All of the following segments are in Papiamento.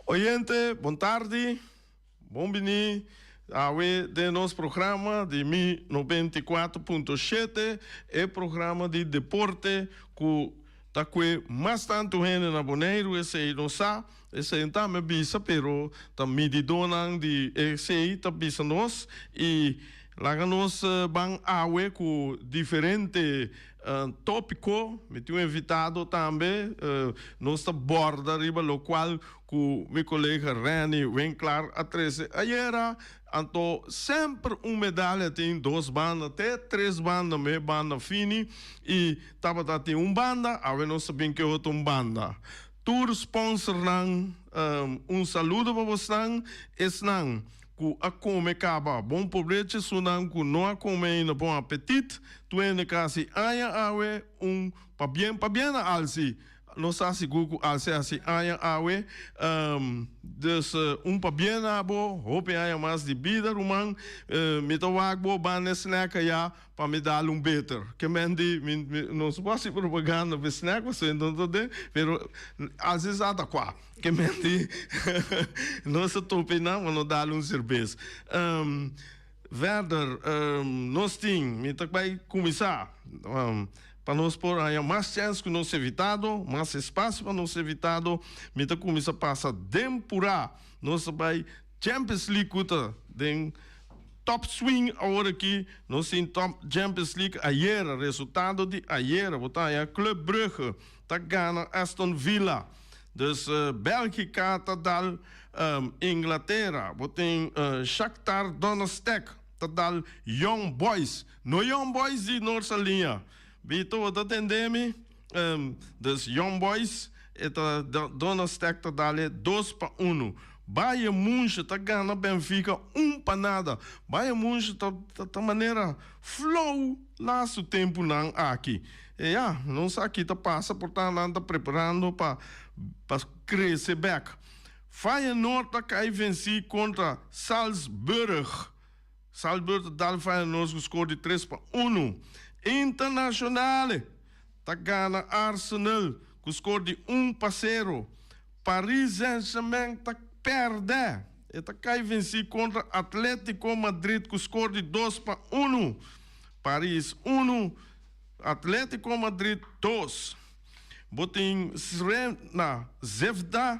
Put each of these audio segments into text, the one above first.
Oyente, bon tardi, bon bini awe den nos programa di Mi 94.7, e programa di deporte ku ta kue mas tantu hende na Boneiru, esei nos sa, esei tambe bisa, pero ta mididónan di esei ta bisa nos i laga nos ban awe ku diferente tópiko. Mi tin un invitado tambe, nos ta borda riba lokual ku mi kolega Renny Winklaar a trese ayera. Anto semper un medalha tin dos banda te tres banda me banda fini y tabata tin un banda awe nos ta bin ke otro un banda. Tur sponsornan un saludo pa bosnan esnan ku a kome kaba bon pobrechi esunnan ku no a kome ainda bon apetit tuende kasi aña awe un pabien pabien na alsi. Nos ta sigur ku alse hasi aña awe. Dus un pabien na bo, hopi aña mas di bida ruman. Mi ta wak bo banda e snack aya pa mi dal un beter. Ke men di mi no su por hasi propaganda pa e snack pasobra no ta den, pero alse sa ta kua. Ke men di nos ta topa einan pa no dal un serbes. Verder nos tin, mi ta bai kuminsá. Pa nos por haña mas chèns ku nos evitado, mas espasio pa nos evitado, mi ta kuminsá pasa den purá. Nos ta bai Champions League ku ta den top swing awor aki. Nos tin top Champions League ayera, resultado di ayera bo ta haña Club Brugge ta gana Aston Villa. Dus Bèlgika ta dal Inglatera. Bo tin Shakhtar Donetsk ta dal Young Boys. No Young Boys di Noord Saliña. Bito, bo ta tende mi? Dus Young Boys e ta Donastek ta dal e dos pa unu. Bayern Munchen ta gana Benfica un pa nada. Bayern Munchen ta ta manera flow lastu tempunan aki. E ya, no sa ki ta pasa, por ta nan ta preparando pa pa krese bek. Feyenoord ta kai vensi kontra Salzburg. Salzburg ta dal Feyenoord ku skor di tres pa unu. Internazionale ta gana Arsenal ku skor di un pa sero. Paris Saint-Germain ta pèrdè, e ta kai vensí kontra Atletico Madrid ku skor di dos pa unu. Paris unu, Atletico Madrid dos. Bo tin Crvena Zvezda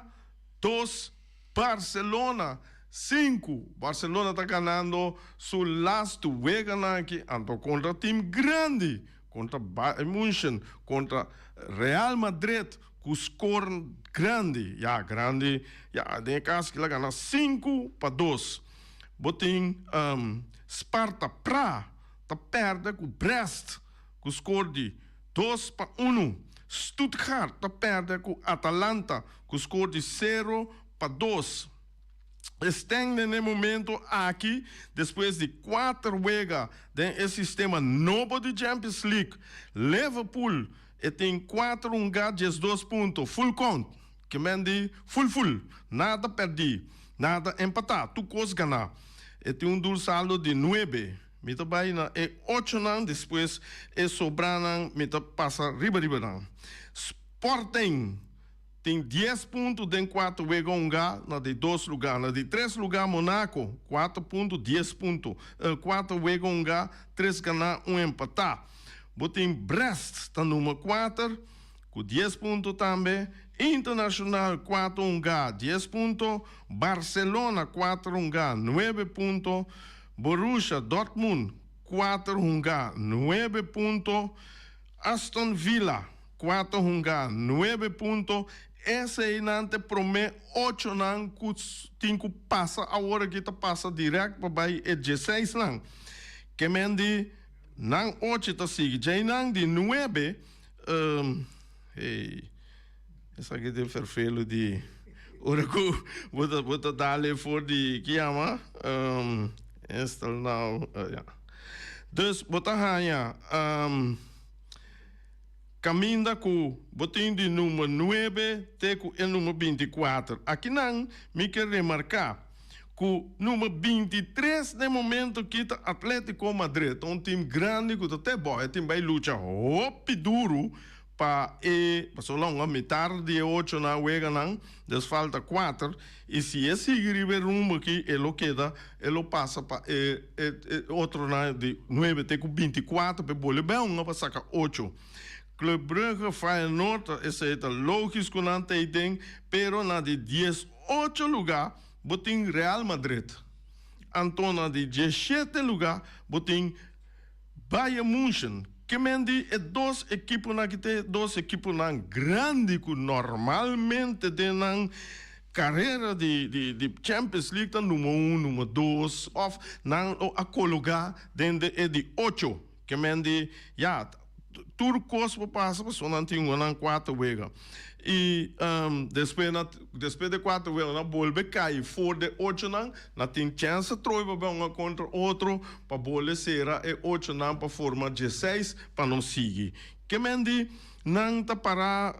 dos, Barcelona sinku. Barcelona ta ganando su lastu weganan aki anto kontra team grandi, kontra Bayern Munchen, kontra Real Madrid ku skor grandi. Ya, grandi, ya, den e kas kila gana 5-2. Bo tin Sparta Praha ta pèrdè ku Brest ku skor di 2-1. Stuttgart ta pèrdè ku Atalanta ku skor di 0-2. Estén den e momento aki despues di kuater wega den e sistema nobo di Champions League. Liverpool e tin kuater hunga 12 punto, full count, ke men di full full, nada pèrdí, nada empatá, tur kos ganá. E tin un dul saldo di nuebe. Mi ta bai na e ochonan, despues e sobranan mi ta pasa riba riba nan. Sporting tin dies punto den kuater wega hunga na di dos luga. Na di tres luga Monaco, kuater punto, dies punto, kuater wega hunga, tres gana, un empatá. Bo tin Brest ta number kuater ku dies punto tambe, Internacional kuater hunga, dies punto, Barcelona kuater hunga, nuebe punto, Borussia Dortmund kuater hunga, nuebe punto, Aston Villa kuater hunga, nuebe punto. Eseinan ta e prome ochonan ku tin ku pasa awor aki ta pasa direct pa bai e dieseisnan. Ke men di nan ocho ta sigui. Djeinan di nuebe, hey, esaki ta e ferfelu di ora ku bo ta bo ta dal e for di ki yama? Install now, ya. Dus bo ta haña. Kaminda ku bo tin di number nuebe te ku e number 24. Akinan mi ke remarká ku number 23 den momento aki ta Atletico Madrid. Ta un tim grandi ku ta te bo. E tim bai lucha hopi duru pa e pasobra lo hunga mitar di e ochonan weganan, dus falta kuater. I si e sigui riba e rumbo aki e lo keda, e lo pasa pa e e otronan di nuebe te ku 24 pa e bole bai hunga pa saka ocho. Club Brugge, Feyenoord, esei ta logis ku nan ta ei den, pero na di 18 lugá bo tin Real Madrid. Anto na di 17 lugá bo tin Bayern München. Ke men di e dos ekiponan aki ta e dos ekiponan grandi ku normalmente den nan karera di di Champions League ta number un, number dos òf nan lo a kologá den de e di ocho. Ke men di ya tur kos por pasa pasobra nan tin nan kuater wega. I despues nan despues di e kuater wega nan bolbe kai for di e ochonan. Nan tin chèns atrobe pa bai hunga kontra otro pa bole sera e ochonan pa forma 16 pa nos sigui. Ke men di nan ta pará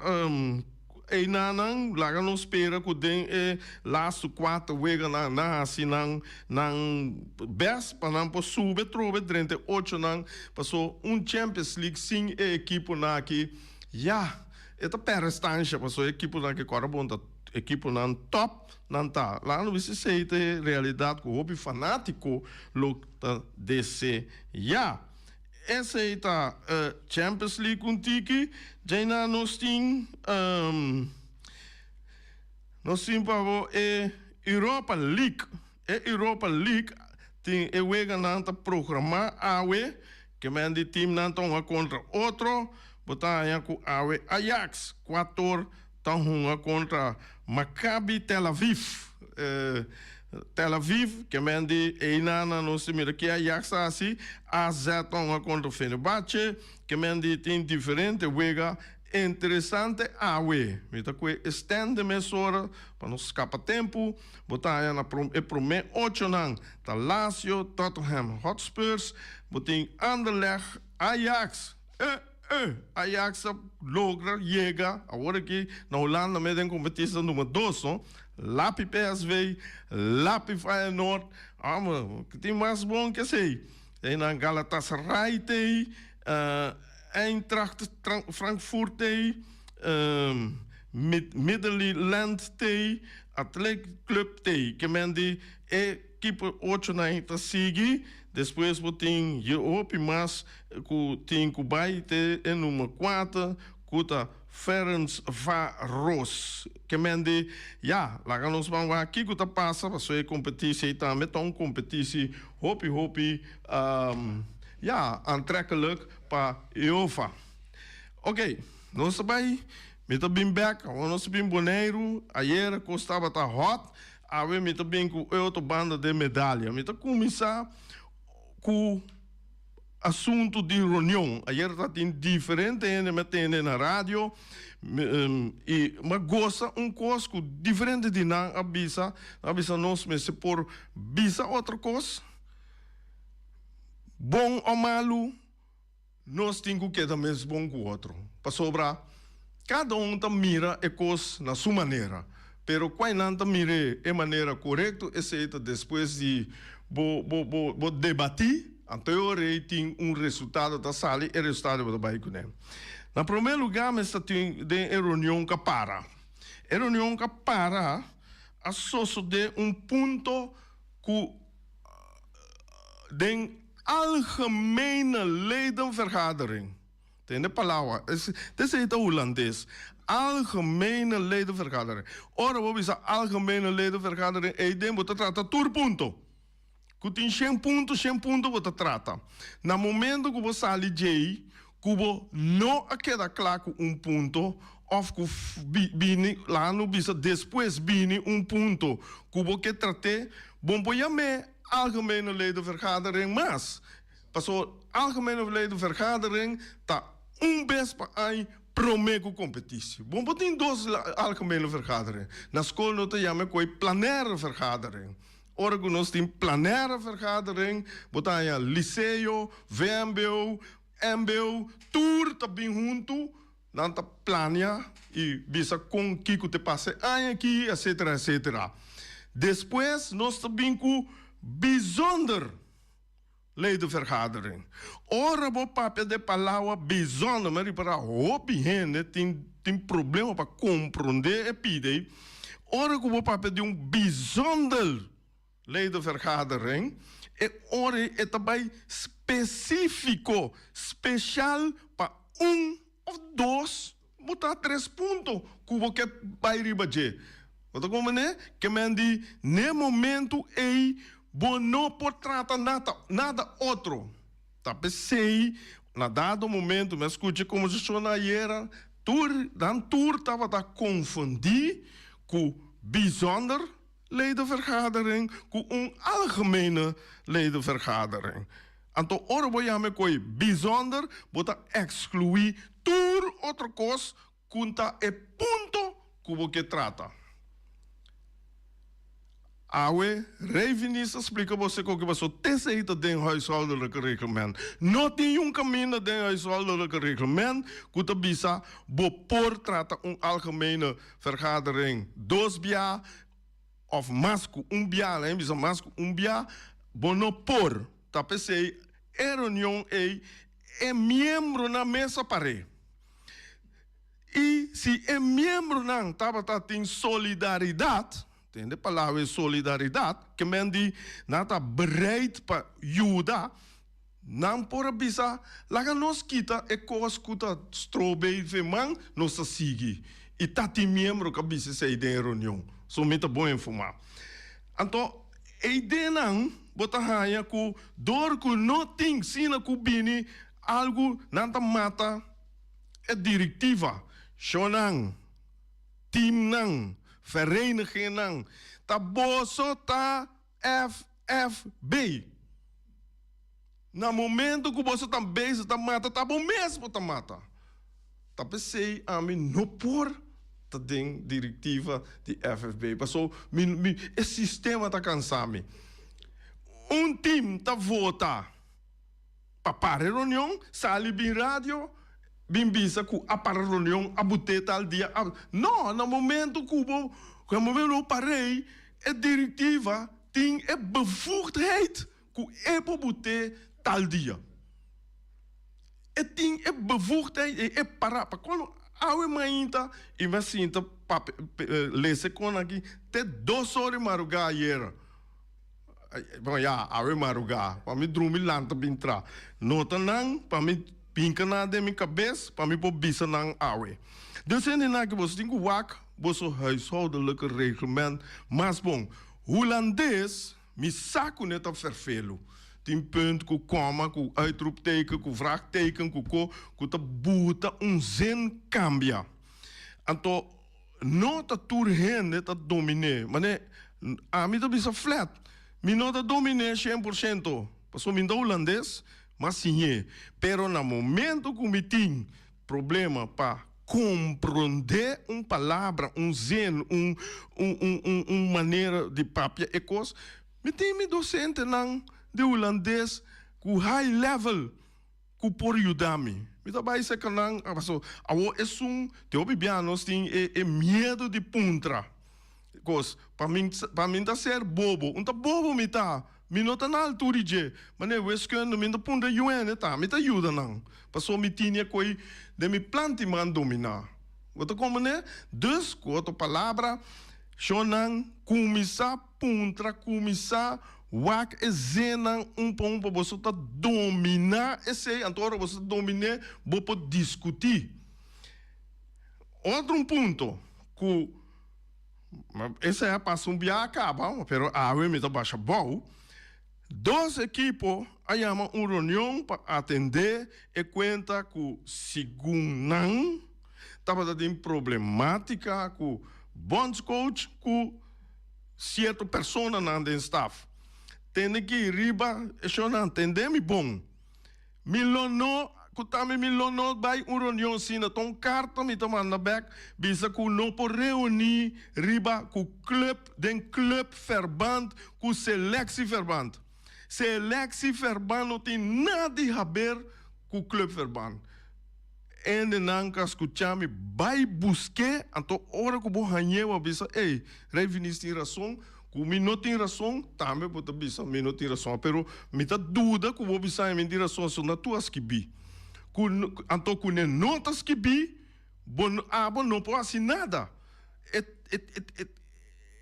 einanan laga nos spera ku den e lastu kuater weganan nan hasi nan nan bèst pa nan por subi atrobe drenta e ochonan paso un Champions League sin e ekiponan aki ya e ta pèrdè stansha paso e ekiponan ke kòrda bon ta ekiponan tòp. Nan ta. Laga no bisa esei ta e realidat ku hopi fanátiko lo ta deseá. Esei ta Champions League un tiki. Djaina nos tin nos tin pa bo e Europa League. E Europa League tin e weganan ta programá awe. Ke men di timnan ta hunga kontra otro. Bo ta haña ku awe Ajax kuator ta hunga kontra Maccabi Tel Aviv. Tel Aviv, ke men di einana nos ta mira ke Ajax ta hasi. AZ ta hunga kontra Fenerbahce, ke men di tin diferente wega interesante awe. Mi ta kue e stand den mesora pa nos skapa tempu. Bo ta haña na e promé ochonan ta Lazio, Tottenham Hotspurs, bo tin Anderlecht, Ajax. E Ajax a logra yega awor aki na Hulanda mes den competitie ta number dos no. Lapi PSV, lapi Feyenoord, amo tin mas bon ke esey. Einan Galatasaray tey, Eintracht Frankfurt tey, Midtjylland tey, Athletic Club tey. Ke men di e ekipo ochonan ta sigui. Despues bo tin je hopi mas ku tin ku bai te e number kuater ku ta Ferencvaros. Ke men di, ya, laga nos ban wak kiko ta pasa pasobra e kompetisi ei tambe ta un kompetisi hopi hopi, ya, aantrekkelijk pa UEFA. Oke, nos ta bai, mi ta bin bek, awor nos ta bin Boneiru, ayera kos tabata hot, Awe mi ta bin ku e otro banda den medalia. Mi ta kuminsá ku asuntu di reunion. Ayer ta tin diferente hende mi a tende na radio i mi a gosa un kos ku diferente di nan a bisa. Nan a bisa nos mester por bisa otro kos, bon o malu. Nos tin ku keda mes bon ku otro, pasobra kada un ta mira e kos na su manera. Pero kuai nan ta mir'é e manera korekto, esei ta despues di bo bo bo bo debatí, anto e ora ei tin un resultado ta sali, e resultado bo ta bai kuné. Na promé lugá mester tin den e reunion ka para. E reunion ka para a sosodé un punto ku Den Algemene Ledenvergadering, tende palabra, esei ta hulandes, Algemene Ledenvergadering. Ora bo bisa Algemene Ledenvergadering ei den bo ta trata tur punto. Ku tin shen punto, shen punto bo ta trata. Na momento ku bo sali djei ku bo no a keda kla ku un punto òf ku bini, laga no bisa despues bini un punto ku bo ke trat'é, bo por yam'é Algemene Ledenvergadering mas. Pasobra Algemene Ledenvergadering ta un bes pa aña promé ku kompetisi. Bo por tin dos Algemene Vergadering. Na skol no ta yam'é ku e Plenaire Vergadering. Ora ku nos tin Plenaire Vergadering bo ta haña Liceo, vmbo, mbo, tur ta bin huntu. Nan ta plania y bisa con kico te pasa e aña aki, etcetera, etcetera. Despues nos ta bin cu bijzonder ledenvergadering. Ora bo papia de palabra bijzonder, mi a ripara hopi hende tin tin problema pa comprende e pida ei. Ora cu bo papia di un bijzonder Ledenvergadering, e ora ei e ta bai spesífiko, speshal pa un òf dos, bo ta tres punto ku bo ke bai riba dje. Bo ta komprendé? Ke men di n'e momentu ei bo no por trata nada, nada otro. Ta p'esei na dado momentu mi a skucha e kombersashon ayera, tur, nan tur tabata konfundí ku bijzonder Ledenvergadering ku un algemene ledenvergadering. Anto ora bo yama e koi bijzonder, bo ta ekskluí tur otro kos ku ta e punto ku bo ke trata. Awe Rey Vinis a splika bo seko ke paso tesei ta den huishoudelijke reglement. No tin yun kaminda den huishoudelijke reglement ku ta bisa bo por trata un algemene Vergadering dos bia of mas ku un bia, laga mi bisa mas ku un bia, bo no por. Ta p'esei e reunion ei e miembronan mes a par'é. I si e miembronan tabata tin solidaridat, tende palabra ei solidaridat, ke men di nan ta bereid pa yuda, Nan por a bisa, Laga nos kita e kos ku ta strob'é i man, nos ta sigui. I ta tin miembro ku a bisa esei den e reunion. So mi ta bon informá. Anto, e ideanan bo ta haña ku dor ku no tin sina ku bini algu, nan ta mata e direktiva. Shonnan, teamnan, verenigingnan, ta boso ta FFB. Na momento ku boso ta bezig ta mata, ta bo mes bo ta mata. Ta p'esei ami no por ta den direktiva di FFB, paso mi mi e sistema ta kansa mi. Un tim ta vota pa para e reunion, sali bin radio bin bisa ku a para reunion, a but'é tal dia, a no, na momento ku bo na momento ku bo par'ei e direktiva tin e bevoegdheid ku e por but'é tal dia. E tin e bevoegdheid ei, e para pa kolo awe mainta i mi a sinta papia lesa e kon aki te dos ora di marugá ayera. Bon ya, awe marugá pa mi drumi lanta bin tra. Nota nan pa mi hinka nan den mi kabes pa mi por bisa nan awe. Dus hende nan aki boso tin ku wak boso huishoudelijke reglement mas bon. Hulandes Mi sa ku ne ta ferfelu. Tin punt ku kòma, ku uitroepteken, ku vraagteken, ku ko ku ta buta un zin kambia. Anto no ta tur hende ta dominé. Mane ami ta bisa flat, mi no ta dominé shen por shento, pasobra mi no ta hulandes, m'a siñ'é. Pero na momento ku mi tin Problema pa comprende un palabra, un zin, un un un un manera di papia e cos. Mi tin mi docentenan di Hulandes cu high level cu por yuda mi. Mi ta bay cerca nan, paso awor esun te hopi bia nos tin e e miedo di puntra cos. Pa mi pa mi ta ser bobo, un ta bobo mi ta. Mi no ta na altura di dje, manera wiskunde mi ta puntra yu hende ta mi ta yuda nan, pasobra mi tini e koe den mi plan tin man dominá. Bo ta komprendé? Dus, ku otro palabra, shonnan kuminsá puntra, kuminsá wak e zennan un pa un pa boso ta dominá esei, anto ora boso ta dominé bo por diskutí. Otro un punto ku. Esei a pasa un bia caba, pero awe mi ta basha bou. Dos ekipo a yama un reunion pa atende e cuenta cu segun nan tabata tin problematica cu bondscoach cu cierto personanan den staf. Tende ki riba e shownan, tende mi bon. Mi lo no, ku tambe mi lo no bai un reunion asina. Ta un karta mi ta manda bek bisa ku no por reuní riba ku club, den clubverband ku selectieverband. Selectieverband no tin nada di haber ku clubverband. Hendenan ku a skucha mi bai busk'é, anto ora ku bo hañ'é bo a bisa, Ey, Rei Vinis tin rason, ku mi no tin rason, tambe bo ta bisa mi no tin rason. Pero mi ta duda ku bo bisa mi tin rason, so na tur a skibí. Ku, anto ku ne no ta skibí, bo, abo no por hasi nada. E, e, e,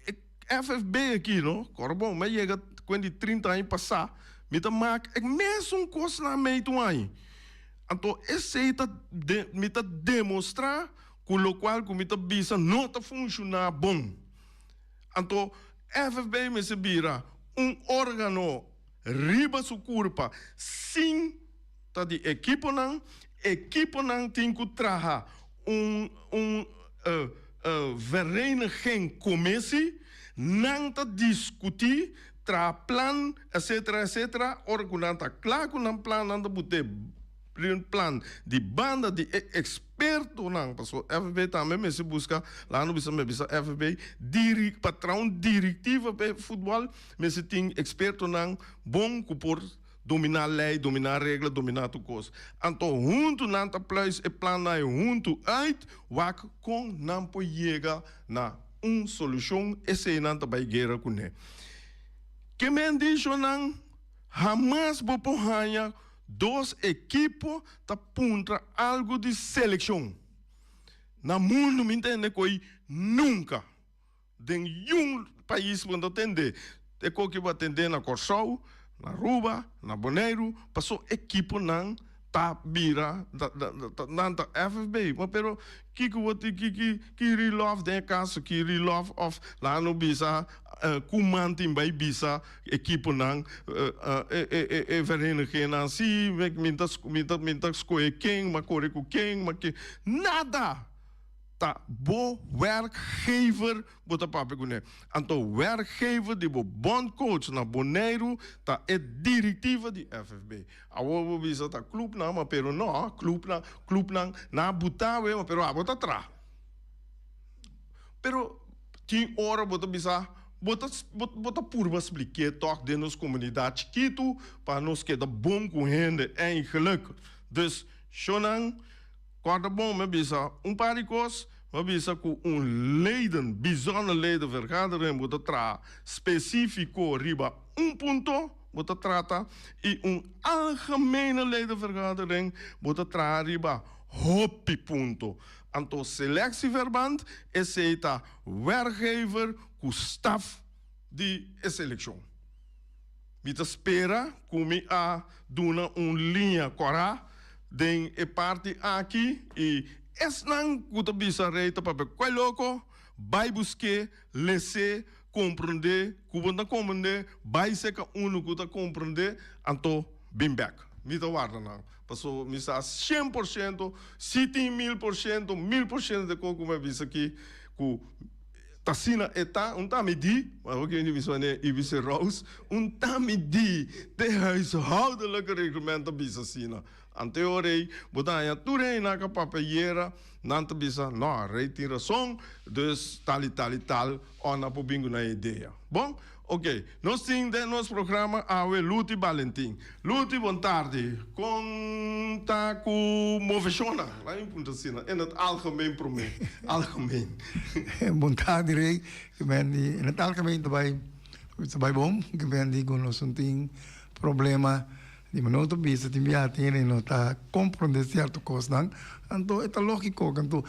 e FFB aki, no, kòrda bon, mi a yega kuen di 30 aña pasá, mi ta mak e mesun kosnan mei tur aña. Anto esei ta de mi ta demostrá ku lokual ku mi ta bisa no ta funshoná bon. Anto FFB mester bira un órgano riba su kurpa sin ta di ekiponan. Ekiponan tin ku traha un un vereniging komisi, nan ta diskutí, traha plan, etcetera, etcetera. Ora ku nan ta kla ku nan plan, nan ta but'é riba un plan di banda di e ekspertonan, pasobra FB tambe mester buska, laga no bisa mi a bisa FB, diri pa traha un direktiva pa e futbòl mester tin ekspertonan bon ku por dominá lei, dominá regla, dominá tur kos. Anto huntu nan ta pluis e plannan ei huntu uit, wak kon nan por yega na un solushon, esei nan ta bai guera kuné. Ke men di shonnan, hamas bo por haña dos ekipo ta puntra algu di selekshon. Na mundu mi ntende ku ei nunka. Den yun pais bo no ta tende e koki bo a tende na Kòrsou, na Aruba, na Boneiru, paso ekiponan ta bira nan ta FFB. Ma pero kiko bo tin ki ki ki Rilòf den e kaso ki Rilòf òf laga no bisa ku man tin bai bisa ekiponan e e e verenigingnan si mi ta mi ta mi ta skohe ken mi a kore ku ken mi a ke nada! Ta bo werkgever bo ta papia kuné. Anto werkgever di bo bondcoach na Boneiru ta e directiva di FFB. Awor bo bisa ta clubnan, ma pero no, clubnan, clubnan nan a buta awe, ma pero abo ta traha. Pero tin ora bo ta bisa, bo ta bo ta purba spliké tòg den nos komunidat chikitu pa nos keda bon ku hende eigenlijk. Dus, shownan. Kòrda bon, mi a bisa un par di kos. Mi a bisa ku un leden, bijzonder ledenvergadering, bo ta traha spesífiko riba un punto, bo ta trata, i un algemene ledenvergadering bo ta traha riba hopi punto. Anto selectieverband, esei ta werkgever ku staf di e selekshon. Mi ta spera ku mi a duna un liña kòrá den e parti aki i esnan ku ta bisa Rei ta papia kuai loko, bai busk'é, les'é, komprondé ku bo ta komprondé, bai seka unu ku ta komprondé, anto bin bèk. Mi ta warda nan, pasobra mi sa 100%, si tin 1000%, 1000% di kos ku mi a bisa aki ku. T'asina e ta, un ta mi di, ma bo kende bisa wanneer Ibis Roos, un ta mi di, te huishoudelijke reglement ta bisa asina. Ante ora ei, bo ta haña tur hende ka papia yera, nan ta bisa, no, rei tin rason, dus tal i tal i tal, ò nan por bin ku nan idea. Bon, ok, nos tin den nos programa awe Luti Balentin. Luti, bon tardi. Kon ta ku moveshonnan? Laat mi puntra asina, in het algemeen promé, algemeen. Bon tardi Rey, ki men di in het algemeen ta bai ta bai bon, ki men di ku nos no tin problema di no ta bisa tin biaha tin hende no ta komprondé sierto kosnan, anto e ta lógiko anto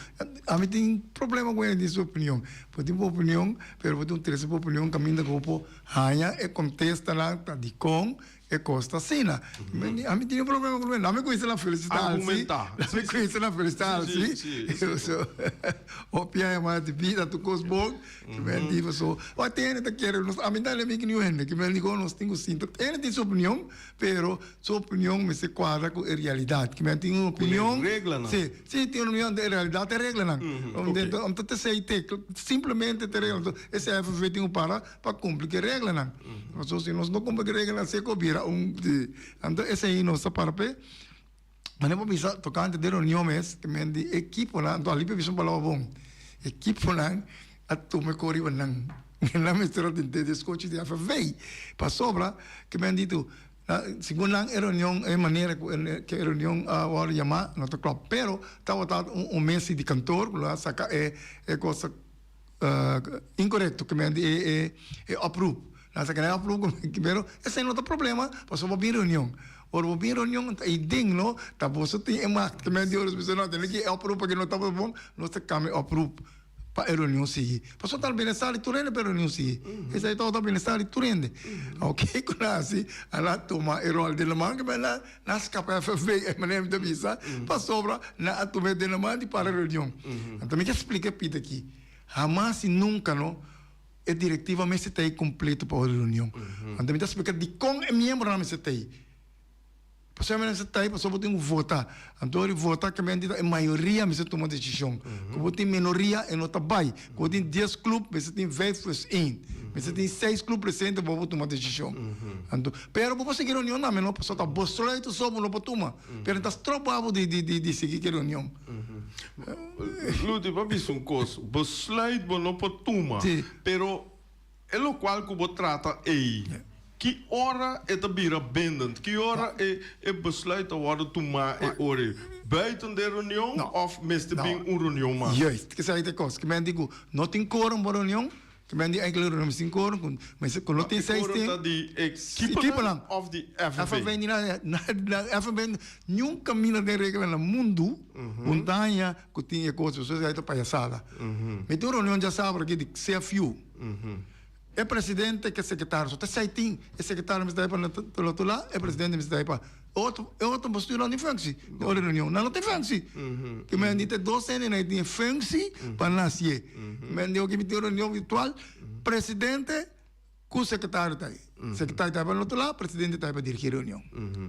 ami tin problema ku hende tin su opinion, bo tin bo opinion pero bo tin un trese bo opinion kaminda ku bo por haña e kontestanan ta dikon E kos ta asina. Ami tin un problema ku mi kuminsa na felisitá alsi. Mi kuminsa na felisitá alsi. So, hopi aña mas di bida tur kos bon. Ki men di paso, wak tin hende ta kere nos, ami ta enemigo di niun hende. Ki men di kon nos tin ku sinta. Hende tin su opinion, pero su opinion mester kuadra ku e realidat. Ki men tin un opinion. Ku e reglanan. Si, si tin un opinion, e realidat ta e reglanan. Om ta tesei te, simplemente ta e reglanan. Esei FV tin ku para. pa cumpli cu e reglanan. Pasobra si nos no cumpli cu e reglanan seco bira un di. Anto esey nos ta para p'e. Mane por bisa tocante den reunion mes ke men di ekiponan, anto ali bisa un palabra bon, ekiponan a tuma e cor riba nan. Nan mester a tende di scochi di FFV. Pasobra ke men di tu. Segun nan e reunion, e manera ku e reunion a wòrdu yamá no ta klòp. Pero tabata un mesi di kantor ku lo a saka e kos inkorekto, ke men di e oproep. Nan a saka e oproep, pero esei no ta problema pasobra bo bin reunion. Ora bo bin reunion ta ei den no ta boso tin e makt. Ke men di ora bo bisa no tene ki e oproep aki no tabata bon, nos ta kambia e oproep. pa e reunion sigui. Pasobra ta bienestar di tur hende pa e reunion sigui. Esei tabata bienestar di tur hende. Oke ku nan hasi, a nan tuma e ròl den nan man, kiba nan a skapa FFB, e manera mi ta bisa, pasobra nan a tuma e den nan man di para e reunion. Anto mi ke splika e pita aki, hamas i nunka no e direktiva mester ta ei kompleto pa ora reunion. Anto mi ta splika dikon e miembronan mester ta ei. Pasobra mi mester ta ei pasobra bo tin ku vota. Anto ora di vota kamente ta e mayoria mester tuma desishon. Ku bo tin minoria e no ta bai. Ku bo tin dies klup mester tin vijf plus een. Mester tin seis klup presente pa bo tuma desishon. Anto pero bo por sigui reunion tambe no pasobra ta bo sluit so bo no por tuma. Pero ta stroba bo di di sigui ki reunion. Ludy bo a bisa un kos, besluit bo no por tuma. Pero E lokual ku bo trata ei, ki ora e ta bira bindend? Ki ora e e besluit ta wòrdu tumá e ora ei? Buiten de reunion òf mester bin un reunion mas? Juist, esei ta e kos. Ki men di ku no tin quorum pa reunion, ki men di enkele reunion mester tin quorum, ku mester ku no tin seis tin. E quorum ta di e ekiponan òf di FNB? FNB ni na na FNB niun kaminda den regla na mundu un daña ku tin e kos, pasobra esei ta payasada. Mi tin un reunion djasabra aki di CFU. E presidente ku e sekretario so ta esei tin. E sekretario mester ta ei pa lo otro lado, e presidente mester ta ei pa otro. E otro bestuur no tin functie den ora reunion. Nan no tin functie. Ke men di ta e dos hendenan ei tin e functie pa nan hasié. Men di oke mi tin un reunion virtual, presidente ku sekretario ta ei. Sekretario ta ei pa lo otro lado, presidente ta ei pa dirigí e reunion.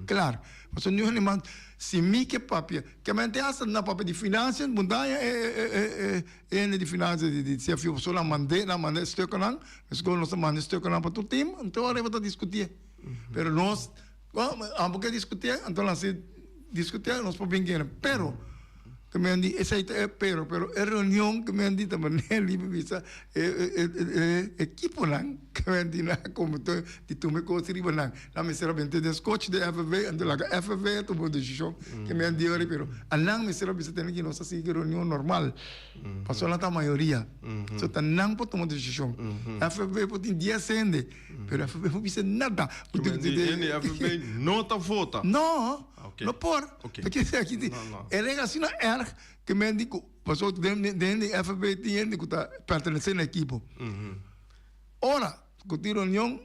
Klar. Pasobra niun hende mas si mi ke papia, ke men te hasta na papia di financiën, montaña e E hende di finansia di CFU pasobra nan mand'é, nan manda e stukkennan, meskos nos ta manda e stukkennan pa tur tim, anto ora bo ta diskutié. Pero nos, amo ke diskutié, anto nan si diskutié nos por bin kere. Pero, ke men di esei ta e pero, pero e reunion ke men di ta manera liber bisa e e ekiponan ke men di nan komo ta di tuma e kos riba nan. Nan mester a benta den skochi di FFV, anto laga FFV a tuma un desishon ke men di ora, pero a nan mester a bisa tene ki nos a sigui reunion normal, pasobra nan ta mayoria, so ta nan por tuma desishon. FFV por tin dies hende, pero FFV no bisa nada. Hende FFV no ta vota? No, no por. E regla asina erg ke men di ku, pasobra den di FFV tin hende ku ta pertenese na ekipo. Ora ku tin reunion.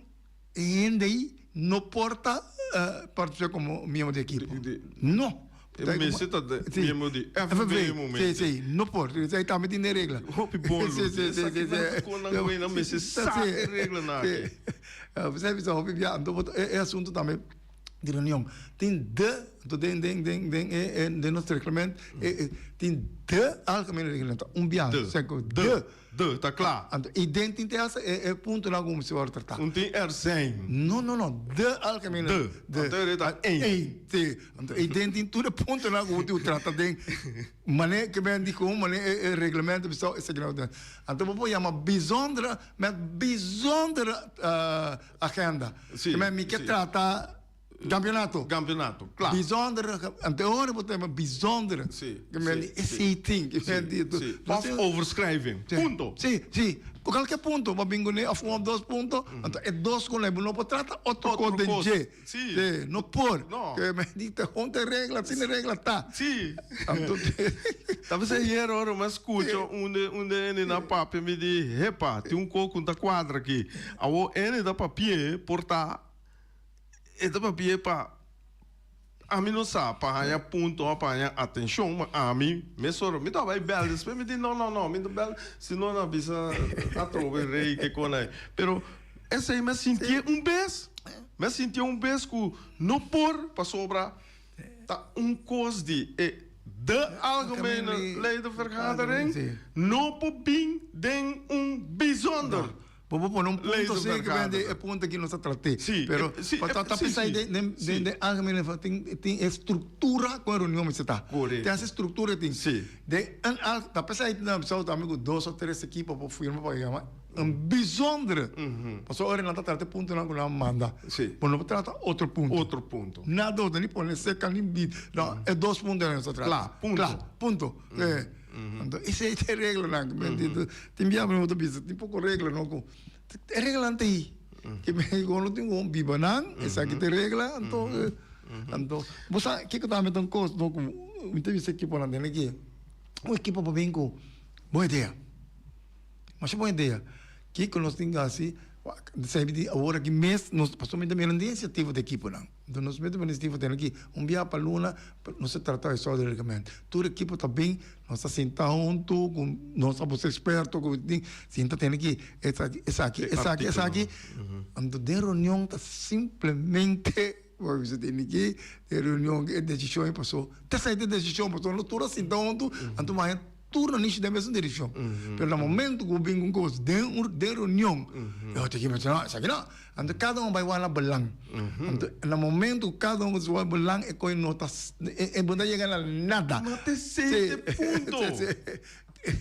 E hende ei no por ta partisipá komo miembro di ekipo. No. E mester ta miembro di FB e momento. Si, si, no por. Esei tambe tin den regla. Hopi bon, Lucy. Si, si, si. Esaki nan ta kon nan wena mester sa e reglanan aki. Esei bisa hopi bia. Anto e asuntu tambe di reunion. Tin de, anto den den den den e den nos reglamento tin de algemene reglamento. Un bia. De. De. De, ta kla. Anto, i den tin te hasta e e puntonan ku mester wòrdu tratá. Un tin er zijn. No, no, no. De algemene. De. De. Anto e ta één. Eén, sí. Anto, i den tin tur e puntonan ku bo tin ku trata den manera ke men di kon manera e e reglamento bisa esaki nan. Anto bo por yama bijzondere met bijzondere agenda. Sí, Ke men mi ke sí. trata. Campeonato. Campeonato, kla. Bijzondere, ante ora bo tema bijzondere. Si, Ke men si, di esei tin, ke men di si, si. Of overschrijving, punto. Si, si. Kualke punto bo bin kuné, of un of dos punto, anto e dos ku bo no por trata otro kos den dje. Si. Si, no por. No. Ke men di ta hon ta regla, asina e regla ta. Si. Anto Ta bisa ayer ora mi a skucha un de un de hende na papia mi di, hepa, tin un kos ku no ta kuadra aki. Awor hende ta papi'é por ta. E ta papia pa ami no sa pa haña punto of pa haña atencion, ma ami mesora mi ta bay bel despues mi di no no no mi ta bel si no nan bisa atrobe rey ke con ay pero esey mi a sintié un bes mi a sintié un bes cu no por pasobra ta un cos di e de algemene ledenvergadering no por bin den un bijzonder. Bo por pone un punto sí que vende e punto aki nos ta trat'é. Sí, Pero sí, pa ta sí, pensa sí, den den sí. den den algemene fa tin tin e struktura ku e reunion mester ta. Korekto. Tin ese struktura tin. Sí. Den een al ta pensa nan bisa tambe ku dos o tres ekipo por firma pa yama een bijzondere. Pasobra ora nan ta trata e puntonan ku nan a manda. Sí. Bo no por trata otro punto. Otro punto. Nada otro, ni pone seka ni bit. No, e dos puntonan nos ta trata. Kla, punto. Kla, punto. Anto esei ta e reglanan ku mi tin. Tin bia mi ta bisa tin poko regla no ku e reglanan ta ei. Ke mi ku no tin ku biba nan esaki ta e regla anto anto bo sa kiko tambe ta un kos no ku mi ta bisa ekiponan den aki un ekipo por bin ku bon idea masha bon idea kiko nos tin ku hasi esei di awor aki mes nos pasobra mi ta mira inisiativa di ekiponan. Enton nos mester pone stivo tene aki un bia pa luna nos ta trata e sòrte di reglamento. Tur ekipo ta bin, nos ta sinta huntu ku nos abos eksperto ku tin sinta tene aki esaki esaki esaki esaki. Anto den reunion ta simplemente bo a bisa tene aki den reunion e desishon e pasó ta esaki ta e desishon pasobra nos tur a sinta huntu anto maña Tur nan nishi den mesun direccion. Pero na momento cu bo bin cu un cos den un den reunion, e otro ekipo ta no, esaki no. Anto cada un bay wak na belang. Anto na momento cu cada un wak belang e coy no ta e bo no ta yega na nada. Ma ta esey ta e punto.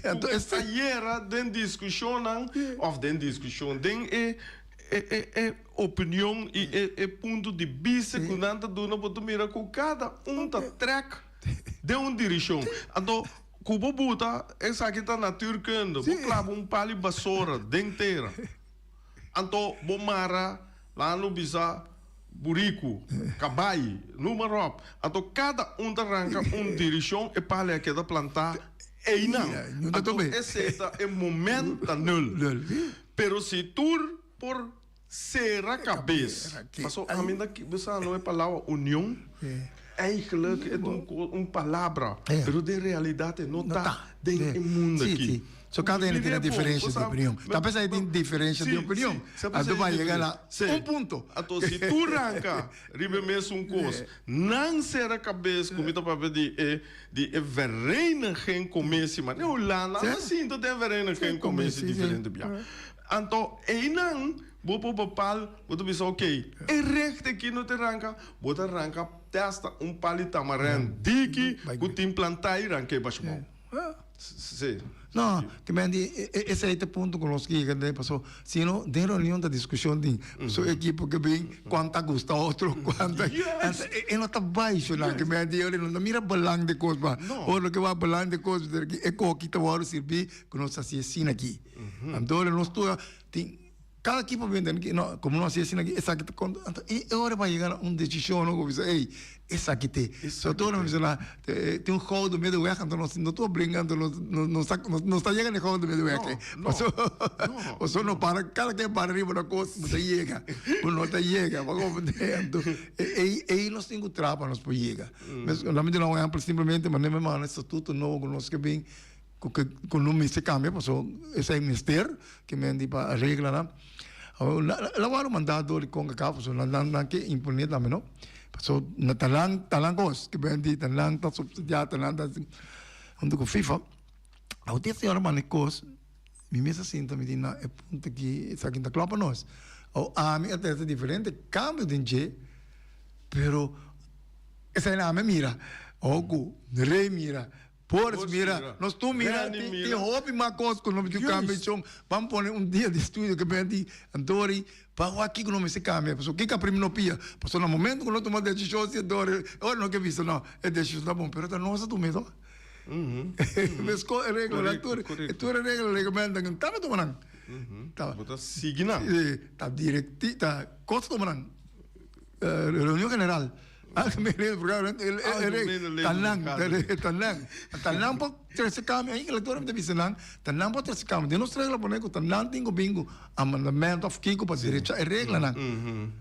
Anto Cu ayera den discusionnan of den discusion den e e e opinion y e e punto di bista cu nan ta duna bo ta mira cu cada un ta trek. Den un dirishon. Anto, ku bo buta, esaki ta natuurkunde. Bo klaba un pali basora den tera. Anto, bo mara, laga no bisa, buriku, kabai, numa ròp. Anto, kada un ta ranka un dirishon, e pali a keda plantá einan. Anto, esei ta e moment ta nul. Pero si tur por Sera kabes. Paso ami ta bisa no e palabra union eigenlijk e ta un palabra pero den realidad e no ta den e mundo aki. So kada hende tin e diferencia di opinion. Ta p'esei tin diferencia di opinion. Anto pa yega na un punto. Anto si tur ranka riba e mesun kos nan sera kabes ku mi ta papia di e di e vereniging commissie ma den Hulanda nan sinta den vereniging commissie diferente bia. Anto einan bo por bepal, bo ta bisa ok, e recht aki no ta ranka, bo ta ranka testa un pal di tamarijn diki ku tin plantá i rank'é basha bou. Sí. No, te men di esei ta e punto ku nos yega den paso si no den reunion ta diskushon tin so ekipo ke bin kuan ta gusta otro kuan ta e no ta bai sho nan ke men di no ta mira belang di kos pa ora ke wak belang di kos e koki ta wòrdu sirbi ku nos ta hasi asina aki. Anto ora nos tur tin cada ekipo bin den ki no como nos hasi asina aki esaki ta konta anto e ora pa yega na un decision no ku bisa ey esaki te so tur ora mi bisa na tin un gouden middenweg anto nos no tur bringa anto nos nos ta nos ta yega na e gouden middenweg ey paso paso no para cada ken para riba una kos bo ta yega bo no ta yega bo comprende anto ey ey nos tin ku traha pa nos por yega laat mi duna un ehempel simplemente manera mi manda e statuto nobo ku nos ke bin Ku ke ku no mester kambia paso esei mester ke men di pa reglanan. Awor la wòrdu mandá dor di Concacaf paso nan nan ke imponé tambe no. Paso na ta nan ta nan kos ke men di ta nan ta supsidiá ta nan ta huntu ku FIFA. Awor di e señor a manda e kos mi mes a sinta mi di na e punto aki esaki no ta klòp pa nos. Awor ami a trese diferente kambio den dje pero esei nan ami a mira awor ku Rey mira. Boris mira, nos tur mira, tin hopi mas cos cu no mester cambia chon. Ban pone un dia di estudio ke ben di Antori pa wak kico no mester cambia. Pasobra kico a primi no pia. Pasobra na momento cu no tuma decision si Antori, ora no ke bisa no, e decision ta bon, pero ta nos a tuma e to. Mesco e reglanan tur, tur e regla, reglamento ta no tuma nan. Bo ta sigui nan. Ta directi, ta cos tuma nan. Reunion general. Tanan, tanan, tanan por trece cambio. Ahí la tora mi ta bisa nan, tanan por trece cambio. Den nos regla pone cu tanan tin cu bin cu amendamento of kico pa derecha e reglanan.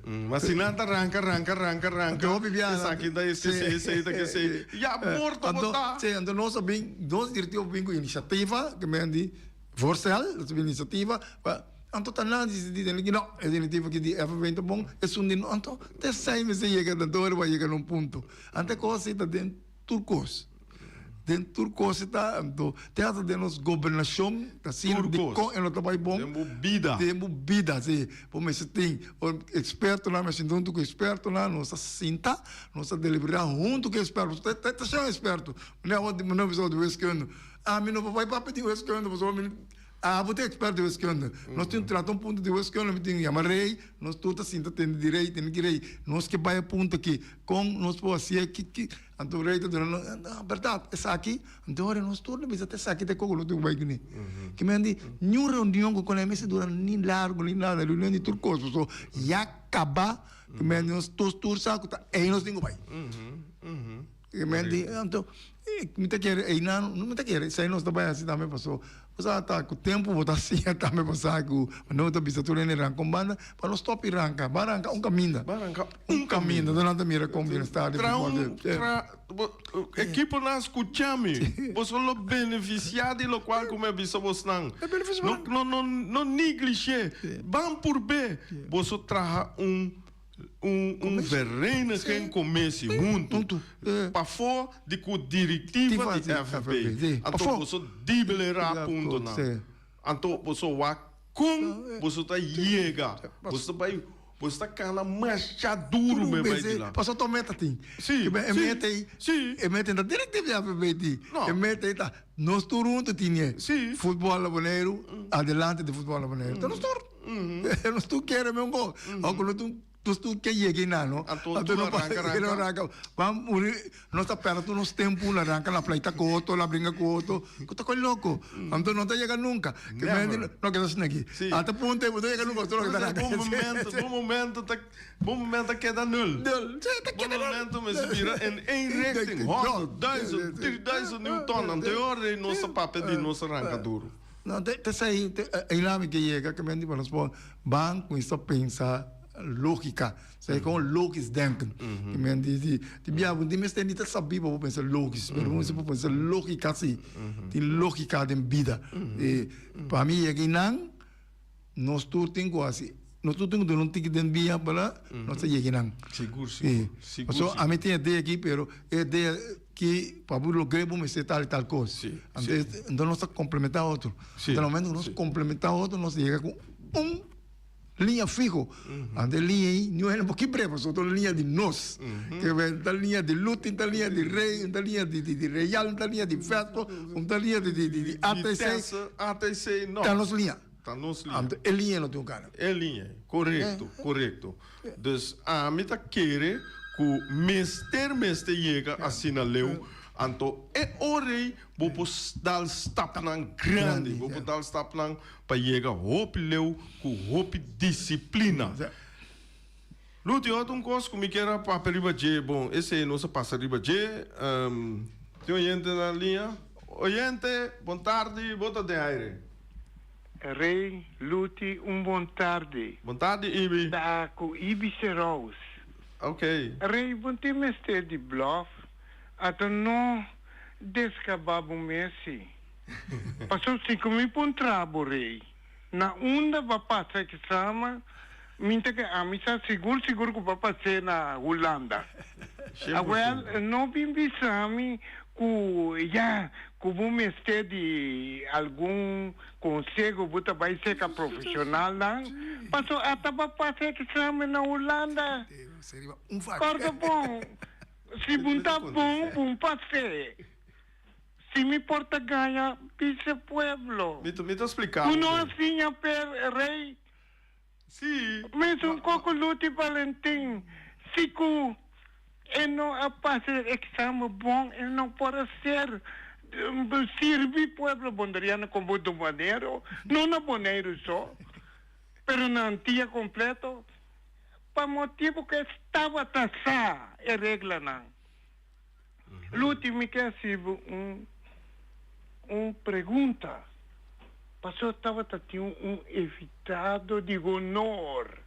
Ma si nan ta ranca, ranca, ranca, ranca, esaki ta esei, esei ta kesei, ya morto bo ta. Si, anto nos a bin, nos directiva a bin cu iniciativa, ke men di voorstel, nos a bin iniciativa pa. Anto ta nan disidí den ki no, e direktiva ki di FNV ta bon, esun di no. Anto te esei mester yega na dor pa yega na un punto. Anto e kos así ta den tur kos. Den tur kos e ta, anto te hasta den nos gobernashon ta asina Tur kos. dikon e no ta bai bon. Den bo bida. Den bo bida, si. Bo mester tin ekspertonan, mester sinta huntu ku ekspertonan, nos ta sinta, nos ta deliberá huntu ku eksperto. Ta ta ta shon eksperto. Manera awor di manera bisa di wiskunde. Ami no por bai papia di wiskunde pasobra mi abo ta eksperto di wiskunde. Nos tin trata un punto di wiskunde, mi tin yama rei, nos tur ta sinta tende di rei, tende ki rei. Nos ke bai e punto aki, kon nos por hasié, ki ki. Anto rei ta duna nos, no, bèrdat, esaki, anto ora nos tur ta bisa ta esaki ta e koko nos tin ku bai kuné. Ki men di, niun reunion ku kuné mester dura ni largu ni nada, reunion di tur kos, pasobra ya kaba, ki men di nos tur tur sa ku ta ei nos tin ku bai. Ki men di, anto, mi ta kere einan, no mi ta kere, esei nos ta bai hasi tambe pasobra bo sa ta ku tempu bo ta siña tambe bo sa ku no ta bisa tur hende ranka un banda, pa no stòp di ranka, ban ranka un kaminda. Ban ranka Un kaminda, nan ta mira kon bienestar di Tra futbol un, tra, bo, ekiponan skucha mi. Boso lo benefisiá di lokual ku mi a bisa bosnan. No, no, no, no neglish'é. Ban purb'é. Boso traha un, un, un vereniging komesi huntu. Pafó di ku direktiva di FFB. Anto boso dibelerá puntonan. Anto boso wak kon boso ta yega. Boso ta bai. Bo sta cana masha duro me bai di la. Paso to meta tin. Si, E si, meta ei, si. e meta ta directiva di AVB ti. No. E meta ei ta nos tur hunto tin e. Si. Futbol na Boneiru, adelante di futbol na Boneiru. Ta nos tur. Nos tur kere me un gol. Aunke nos tur nos tur ke yega einan no. Anto tur no arranca, no arranca. arranca. Ban muri nos ta perde tur nos tempu na arranca na pleita ku otro, na bringa ku otro. Ku ta koi loko. Anto no ta yega nunka. Ke Never. no keda asina aki. Si. Ata punto ei bo ta yega nunka otro loke ta Bo arranca. momento, bo momento ta, bo momento ta keda nul. Nul. Si, ta Bo keda nul. momento mester bira in één richting. Honderd, duizend, drieduizend newton. Anto e ora ei nos ta papia di nos arranca duro. No, te te esei, te einan mi ke yega ke men di nos por ban kuminsa pensa lógika. Esei kon logisch denken. Ke men di di di bia bo tin mester ni ta sabí pa bo pensa logisch, pero bo mester por pensa lógika si. Tin lógika den bida. E pa mi yega einan nos tur tin ku hasi, nos tur tin ku duna un tiki den bia para nos ta yega einan. Sigur, sigur, sigur, Pasobra sigur. ami tin e idea aki pero e idea Ki pa bo logr'é bo mester tal i tal kos. Sí, Anto sí. anto nos ta komplementá otro. Sí, Anto na momento ku nos sí. komplementá otro nos ta yega ku un liña fiho. Anto e liña ei niun hende por kibr'é pasobra ta un liña di nos. Ke wen ta liña di Lutin, ta liña di Rey, ta liña di di Real, ta liña di Vespo, un ta liña di di di ATC. Vitesse, ATC, no. Ta nos liña. Ta nos liña. Anto e liña no tin un kana. E liña, korekto, korekto. Dus ami ta kere ku mester mester yega asina leu, anto e ora ei bo por dal stapnan grandi, bo por dal stapnan pa yega hopi leu ku hopi disiplina. Luti, otro un kos ku mi kier a papia riba dje, bon esei nos a pasa riba dje, tin oyente na liña? Oyente, bon tardi, bo ta den aire. Rey, Luti, un bon tardi. Bon tardi, Ibi. Ta cu Ibi Serous. Ok. Rey, bo tin mester di blof, ata no descaba bo mes si. Pasobra si cu mi puntra bo, Rey, na unda bo a pasa examen, mi ta ke ami sa sigur sigur cu bo a pas'é na Hulanda. Awel, no bin bisa mi Ku ya ku bo mester di algun konseho bo ta bai serka profeshonalnan, paso ata bo pasa eksamen na Hulanda. Kòrda bon, si bo ta bon, bo pas'é. Si mi por ta gaña, bisa pueblo. Mi ta splika Ku bo no a bon. siña per rei. Sí. Mesun koko Luti Valentin, si ku e no a pasa e examen bon e no por a ser sirbi pueblo bonderiano komo duanero, no na Boneiru so, pero na Antia kompleto, pa motibu ku e tabata sa e reglanan. Luti, mi ke hasi bo un un pregunta. Paso tabata tin un invitado di honor.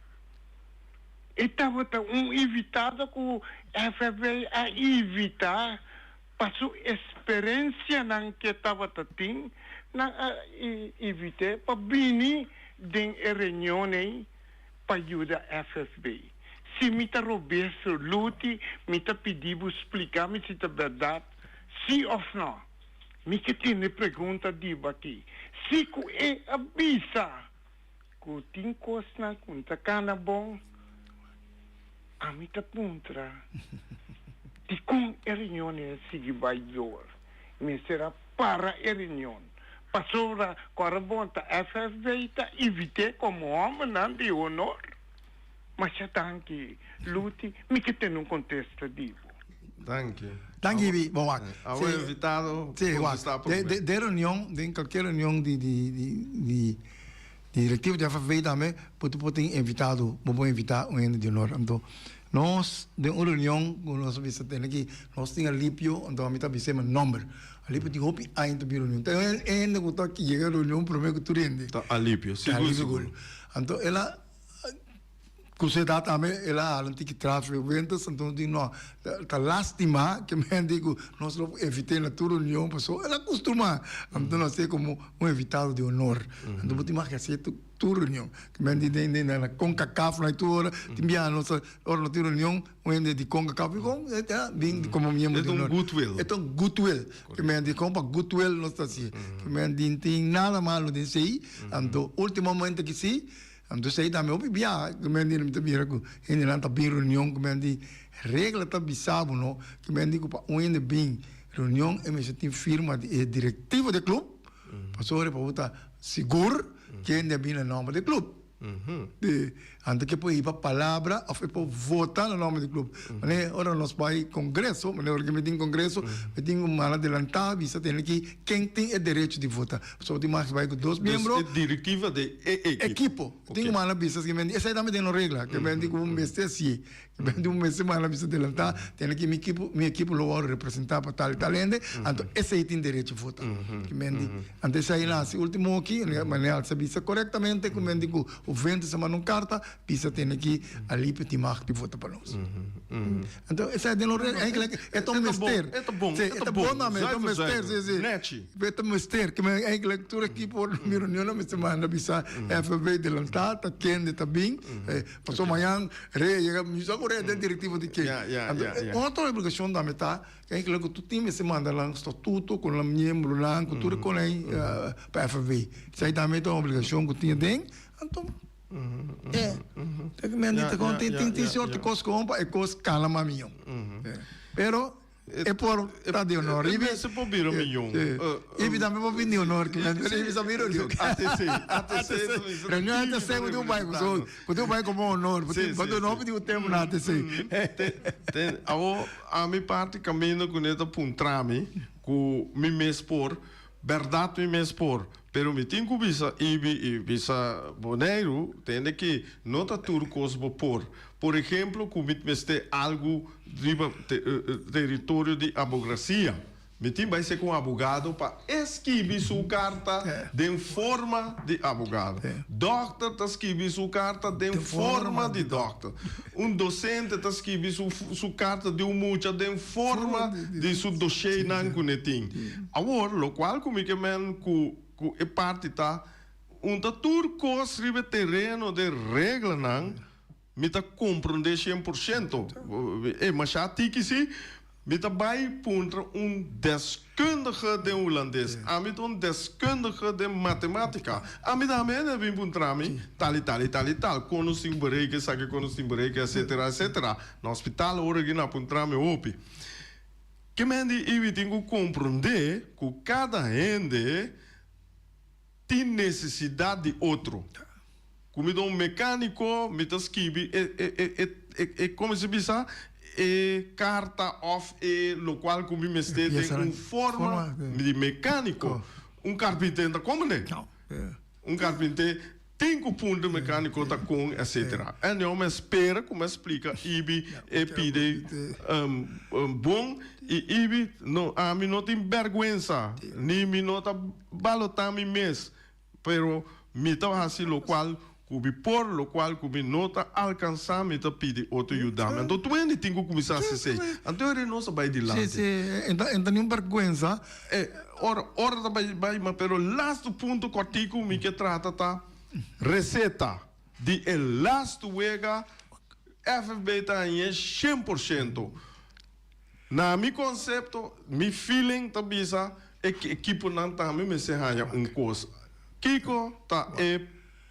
E tabata un invitado ku FFB a invita pa su esperencianan ke tabata tin, nan a invit'é pa bini den e reunion ei pa yuda FFB. Si mi ta robes, Luti, mi ta pidi bo splica mi si ta berdad, si of no. Mi ke tene pregunta di bo aki. Si ku e a bisa ku tin kosnan ku no ta kana bon, ami ta puntra dikon e reunion a sigui bai dor? Mester a para e reunion pasobra ku ora bon ta FFB ta invit'é komo hòmbernan di honor. Masha danki Luti, mi ke tene un kontesta di bo. Danki. Danki Ibi, bon wak. Awe invitado Sí, wak. kontestá promé. De de reunion, den kalker reunion di di di di direktivo di FFB tambe bo ta por tin invitado, bo por invitá un hende di honor. Anto nos den un reunion ku nos a bisa tene aki, nos tin Alipio, anto ami ta bis'é mi nòmber. Alipio tin hopi aña ta bin reunion. Ta e hende ku ta yega reunion promé ku tur hende. Ta Alipio, sigur sigur. Anto el a. Ku su edat tambe el a hala un tiki tras frecuentes, anto nos di no, ta lastima ke men di ku nos lo evit'é na tur reunion pasobra el a kustumá. Anto nos hasié komo un invitado di honor. Anto bo tin mag hasié tur reunion. Ke men di den den na Concacaf na tur ora tin biaha nos ta ora nos tin reunion un hende di Concacaf dikon e ta bin komo miembro di honor. E ta un goodwill. E ta un goodwill. Ke men di kon pa goodwill nos ta hasié. Ke men di tin nada malo den esei. Anto ultimo momento ki si. Anto esei tambe hopi biaha ku men di mi ta mira ku hendenan ta bin reunion ku men di regla ta bisa bo no ku men di ku pa un hende bin reunion e mester tin firma di e direktivo di e club pasobra pa bo ta sigur ku hende a bin na nomber di e club anto ke por hiba palabra of e por vota na nomber di e club manera ora nos bai congreso manera ora ku mi tin congreso mi tin ku manda adelanta bisa tene ki ken tin e derecho di vota. Pasobra tin mas bai ku dos miembro. Dus e direktiva di e ekipo. Ekipo. Tin ku manda bisa si men esei tambe den un regla. Ke men di ku un mester hasié. Ke men di un mester manda bisa delantá tene ki mi ekipo mi ekipo lo wòrdu representá pa tal i tal hende. Anto esei tin derecho vota. Ke men di anto esei nan hasi ultimo aki manera Alsa bisa korektamente ku men di ku Juventus a manda un karta bisa tene ki Alipio tin mag di vota pa nos. Anto esei den un regla eigenlijk e ta un mester. E ta bon e ta bon tambe e ta un mester si si. Nechi. E ta mester ke men eigenlijk tur ekipo mi reunionnan mester manda bisa FFB delantá ta kende ta bin pasobra mañan Rey a yega mi sa ku Rey ta den direktivo di ke. Anto otro obligashon tambe ta eigenlijk ku tur tin mester manda nan statuto ku nan miembronan ku tur e konei pa FFB. Esei tambe ta un obligashon ku tin aden anto E, men di kon tin tin tin soort kos kon pa e kos kala mas miyon. Pero e por ta di honor. E mester por bira miyon. Ibi tambe por bini honor. Ibi sa bira reunion. ATC, ATC. Reunion ATC bo tin bai so, bo tin bai komo honor. Bo tin no pidi un tempo na ATC. Ten, awo ami parti kaminda ku ne ta puntra mi ku mi mes por, bèrdat mi mes por. Pero mi tin ku bisa Ibi i bisa Boneiru tende ki no ta tur kos bo por. Por ehemplo ku mi mester algu riba teritorio di abograsia, mi tin bai ser ku un abogado pa e skibi su karta den forma di abogado. Dòkter ta skibi su karta den forma di dòkter. Un dosente ta skibi su su karta di un mucha den forma di su dosheinan ku ne tin. Awor, lokual ku mi ke men ku ku e parti ta, un ta tur kos riba e tereno den reglanan, mi ta komprondé 100%. E masha tiki si, mi ta bai puntra un deskundige den hulandes. Ami ta un deskundige den matematika. Ami tambe hende a bin puntra mi tal i tal i tal i tal, kon nos tin bereken esaki, kon nos tin bereken etcetera etcetera. Na hospital ora ki nan a puntra mi hopi. Ke men di ibi tin ku komprondé ku kada hende tin nesesidat di otro. Ku mi ta un mekániko, mi ta skibi e e e e e komo se bisa e karta òf e lokual ku mi mester den un forma di mekániko. Un karpinté no ta komprendé. Un karpinté tin ku punto mekániko ta kon etcetera. En yo me spera ku me splika ibi e pide bon i ibi no ami no tin bèrgwensa ni mi no ta balotá mi mes pero mi ta hasi lokual ku mi por lokual ku mi no ta alkansá mi ta pidi otro yuda mi. Anto tur hende tin ku kuminsá hasi esei. Anto e nos a bai dilanti. Sí, sí, e ta niun bèrgwensa. E ora ora ta bai bai ma pero lastu punto kòrtiku mi ke trata ta reseta di e lastu wega FFB ta hañ'é 100%. Na mi konsepto mi feeling ta bisa. E ekiponan tambe mester haña un kos. Kiko ta e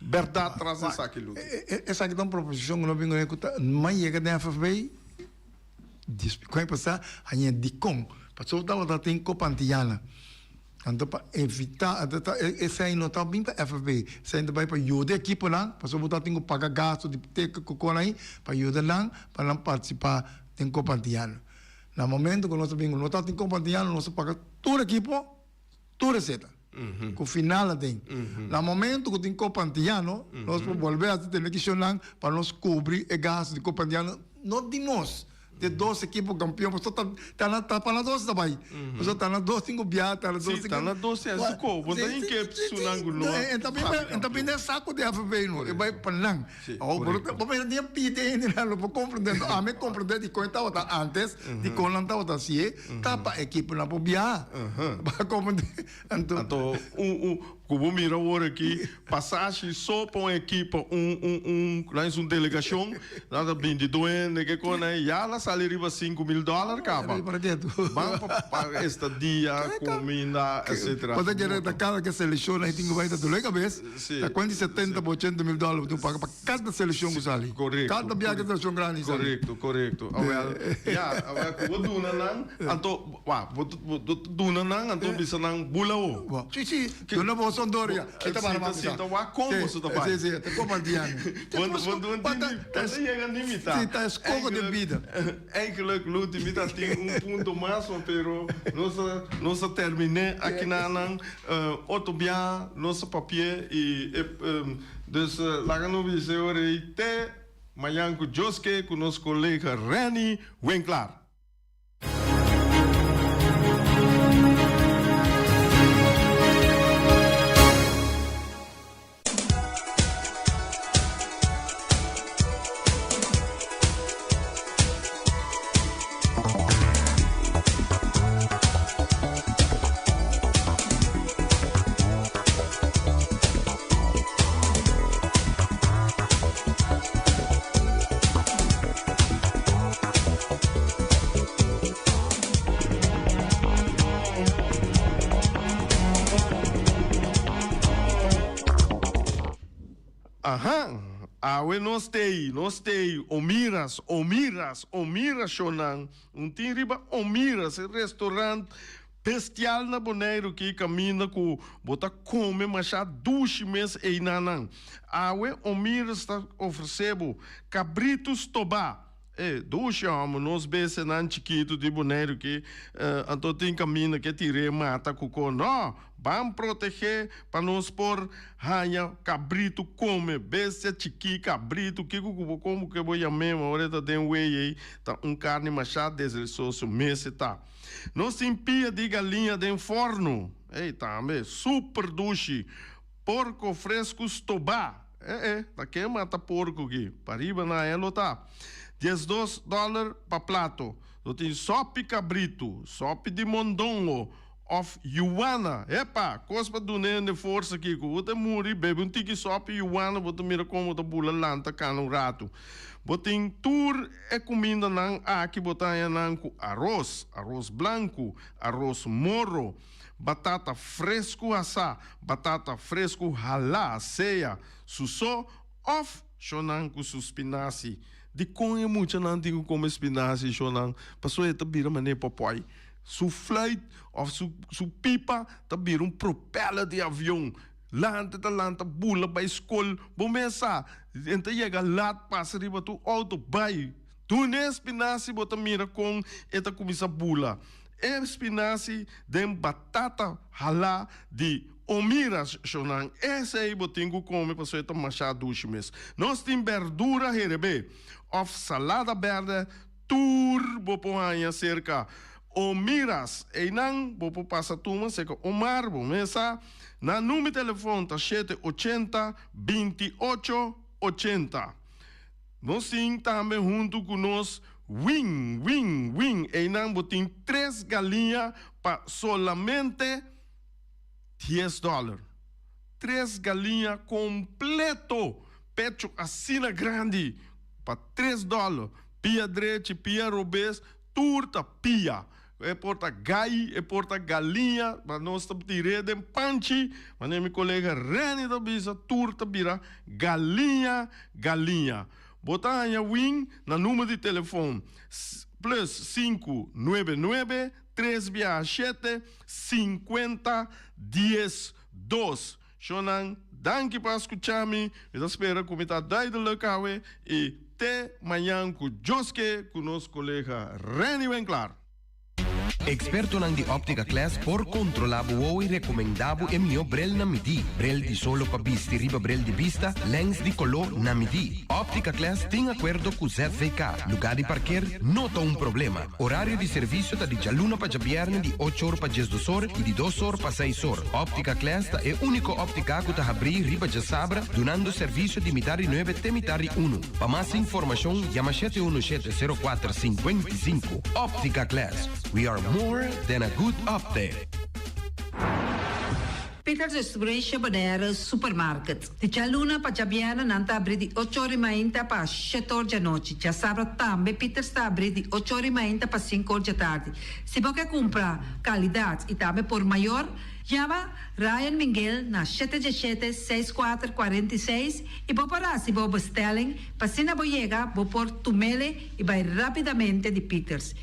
bèrdat tras esaki, Luti? Esaki ta un proposishon ku no bin ku ku ta mas yega den FFB ku pasá haña dikon. Pasobra tabata tin Copa Antillana. Anto pa evitá esei no ta bin pa FFB, esei ta bai pa yuda e ekiponan pasobra bo ta tin ku paga gastu di teken ku kon ahí pa yuda nan pa nan partisipá den Copa Antillana. Na momento ku nos a bin ku no tabatin Copa Antillano nos a paga tur ekipo tur eseta ku final aden. Na momento ku tin Copa Antillano nos por bolbe hasi tene kishonnan pa nos kubri e gastu di Copa Antillano no di nos di e dos ekipo kampion pasobra ta na ta pa na dos ta bai pasobra ta na dos tin ku biaha ta na dos tin ku. Si ta na dos tin hasi ko bo ta hinke sunan ku no a E ta bin den saku di FB no e bai pa nan. Oh, bo bo mester tin pidi hende nan lo por comprende. Enton ami comprende dikon e tabata antes, dikon nan tabata hasié, ta pa ekiponan por biaha. Bo a comprende? Anto, Anto un un ku bo mira awor aki, pasashi so pa un ekipo, un un un nan es un delegashon, nan ta binti duende ke kon nan ya la sali riba 5000 dòler kaba. Ban pa paga estadia, kuminda, etcetera. Bo ta kere ta kada ke selekshon nan tin ku bai ta dole kabes. Ta kuanti 70 pa 80 mil dòler bo tin ku paga pa kada selekshon ku sali. Kada biaha ke selekshon grandi sali. Korekto, korekto. Awel, ya, awel ku bo duna nan, anto, wa, bo bo duna nan, anto bisa nan bula ho. Si, si, duna bo sondoria. E ta bara Si, ta wak kon boso ta bai. Si, si, ta komparti ami. Bo bo bo ta yega ni mitá. Si, ta eskoho den bida. Eigenlijk, Luti, mi ta tin un punto mas, pero nos a, nos a terminé akinanan. Otro bia nos a papié i e, dus laga nos bisa e ora ei te mañan ku Dios ke ku nos kolega Renny Winklaar. Aha, awe nos t'ei, nos t'ei, Omiras, Omiras, Omiras shownan, un tin riba Omiras, e restaurant bestial na Boneiru ki kaminda ku bo ta kome masha dushi mes einanan. Awe Omiras ta ofresé bo kabritu stobá. E dushi homo, nos bestianan chikitu di Boneiru ki anto tin kaminda ke tir'é mata ku ko. No! Ban protegé pa nos por haña kabritu kome. Bestia chikí, kabritu, kiko ku bo komo ke bo yam'é, ma ora e ta den wei ei, ta un karni mashá deselsoso mes e ta. Nos tin pia di galiña den fòrnu, ei tambe, super dushi. Porko fresku stobá. E e, ta ken mata porko ki? Pariba na e lo ta. 12 dòler pa plato. Lo tin sòpi kabritu, sòpi di mondongo òf yuana. Epa! Kos pa duna hende forsa kiko. Bo ta muri, bebe un tiki sòpi yuana, bo ta mira kon bo ta bula lanta kana un ratu. Bo tin tur e kumindanan aki, bo ta haña nan ku aros, aros blanku, aros moro. Batata fresku asá, batata fresku halá, sea su so òf shonan ku su spinasi. Dikon e muchanan tin ku kome spinasi, shonan? Pasobra e ta bira manera pòpòi. Su fluit òf su su pipa ta bira un propeller di avion. Lanta ta lanta bula bai skol. Bo mes sa, e ta yega lat pasa riba tur outo bai. Duna e spinasi bo ta mira kon e ta kuminsá bula. E spinasi den batata halá di Omira shonan esei bo tin ku kome pasobra e ta masha dushi mes. Nos tin berdura herebé òf salada bèrdè tur bo por haña serka Omiras. Einan bo por pasa tuma serka Omar bo mes sa. Nan number telefon ta shete 80 28 80. Nos tin tambe huntu ku nos win, win, win. Einan bo tin tres galiña pa solamente dies dòler. Tres galiña kompleto, pecho asina grandi, pa tres dòler. Pia drechi, pia robes, tur ta pia. E por ta gai, e por ta galiña, ma nos ta tir'é den panchi, manera mi kolega Renny ta bisa, tur ta bira galiña, galiña. Bo ta haña win na number di telefon plus sinku nuebe nuebe, tres biaha shete, sinkuenta, dies, dos. Shonnan, danki pa skucha mi. Mi ta spera ku mi ta duidelijk awe i te mañan ku Dios ke ku nos kolega Renny Winklaar. Ekspertonan di Optica Class por kontrolá bo wowo i rekomendá bo e mihó brel na midí. Brel di solo pa bisti riba brel di bista, lèns di koló na midí. Optica Class tin akuerdo ku ZVK. Lugá di parker no ta un problema. Orario di servisio ta di djaluna pa djabièrnè di ocho or pa diesdos or i di dos or pa seis or. Optica Class ta e úniko óptika ku ta habrí riba djasabra dunando servisio di mitar di nuebe te mitar di unu. Pa mas informashon yama shete unu shete sero kuater sinkuenta i sinku. Optica Class, we are more than a good optic. Peters Restauration Bonaire Supermarket. Di djaluna pa djabièrnè nan ta abrí di ocho or i mainta pa shete or djanochi. Djasabra tambe Peters ta abrí di ocho or i mainta pa sinku or djatardi. Si bo ke kumpra kalidat i tambe por mayor, yama Ryan Minguel na shete djeshete, seis kuater, 46 i bo por hasi bo bestelling pa asina bo yega bo por tumele i bai rápidamente di Peters.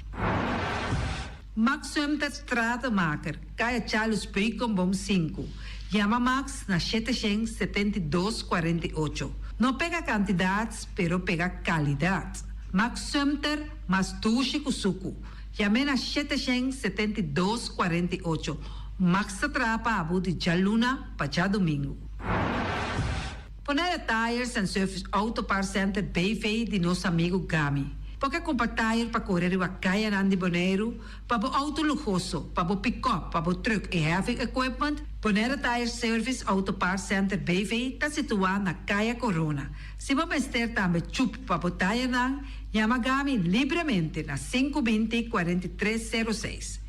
Max Sumter Stratenmaker, Kaya Charles Beukenboom sinku. Yama Max na 772 48. No pega kantidat, pero pega kalidat. Max Sumter, mas dushi ku suku. Yam'é na 772 48. Max ta traha pa bo di djaluna pa djadumingu. Bonaire Tires and Service Auto Parts Center BV di nos amigu Gami. Bo ke kumpra tire pa kore riba kayanan di Boneiru, pa bo outo luhoso, pa bo pikòp, pa bo trùk i heavy equipment? Bonaire Tire Service Auto Parts Center BV ta situá na Kaya Corona. Si bo mester tambe chup pa bo tirenan, yama Gami libremente na 520 43 06.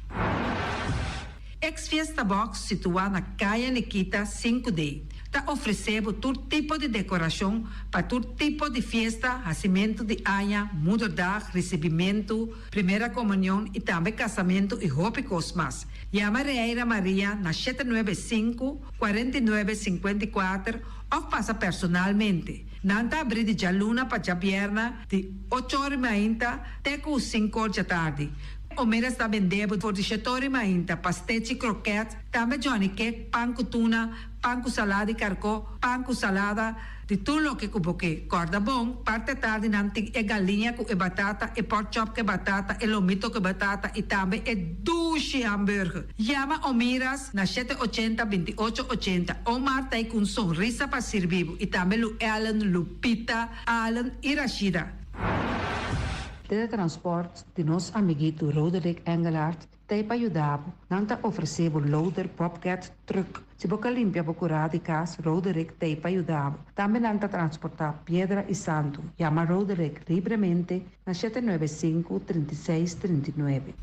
Ex Fiesta Box situá na Kaya Nikita sinku D ta ofresé bo tur tipo di dekorashon pa tur tipo di fiesta, hasimentu di aña, moederdag, risibimentu, primera komunion i tambe kasamentu i hopi kos mas. Yama Reira Maria na 795, 49, 54 òf pasa personalmente. Nan ta abrí di djaluna pa djabièrnè di ocho or i mainta te ku sinku or djatardi. Omera sta bendé bo for di shetori mainta, pastechi, kroket, tambe Johnny cake, pan ku tuna, pan ku salada di karkó, pan ku salada, di tur loke ku bo ke. Kòrda bon, parti atardi nan tin e galiña ku e batata, e pork chop ku e batata, e lomito ku e batata i tambe e dushi hamburger. Yama Omiras na 780 28 80. Omar ta ei ku un sonrisa pa sirbi bo i tambe Lu Ellen, Lupita, Allen i Rashida. Teletransport di nos amiguito Roderick Engelhardt ta ei pa yuda bo. Nan ta ofresé bo loader, bobcat, truck. Si bo ke limpia bo kurá di kas, Roderick ta ei pa yuda bo. Tambe nan ta transportá piedra i santu. Yama Roderick libremente na 795 36 39.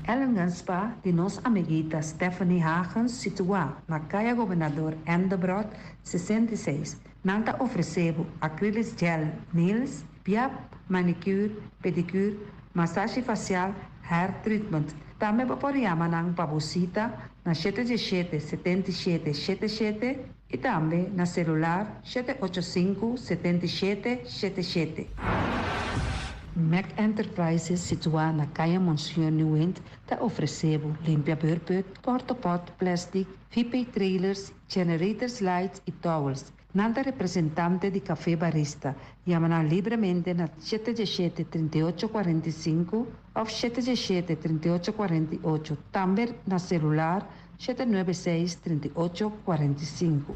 Ellingen Spa di nos amiguita Stephanie Hagens situá na Kaya Gobernador Endebrot 66. Nan ta ofresé bo acrylic gel nails, piap, manicure, pedicure, masashi fasial, hair treatment. Tambe bo por yama nan pa bo sita na 717 77 77 i tambe na selular 785 77 77. Mac Enterprises situá na Kaya Monsignor Nieuwind ta ofresé bo limpia beurput, portapot, plastic, VP trailers, generators lights i towels. Nan ta representante di Café Barista. Yama nan libremente na 717 38 45 òf 717 38 48. Tambe na selular 796 38 45.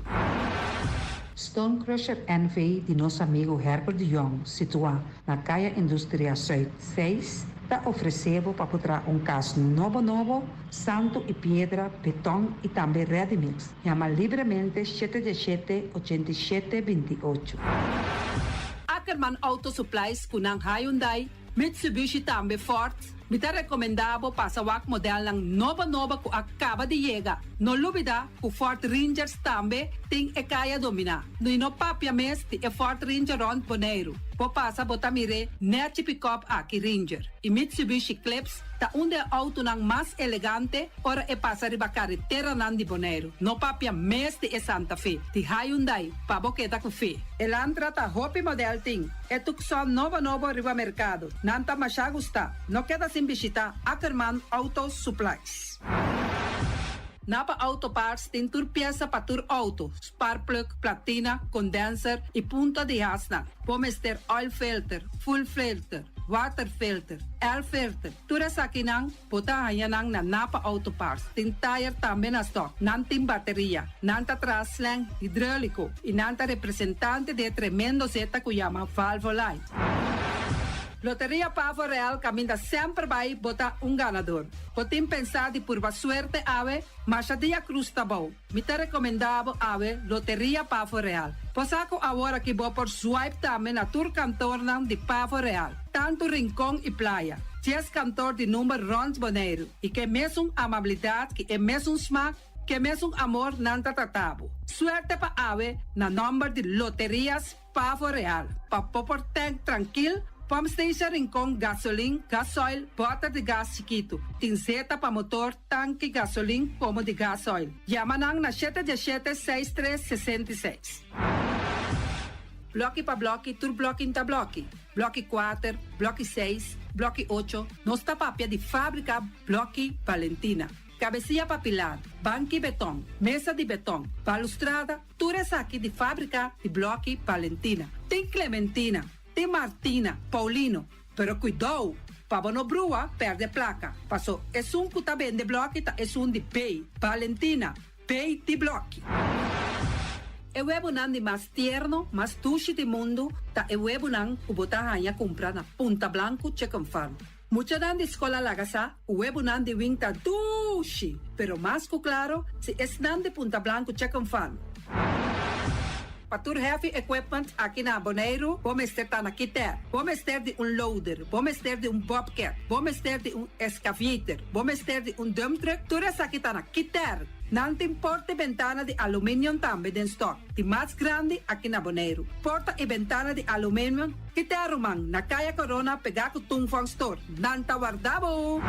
Stone Crusher NV di nos amigu Herbert de Jong, situá na Kaya Industria Zuid 6, ta ofresé bo pa traha un kas nobo nobo, santu i piedra, beton i tambe ready mix. Yama libremente 717 87 28. Ackerman Auto Supplies ku nan Hyundai, Mitsubishi tambe Ford. Mi ta rekomendá bo pasa wak modelnan nobo nobo ku a kaba di yega. No lubidá ku Ford Rangers tambe tin e kaya dominá. No i no papia mes di e Ford Ranger rònt Boneiru. Bo pasa bo ta mir'é nèchi pikòp aki Ranger i Mitsubishi Eclipse ta un di e outonan mas elegante ora e pasa riba kareteranan di Boneiru. No papia mes di e Santa Fe di Hyundai pa bo keda ku fe. Elantra ta hopi modèl tin e Tucson nobo nobo riba merkado. Nan ta masha gustá. No keda sin bishitá Ackerman Auto Supplies. Napa Auto Parts tin tur piesa pa tur outo, sparkplug, platina, condenser y punta di hasnan. Bo mester oil filter, fuel filter, water filter, air filter, tur esakinan bo ta haña nan na Napa Auto Parts. Tin tire tambe na stock. Nan tin bateria. Nan ta traha slang hidrolico y nan ta representante di e tremendo zeta cu yama Valvoline. Loteria Pavo Real caminda semper bay bo ta un ganador. Bo tin pensá di purba suerte awe? Masha dia cruz ta bou. Mi ta recomendá bo awe Loteria Pavo Real. Bo sa cu awor aki bo por swipe tambe na tur kantornan di Pavo Real, tantu Rincon y Playa. Dies kantor di number rond Boneiru y ke mesun amabilidad ki e mesun smaak, ke mesun amor nan ta trata bo. Suerte pa awe na nomber di Loterias Pavo Real, pa bo por tank trankil, Pump Station Rincon, gasolin, gasoil, bòter di gas chikitu. Tin zeta pa motor, tanki, gasolin komo di gasoil. Yama nan na shete diesshete seis tres 66. Blòki pa blòki, tur blòki n'ta blòki. Blòki kuater, blòki seis, blòki ocho, nos ta papia di fábrika Blòki Valentina. Kabesia pa pilar, banki beton, mesa di beton, balustrada, Tur esaki di fábrika di blòki Valentina. Tin Clementina, tin Martina, Paulino, pero kuidou pa bo no brua pèrdè plaka, paso esun ku ta bende blòki ta esun di B, Valentina, B di blòki. E webunan di mas tierno, mas dushi di mundu ta e webunan ku bo ta haña kumpra na Punta Blanco Chicken Farm. Muchanan di skol a laga sa ku webunan di wing ta dushi, pero mas ku klaro si esnan di Punta Blanco Chicken Farm. Pa tur heavy equipment aki na Boneiru bo mester ta na Kiter. Bo mester di un loader, bo mester di un bobcat, bo mester di un excavator, bo mester di un dump truck, tur esaki ta na Kiter. Nan tin porta i bentana di aluminium tambe den stock, di mas grandi aki na Boneiru. Porta i bentana di aluminium. Kita ruman, na Kaya Corona pegá ku Tung Fong Store. Nan ta warda bo!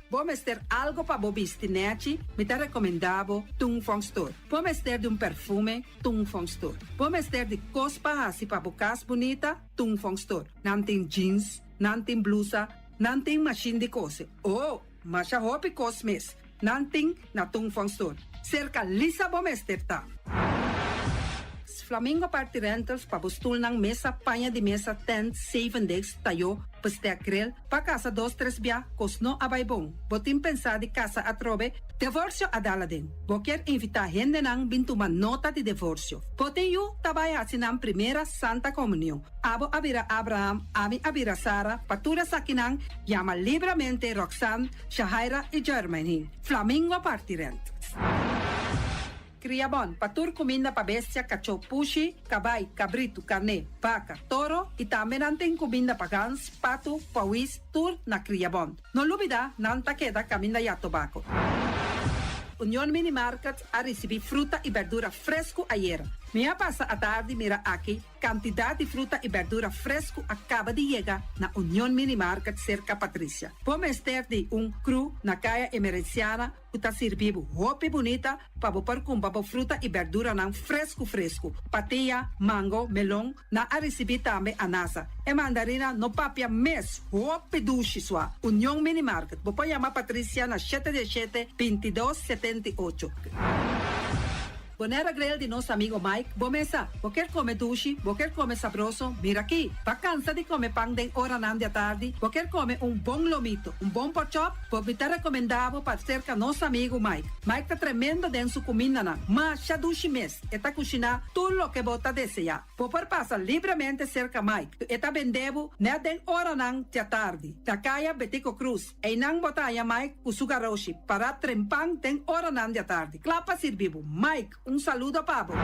Bo mester algo pa bo bisti nèchi? Mi ta rekomendá bo Tung Fong Store. Bo mester di un perfume? Tung Fong Store. Bo mester di kos pa hasi pa bo kas bunita? Tung Fong Store. Nan tin jeans, nan tin blusa, nan tin mashin di kose. Oh! Masha hopi kos mes nan tin na Tung Fong Store. Serka Lisa bo mester ta. Flamingo Party Rentals pa bo stulnan, mesa, paña di mesa, tent, zeven desk, tayó, bestek, grill, pa kasa dos tres bia, kos no a bai bon. Bo tin pensá di kasa atrobe? Devorsio a dal aden. Bo kier invitá hendenan bin tuma nota di devorsio. Bo tin yu ta bai hasi nan primera Santa Komunion. Abo a bira Abraham, ami a bira Sara, pa tur esakinan yama libramente Roxanne, Shahaira i Jermaine. Flamingo parti rent. Kria bon, pa tur kuminda pa bestia, kachó, pushi, kabai, kabritu, karné, baka, toro i tambe nan tin kuminda pa gans, patu, pawis, tur na Kria Bon. No lubida, nan ta keda kaminda ya tobako. Union Mini Market a risibí fruta i berdura fresku ayera. Mi a pasa atardi mira aki Kantidat di fruta i bèrdura fresku a kaba di yega na Union Mini Market serka Patricia. Bo mester di un kru na Kaya Emerenciana ku ta sirbi bo hopi bunita pa bo por kumpra bo fruta i bèrduranan fresku fresku. Patia, mango, melon, nan a risibí tambe anasa. E mandarina no papia mes, hopi dushi sua. Union Mini Market, bo por yama Patricia na shete diesshete, 22, 78. Bonera Grill di nos amigo Mike, bo mesa. Bo kier come dushi, bo kier come sabroso, mira aki. Bo a cansa di come pan den oranan di atardi, bo kier come un bon lomito, un bon porkchop, bo mi ta recomenda bo pa cerca nos amigo Mike. Mike ta tremendo den su cumindanan, masha dushi mes, e ta cushina tur loke bo ta desea. Bo por pasa libremente cerca Mike, e ta bende bo net den oranan di atardi, na caya Betico Cruz. Einan bo ta haña Mike ku su garoshi pará trempan den oranan di atardi, kla pa sirbi bo. Mike, un saludo pa bo.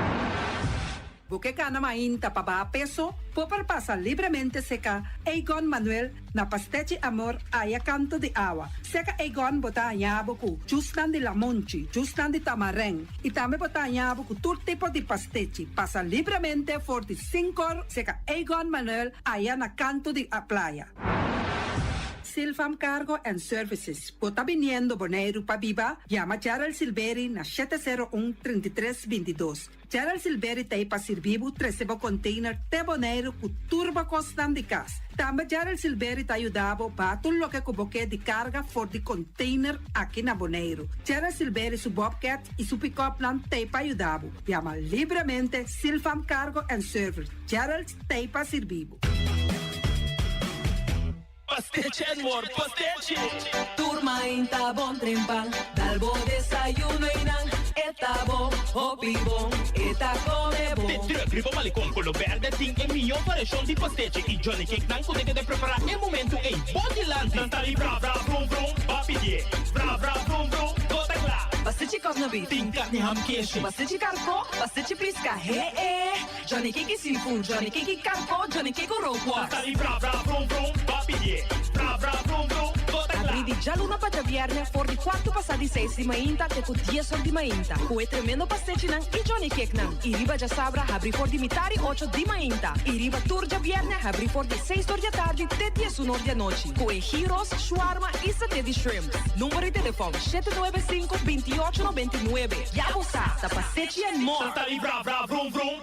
Bo ke kana mainta pa baha peso? Bo por pasa libremente seka Egon Manuel na Pastechi Amor aya kanto di awa. Seka Egon bo ta haña bo ku jusnan di lamonchi, jusnan di tamarèn i tambe bo ta haña bo ku tur tipo di pastechi. Pasa libremente for di sinkor seka Egon Manuel aya na kanto di playa. Silfam Cargo and Services, Bo ta biniendo Boneiru pa biba? Yama Gerald Silberi na 701 33 22. Gerald Silberi ta ei pa sirbi bo trese bo container te Boneiru ku tur bo kosnan di kas. Tambe Gerald Silberi ta yuda bo baha tur loke ku bo ke di karga for di container aki na Boneiru. Gerald Silberi su bobcat i su pick-upnan ta ei pa yuda bo. Yama libremente Silfam Cargo and Service. Gerald ta ei pa sirbi bo. Pastechi and more pastechi! Tur mainta bon trempan, dal bo desayuno y nan e ta bon, hopi bon, e ta come bon. De truck riba Malecon Colo Berde tin e miyo variacion di pastechi y Johnny Cake nan cu ta keda prepara e momento ey bo dilanti. Nan ta di bra bra brum brum, ba pidie bra bra brum brum, bo ta cla. Pastechi kòsna beef. Tin carni ham keshi. Pastechi karko, pastechi pisca, he e. Johnny Cake seafood, Johnny Cake karko, Johnny Cake rookworst. Nan ta di bra bra brum brum, ba pidie bra bra brum brum, bo ta Abrí kla. di djaluna pa djabièrnè for di kuartu pasá di seis di mainta te ku dies or di mainta ku e tremendo pastechinan i Johnny Cakenan. I riba djasabra habrí for di mitá di ocho di mainta i riba tur djabièrnè habrí for di seis or di atardi te diesun or di anochi ku e gyros, shawarma i saté di shrimps. Number di telefòn, shete nuebe sinku, binti ocho 99. Ya bo sa, ta pastechi and more! Nan ta di bra bra vrum vrum.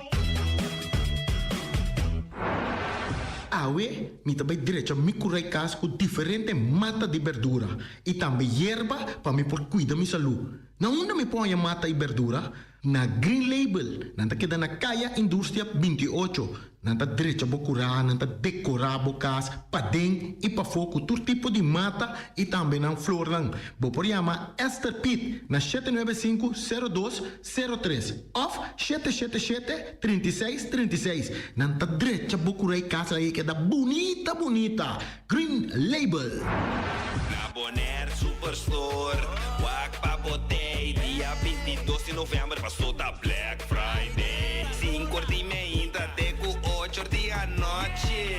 Awe mi ta bai drecha mi kurai kas ku diferente mata di berdura i tambe yerba pa mi por kuida mi salú. Na unda mi por haña mata i berdura? Na Green Label. Nan ta keda na Kaya Industria 28. Nan ta drecha bo kurá, nan ta dekorá bo kas paden i pafó ku tur tipo di mata i tambe nan flornan. Bo por yama Esther Piet na 795 02 03 òf 777 36 36. Nan ta drecha bo kurá i kas ei keda bunita bunita. Green Label. Na Bonaire Superstore, wak pa bo tei dia 22 di november paso ta Black Friday. Sinku or di meinta te ku ocho or di anochi.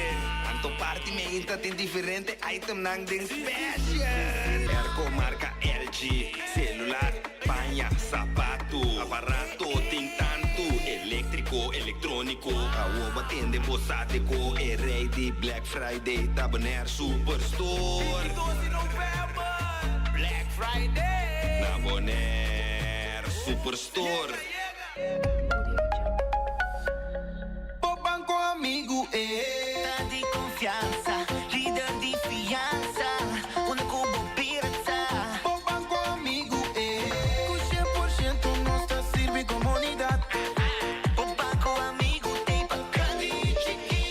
Anto parti meinta tin diferente itemnan den special. Airco marka LG, celular, paña, sapatu, aparato tin tantu, eléktriko, elektróniko. Awor bo tende bo sa te ko e rei di Black Friday ta Bonaire Superstore. 22 di november, Black Friday! Na Bonaire Superstore. Bo banco amigu e. Ta di confiansa, lider di fiansa, unda cu bo bira ta. Bo banco amigu e. Cu 100% nos ta sirbi comunidad. Bo banco amigu t'ey pa grandi y chiki.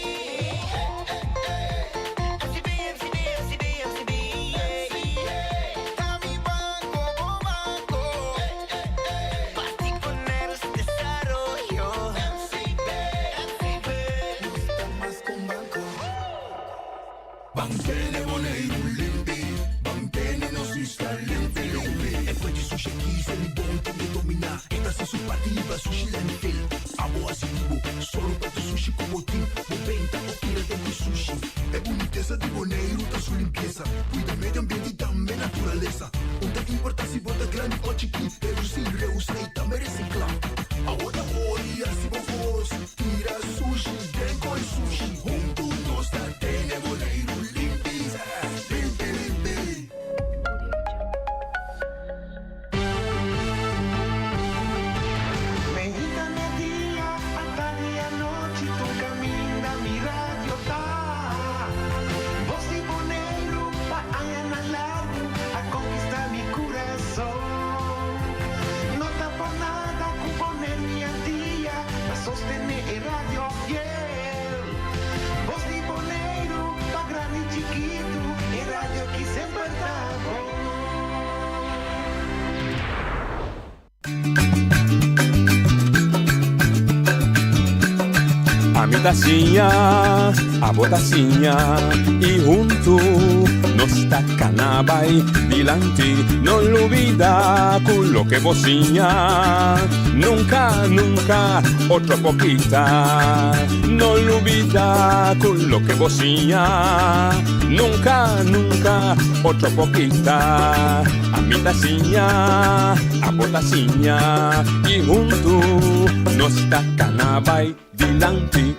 MCB, MCB, MCB, MCB, yeah. Ta mi banco, bo banco. Parti poner su desaroyo. MCB, MCB. Nos ta mas cu un banco. Ban tene Boneiru limpi, ban tene nos isla limpi limpi. E fuente di sushi aki Selibon tin di dominá. E ta hasi su parti hiba sushi landfill. Abo hasi di bo, sòru pa tur sushi ku bo tin. Bo benta o tira den ku sushi. E bunitesa di Boneiru ta su limpiesa. Kuida medio ambiente i tambe naturalesa. Un ta importá si bo ta grandi o chikí. Redusí, reusá i tambe resiklá. Awor ta ora di hasi bo kos. Tira sushi den koi sushi. Huntu nos ta tene Boneiru limpi, limpi, limpi. Meinta media, atardi anochi, tur caminda mi radio ta. Voz di Boneiru pa añanan largu a conquista mi curason. No ta por nada cu Boneiru y Antia ta sostene e radio fiel. Voz di Boneiru pa grandi y chikitu, e radio ki semper ta bon. Ami ta siña, abo ta siña, i huntu. Nos ta kana bai dilanti, no lubida ku loke bo siña nunka, nunka otro por kita. No lubida ku loke bo siña nunka, nunka otro por kita. Ami ta siña, abo ta siña i huntu nos ta kana bai dilanti.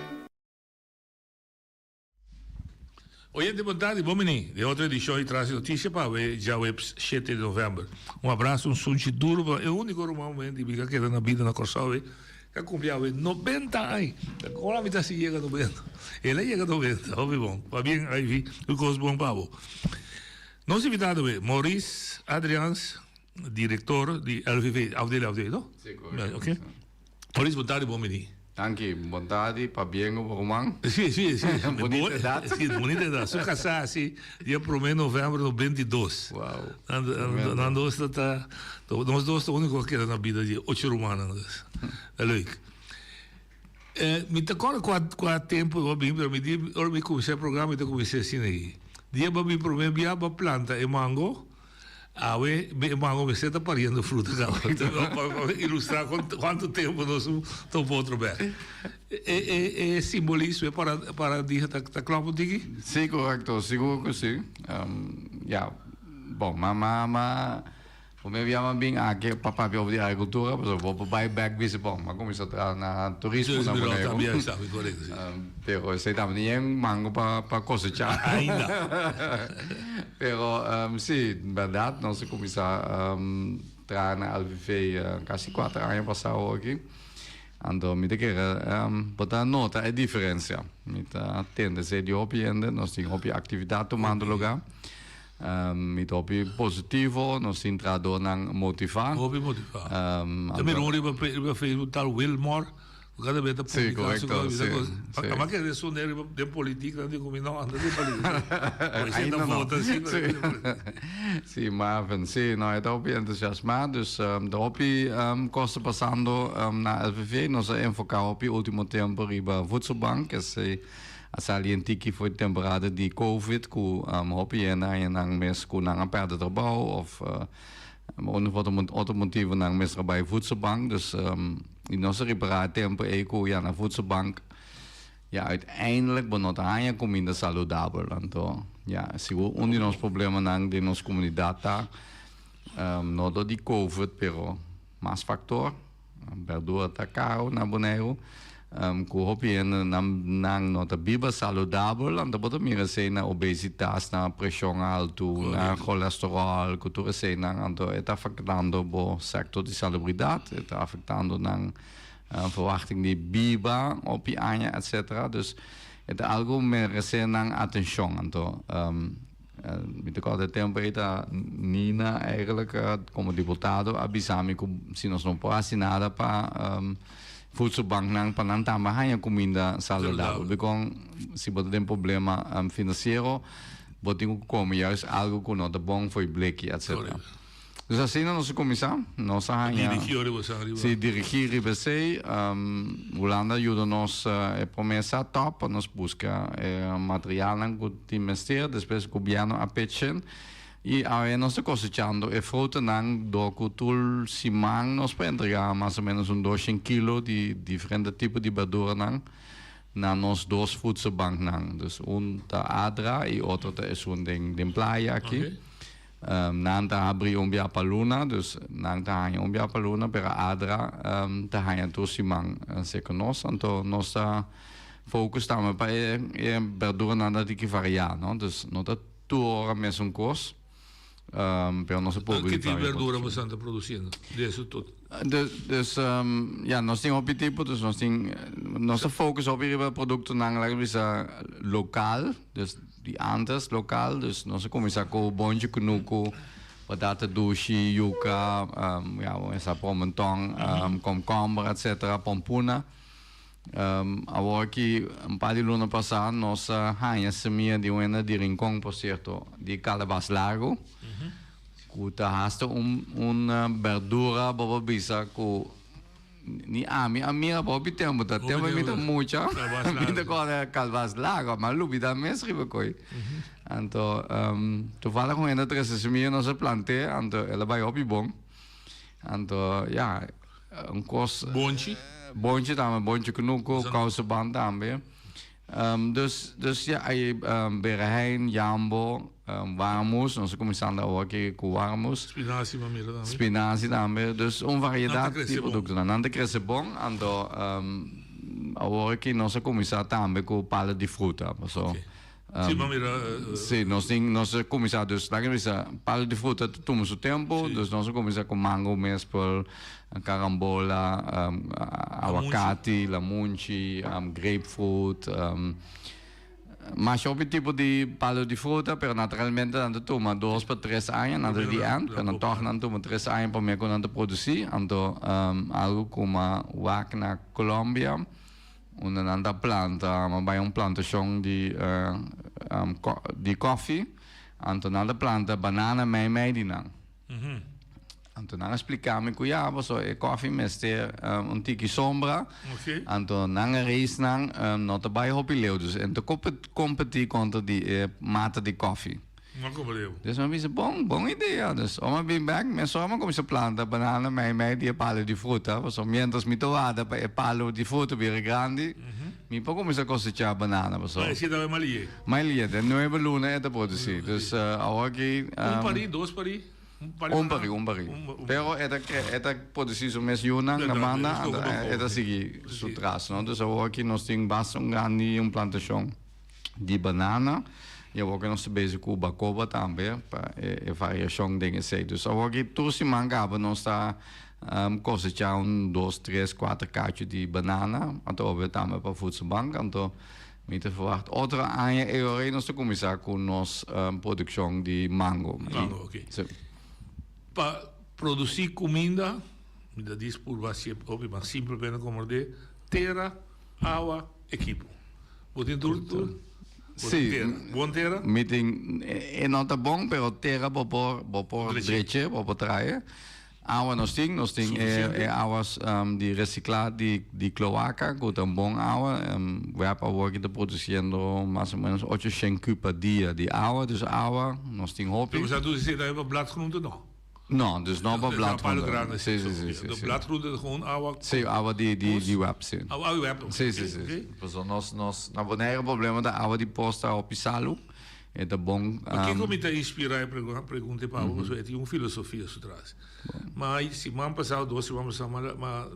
Oyente bon tardi, bon bini den otro edicion di Tras di Noticia pa awe djaweps shete di november. Un abraso, un sunchi duro pa e unico ruman muher di mi cu a keda na bida na Corsou awe, cu a cumpli awe nobenta aña. Ora mi ta si yega nobenta. El a yega nobenta, hopi bon. Pabien Ivy, tur cos bon pa bo. Nos invitado awe, Maurice Adriaans, director di LVV, afdeling afdeling, no? Si, correcto. Ok. Maurice, bon tardi, bon bini. Danki, bon tardi, pabien ku bo ruman. Si, si, si. Bonita edat. Si, bonita edat. Su kasá si dia promé novèmber 92. Wow. Nan dos ta ta, nos dos ta úniko ku a keda na bida di ocho rumannan. Dus, ta leuk. Mi ta kòrda kua kua tempu bo a bin, pero mi di ora mi kuminsá e programa mi ta kuminsá asina aki. Dia bo a bin promé bia bo a planta e mango. Awe e mango mester ta pariendo fruta caba. Pa ilustra cuanto tempo nos topa otro bek. E e simbolismo, e paradigma ta cla un tiki? Si, correcto, sigur cu si. Ya, bon, ma ma ma prome bia m'a bin aki pa papia over di agricultura, pasobra bo por bay bek bisa, bon, m'a cuminsa traha na turismo na Boneiru. Pero esey tambe tin yen mango pa pa cosecha. Ainda. Pero si, berdad nos a cuminsa traha na LVV casi cuater aña pasa awor aki. Anto mi ta kere bo ta nota e diferencia. Mi ta tende esey di hopi hende, nos tin hopi actividad tumando lugar. Mi ta hopi positivo, nos tin trahadornan motiva. Hopi motiva. Ta mira un riba Facebook tal Wilmore. Ku kada bes ta Sí, publiká su korekto, kos, bisa sí, kos. sí. Tabata ke responde riba den politik nan di ku mi no anda den politik. Pues Ainda ta no. vota sí, pero Sí. den politik. Sí, Marvin, sí, no, e ta hopi entusiasmá. Dus ta hopi kos ta pasando na LVV. Nos a enfoká hopi último tempu riba voedselbank. Esei a sali en tiki for e temporada di Covid ku hopi hende haña nan mes ku nan a pèrdè trabou òf Un of otro motivo nan mester a bai voedselbank, dus y nos a ripara e tempo ey cu ya na voedselbank ya uiteindelijk bo no ta haña cuminda saludabel. Anto ya sigur un di nos problemanan den nos comunidad ta no dor di covid pero mas factor. Berdura ta caro na Boneiru, cu hopi hende nan nan no ta biba saludabel, anto bo ta mira esey na obesitas, na presion alto, na cholesterol, cu tur eseynan, anto e ta afectando bo sector di salubridad, e ta afectando nan verwachting di biba hopi aña, etcetera. Dus e ta algo merece nan atencion, anto. Mi ta kòrda e tempu ei ta Nina eigenlijk komo diputado a bisa mi ku si nos no por hasi nada pa voedselbanknan pa nan tambe haña kuminda saludabel. Bikon si bo ta den problema finansiero bo tin ku kome juist algu ku no ta bon for e bleki etsetera. Dus asina nos a kuminsá, nos a haña. Dirigí riba esei riba. Sí, dirigí riba esei. Hulanda a yuda nos e promé sa tòp pa nos buska e materialnan ku tin mester. Despues gobièrnu a pitchen i awe nos ta kosechando e frutanan dor ku tur siman nos por entregá mas o ménos un doshen kilo di diferente tipo di berduranan na nos dos voedselbanknan. Dus un ta Adra i otro ta esun den playa aki. Nan ta habri un bia pa luna, dus nan ta haña un bia pa luna, pero Adra ta haña tur siman seco nos. Anto nos ta focus tambe pa e e berduranan ta tiki varia, no? Dus no ta tur ora mesun cos, pero nos a purba Ki di tipo varia berdura poco. boso ta produciendo? Di eso tot. Dus, dus ja, nos tin hopi tipo, dus nos tin, nos ta focus hopi riba productonan, laga bisa, local, dus Di antes local, dus nos a cuminsa cu bonchi cunucu, batata dushi, yuca, ya bo mester promenton, komkomber etcetera, pompuna. Awor aki un par di luna pasa nos a haña semia di un hende di Rincon por cierto, di calabas largo, cu ta hasta un un berdura bo por bisa cu Ni ami a mira pa hopi tempu ta tempu mi ta mucha mi ta kòrda kalbas lago ma lubida mes riba koi. Anto toevallig un hende a trese semilla nos a plant'é, anto el a bai hopi bon. Anto ya, un kos. Bonchi? Bonchi tambe, bonchi kunuku, kousenband tambe. Dus, dus ya, ai berehein, jambo, warmus, nos a kuminsá anda awor aki ku warmus. Spinazi mi a mira tambe. Spinazi tambe, dus un variedat di produktonan. Nan ta krese bon, anto awor aki nos a kuminsá tambe ku palo di fruta, paso. Sí, bo mira. Sí, nos tin, nos a kuminsá, dus laga mi bisa, palo di fruta ta tuma su tempu, dus nos a kuminsá ku mango, mespel, karambola, awakati, lamunchi, grapefruit, masha hopi tipo di palo di fruta, pero naturalmente nan ta tuma dos pa tres aña, nan ta di ènt, pero nan tòg nan tuma tres aña promé ku nan ta produsí, anto algu ku mi wak na Colombia. Unda nan ta planta, a bai un plantashon di di koffie, anto nan ta planta banana mei mei di nan. Anto nan a splika mi ku ya paso e koffie mester un tiki sombra, anto nan a reisnan no ta bai hopi leu, dus e no ta kompeti kontra di e mata di koffie. No compreo. Dus mi a bisa, bon, bon idea. Dus ora mi a bin bek, mesora mi a cuminsa planta banana mei mei di e palo di fruta. Pasobra mientras mi ta warda pa e palo di fruta bira grandi, mi por cuminsa cosecha banana. Pasobra. Ma esei ta bai malie? Malie, den nuebe luna e ta produci. Dus awor aki. Un pari, dos pari? Un pari, un pari. Pero e ta e ta produci su mes yunan na banda, anto e ta sigui su tras, no. Dus awor aki nos tin basta un grandi un plantacion. di banana y awor ke nos ta bezig ku bakoba tambe pa e variashon den esei. Dus awor ki tur siman kaba nos ta kosechá un dos, tres, kuater kachu di banana, anto obvio tambe pa voedselbank. Anto mi ta verwacht otro aña e ora ei nos ta kuminsá ku nos produkshon di mango. Mango, oké. Sí. Pa produsí kuminda, mi ta dis purba hasié hopi mas simpel p'e no komprendé, tera, awa, ekipo. Bo tin tur tur? Bo tin Sí. tera? Bon tera? Mi tin, e no ta bon, pero tera bo por, bo por dreche, bo por trae. Awa nos tin, nos tin e, e awa di recicla di, di cloaca, cu ta un bon awa. Web awor ki ta produciendo mas o menos 800 kub pa dia di awa, dus awa nos tin hopi. Pero bo sa tur si esei ta pa bladgroente no? No, dus no pa bladgroente. Palo grande. Sí, sí, sí, sí. De bladgroente ta gewoon awa. Sí, awa di, di, di web, sí. Awa di web. Sí, sí, sí. Pasobra nos, nos, na Bonaire problema ta awa di pos ta hopi salu. E ta bon. Pakiko mi ta inspira e pregunta pa bo? Pasobra e tin un filosofia su tras. Ma siman pasado, dos siman pasado, m'a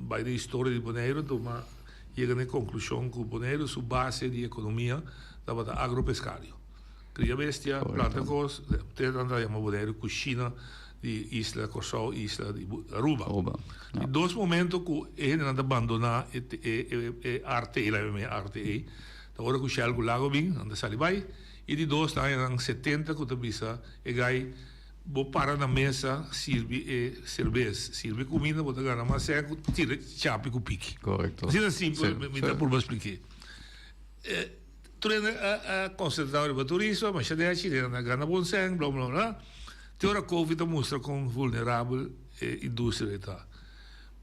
bai den historia di Bonaire, anto m'a yega na e konklushon ku Bonaire su base di ekonomia tabata agropescario. Kria bestia, planta kos, te nan ta yama Boneiru kushina di isla Kòrsou i isla di Aruba. Di dos momento ku e hendenan ta bandoná e e arte ei, laga mi arte ei, ta ora ku Shell ku Lago bin, nan ta sali bai. I di dos ta añanan setenta ku ta bisa e gai bo para na mesa sirbi e serbes, sirbi kuminda bo ta gana mas sèn ku tira chapi ku piki. Asina simpel mi ta purba splik'é. Tur hende a concentra riba turismo, masha den a chilena a gana bon sèn, bla bla bla. Te ora covid a mustra con vulnerabel e industria ei ta.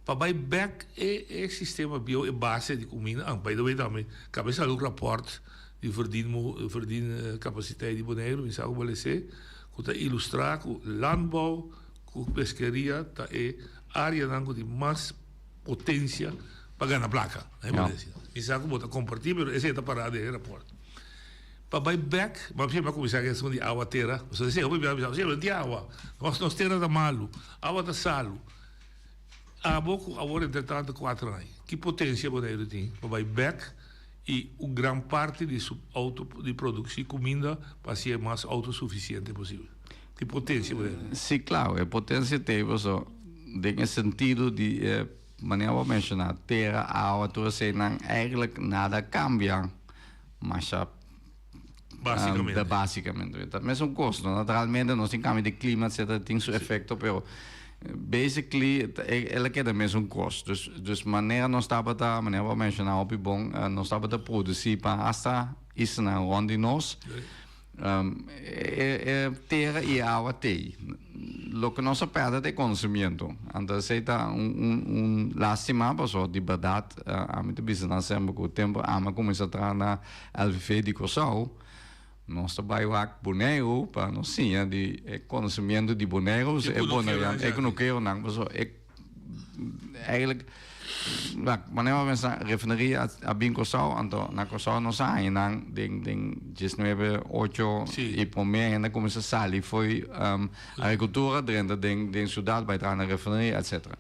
Pa bai bek e e sistema bieu, e base di cuminda, ah by the way tambe caba e sali un rapport di verdien verdien capaciteit di Boneiru, mi sa cu bo lese, cu ta ilustra cu landbouw cu peskeria ta e areanan cu tin mas potencia pa gana placa. Mi sa cu bo ta comparti, pero esey ta para den e rapport. Pa bay bek, bo a cuminsa cu esun di awa tera. Pasobra esey hopi bia bisa, si, no tin awa. Nos tera ta malu, awa ta salu. Abo cu awor entre tanto cuatro aña, ki potencia Boneiru tin pa bay bek y un gran parti di su auto di produci cuminda pa hacié mas autosuficiente posibel? Ki potencia Boneiru tin? Si, claro, e potencia t'ey pasobra den e sentido di e manera bo a menciona, tera, awa, tur eseynan, eigenlijk nada a cambia masha. Basicamente. Basicamente. Ta mesun cos, no? Naturalmente nos tin cambio di clima, etcetera, tin su efecto, pero basically el a keda mesun cos. Dus, dus manera nos tabata, manera bo a menciona hopi bon, nos tabata produci pa hasta islanan rond di nos. E tera i e awa t'ei. Loke nos a pèrdè ta e konosimiento. Anto esei ta un un lástima pasobra di bèrdat ami ta bisa nan semper ku tempu ami a kuminsá traha na LVV di Kòrsou. Nos ta bai wak Boneiru pa nos siña di e konosimiento di Boneiru, e boneriano, e kunukeronan, pasobra e eigenlijk wak manera bo pensa refineria a bin Kòrsou anto na Kòrsou nos a haña nan den den diesnuebe ocho i promé hende a kuminsá sali fo'i agrikultura drenta den den siudat bai traha na refineria etcetera.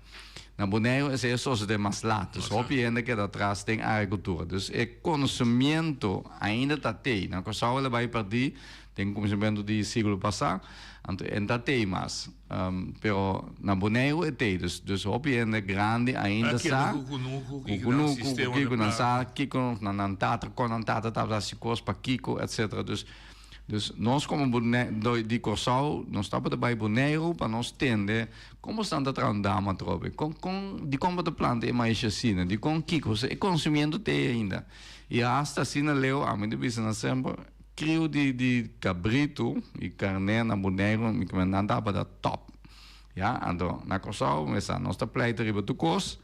Na Boneiru esei a sosodé mas lat, dus hopi hende keda atras den agrikultura. Dus e konosemiento ainda ta tei. Na Kòrsou el a bai pèrdí den kuminsamentu di siglo pasá, anto e no ta tei mas. Pero na Boneiru e tei. Dus dus hopi hende grandi ainda sa ku kunuku, ku kunuku, ku kiko nan sa kiko nan nan tata, kon nan tata tabata hasi kos, pakiko, etcetera. Dus Dus nos komo di Kòrsou nos tabata bai Boneiru pa nos tende kon bo stan ta traha un dam atrobe, kon kon dikon bo ta planta e maishi asina, dikon kiko, e konsumiento t'ei ainda. I hasta asina leu ami ta bisa nan semper kriu di di kabritu i karné na Boneiru mi kimen nan tabata tòp. Ya, anto na Kòrsou mester nos ta pleita riba tur kos.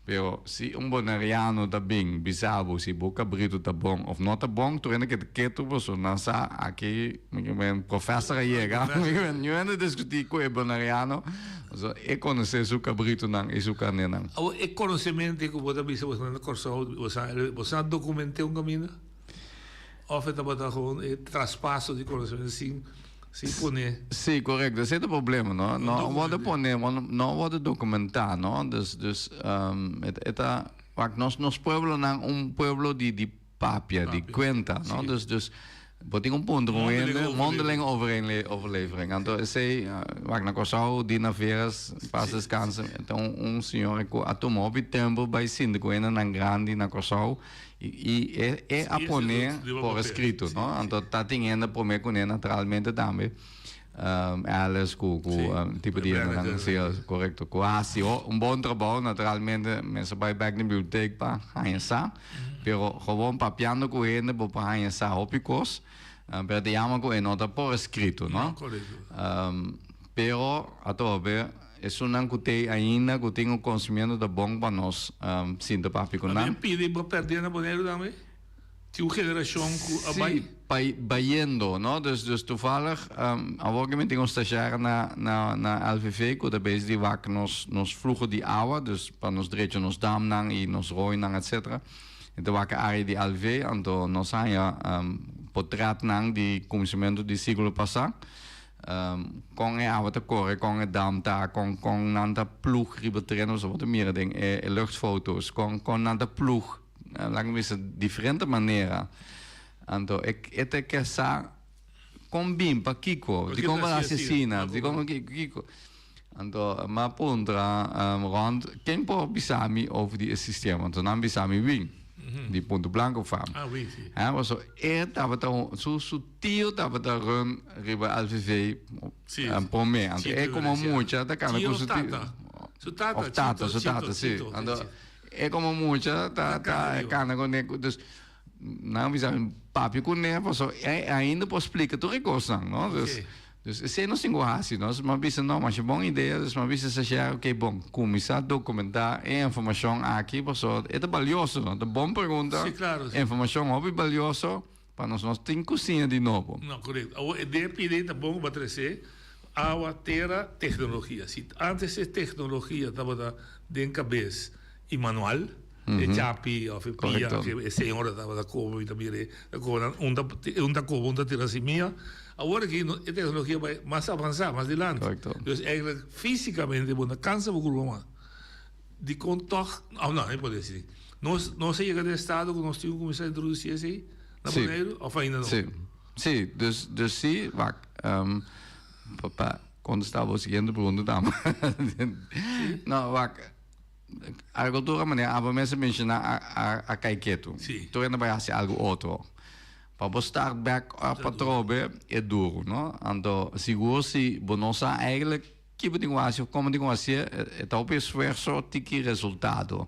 Pero si un boneriano ta bin bisa bo si bo cabrito ta bon of no ta bon, tur hende keda ketu pasobra nan sa aki mi ke men professor a yega, mi ke men niun hende discuti cu e boneriano pasobra e conoce su cabritonan y su carnenan. Awor e conocemento cu bo ta bisa bo na Corsou, bo sa documente un caminda? Of e tabata gewoon e traspaso di conocemento sin sin pone. Sí, correcto. Esei ta problema, no? No wordo pone, no wordo documenta, no? Dus, dus, um, e ta, wak, nos, nos pueblonan un pueblo di, di papia, di cuenta, no? Dus, dus, bo tin un punto con hende, mondeling overlevering. Anto esei, wak, na Kòrsou, Dina Veras, pas descanse, ta un, un señora ku a tuma hopi tempo bai sinti ku hendenan grandi na Kòrsou, I e e a pone por escrito, no? Anto ta tin hende prome cune naturalmente tambe. Alice cu cu tipo di hendenan, si, correcto. Cu a haci un bon trabou naturalmente mester bai bek na biblioteek pa haña sa. Pero gewoon papiando cu hende bo por haña sa hopi cos. Pero ta yama cu e no ta por escrito, no? Pero atrobe esunnan ku t'ei ainda ku tin un konsumiendo ta bon pa nos sinta papia ku nan. Abia pidi bo pèrdè na Boneiru tambe? Tin un generashon ku a bai? Si, bai bayendo, no? Dus dus toevallig awor ku mi tin un stagiaire na na na LVV ku ta bezig di wak nos nos fluho di awa, dus pa nos drecha nos damnan i nos rooinan etcetera. E ta wak e área di LV, anto nos haña potretnan di kuminsamentu di siglo pasá. Kon e awa ta kore, kon e dam ta, kon kon nan ta ploeg riba tereno, bo ta mira den e e luchtfoto's, kon kon nan ta ploeg, laga mi bisa diferente manera. Anto e e ta ke sa kon bin, pakiko, dikon bo ta hasi asina, dikon kiko. Anto mi a puntra rond ken por bisa mi over di e sistema, anto nan bisa mi Win di Punto Blanco Farm. Ah, Win, si. Hè, paso e tabata su su tio tabata run riba LVV Si. prome. Anto e como mucha ta cana cu su tio. Tata. Su tata, Of tata, su tata, si. Anto e como mucha ta ta cana cu ne, dus nan a bisa mi papia cu ne paso e ainda por splica tur e cosnan, no? Dus Dus esei nos tin ku hasi. Nos a bisa no, masha bon idea, dus mi a bisa Sasha, ok bon, kuminsá dokumentá e informashon aki pasobra e ta balioso, no? Ta bon pregunta, Sí, klaro, sí. informashon hopi balioso pa nos nos tin ku siña di nobo. No, korekto. Awor e den pidi ta bon ku bo a trese awa, tera, teknologia. Si antes e teknologia tabata den kabes i manual, E chapi of e pia ke e señora tabata koba mi ta mira e ta koba nan un ta un ta koba un ta tira simia. Awor aki e teknologia bai mas avansá mas dilanti. Dus eigenlijk físikamente bo no kansa bo kurpa mas. Dikon tòg òf no mi por desi nos nos a yega den estado ku nos tin ku kuminsá introdusí esei na Boneiru òf ainda no? Sí sí dus dus sí wak pa pa kontestá bo siguiente pregunta tambe. No wak. Agricultura manera abo mes a menciona a cay ketu. Tur hende bay haci algo otro. Pa bo start back up atrobe e duro, no? Anto sigur si bo no sa eigenlijk ki bo tin cu haci of como tin cu hacié e ta hopi esfuerzo tiki resultado.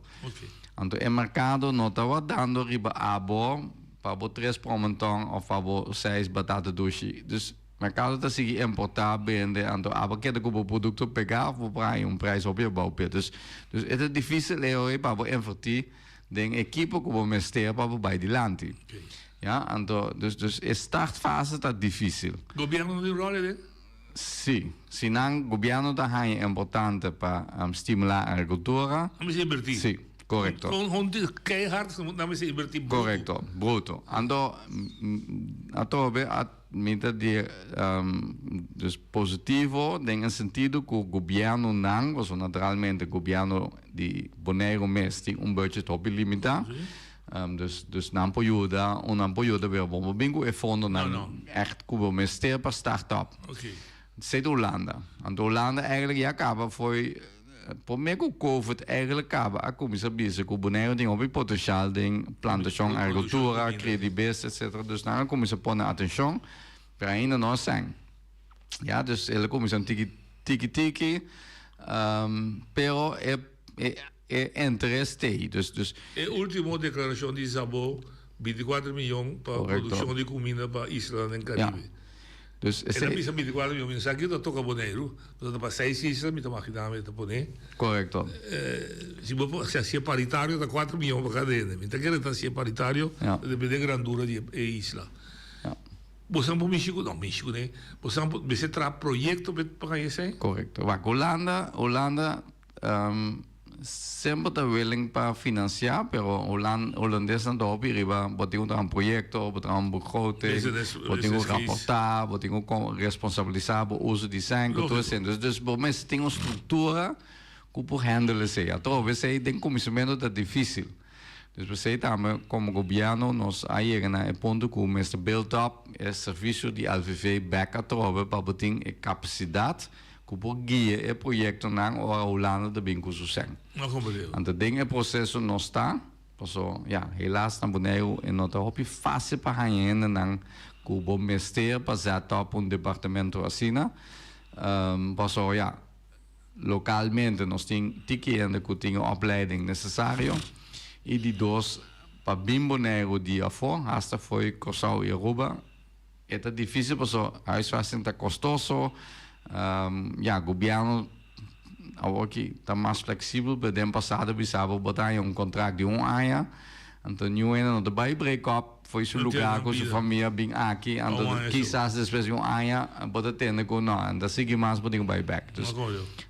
Anto e mercado no ta wardando riba abo pa bo tres promenton of pa bo seis batata dushi. Dus Merkado ta sigui importá, bende, anto abo keda ku bo produkto pegá of bo por haña un prijs hopi abou p'e. Dus, dus e ta difísil e ora pa bo invertí. Den ekipo ku bo mester pa bo bai dilanti. Ya, anto dus dus e startfase ta difísil. Gobierno no tin ròl aden? Sí, si nan gobierno ta haña importante pa stimulá agrikultura. Nan mester inbertí. Sí, korekto. Kon kon keihard nan mester inbertí bruto. Korekto, bruto. Anto atrobe a mi ta di dus positivo den e sentido ku gobiernonan, pasobra naturalmente gobierno di Boneiru mes tin un budget hopi limitá. Dus, dus nan por yuda, un nan por yuda pero bo no bin ku e fondonan ègt ku bo mester pa start up. Esei ta Hulanda. Anto Hulanda eigenlijk ya kaba foi promé ku covid eigenlijk kaba a kuminsá bisa ku Boneiru tin hopi potenshal den plantashon, agrikultura, kria di bestia etcetera. Dus nan a kuminsá pone atenshon pero ainda no a sèn. Ya, dus el a kuminsá un tiki tiki tiki pero e e E interes t'ei. Dus, dus. E ultimo deklarashon di Szabó, 24 miyon pa produkshon di kuminda pa islanan den Karibe. Ja. Dus esei. El a bisa 24 miyon, mi no sa kiko ta toka Boneiru, pasobra ta pa seis isla mi ta magina mi ta pone. Korekto. Si bo por hasié paritario ta kuater miyon pa kada hende. Mi ta kere ta hasié paritario, ta depende grandura di e isla. Ja. Bosan por mishi ku, no mishi kuné, bosan por mester traha proyekto pa haña esei? Korekto. Wak, Hulanda, Hulanda Semper ta willing pa financia, pero Holandesnan ta hopi riba bo tin cu traha un proyecto, bo traha un begroting, bo tin cu raporta, bo tin cu responsabilisa bo uso di cen cu tur esey. Dus bo mester tin un structura cu por handle esey. Atrobe esey den cuminsamiento ta dificil. Dus p'esey tambe como gobierno nos a yega na e punto cu mester build up e servicio di LVV bek atrobe pa bo tin e capacidad Ku por guia e proyektonan ora Hulanda ta bin ku su sèn. Anto den e proseso nos ta, paso ya, helaas na Boneiru e no ta hopi fásil pa haña hendenan ku bo mester pa zet op un departamento asina. Paso ya, lokalmente nos tin tiki hende ku tin e opleiding nesesario i di dos pa bin Boneiru di afó, hasta fo'i Kòrsou i Aruba, E ta difícil paso huisvesting ta costoso. Ya, gobierno awor ki ta mas flexibel, pero den pasado bisa bo bo ta haña un contract di un aña, anto niun hende no ta bai break up fo'i su lugar cu su famia bin aki, anto kisas despues di un aña bo ta tende cu no, nan ta sigui mas bo tin cu bai bek. Dus,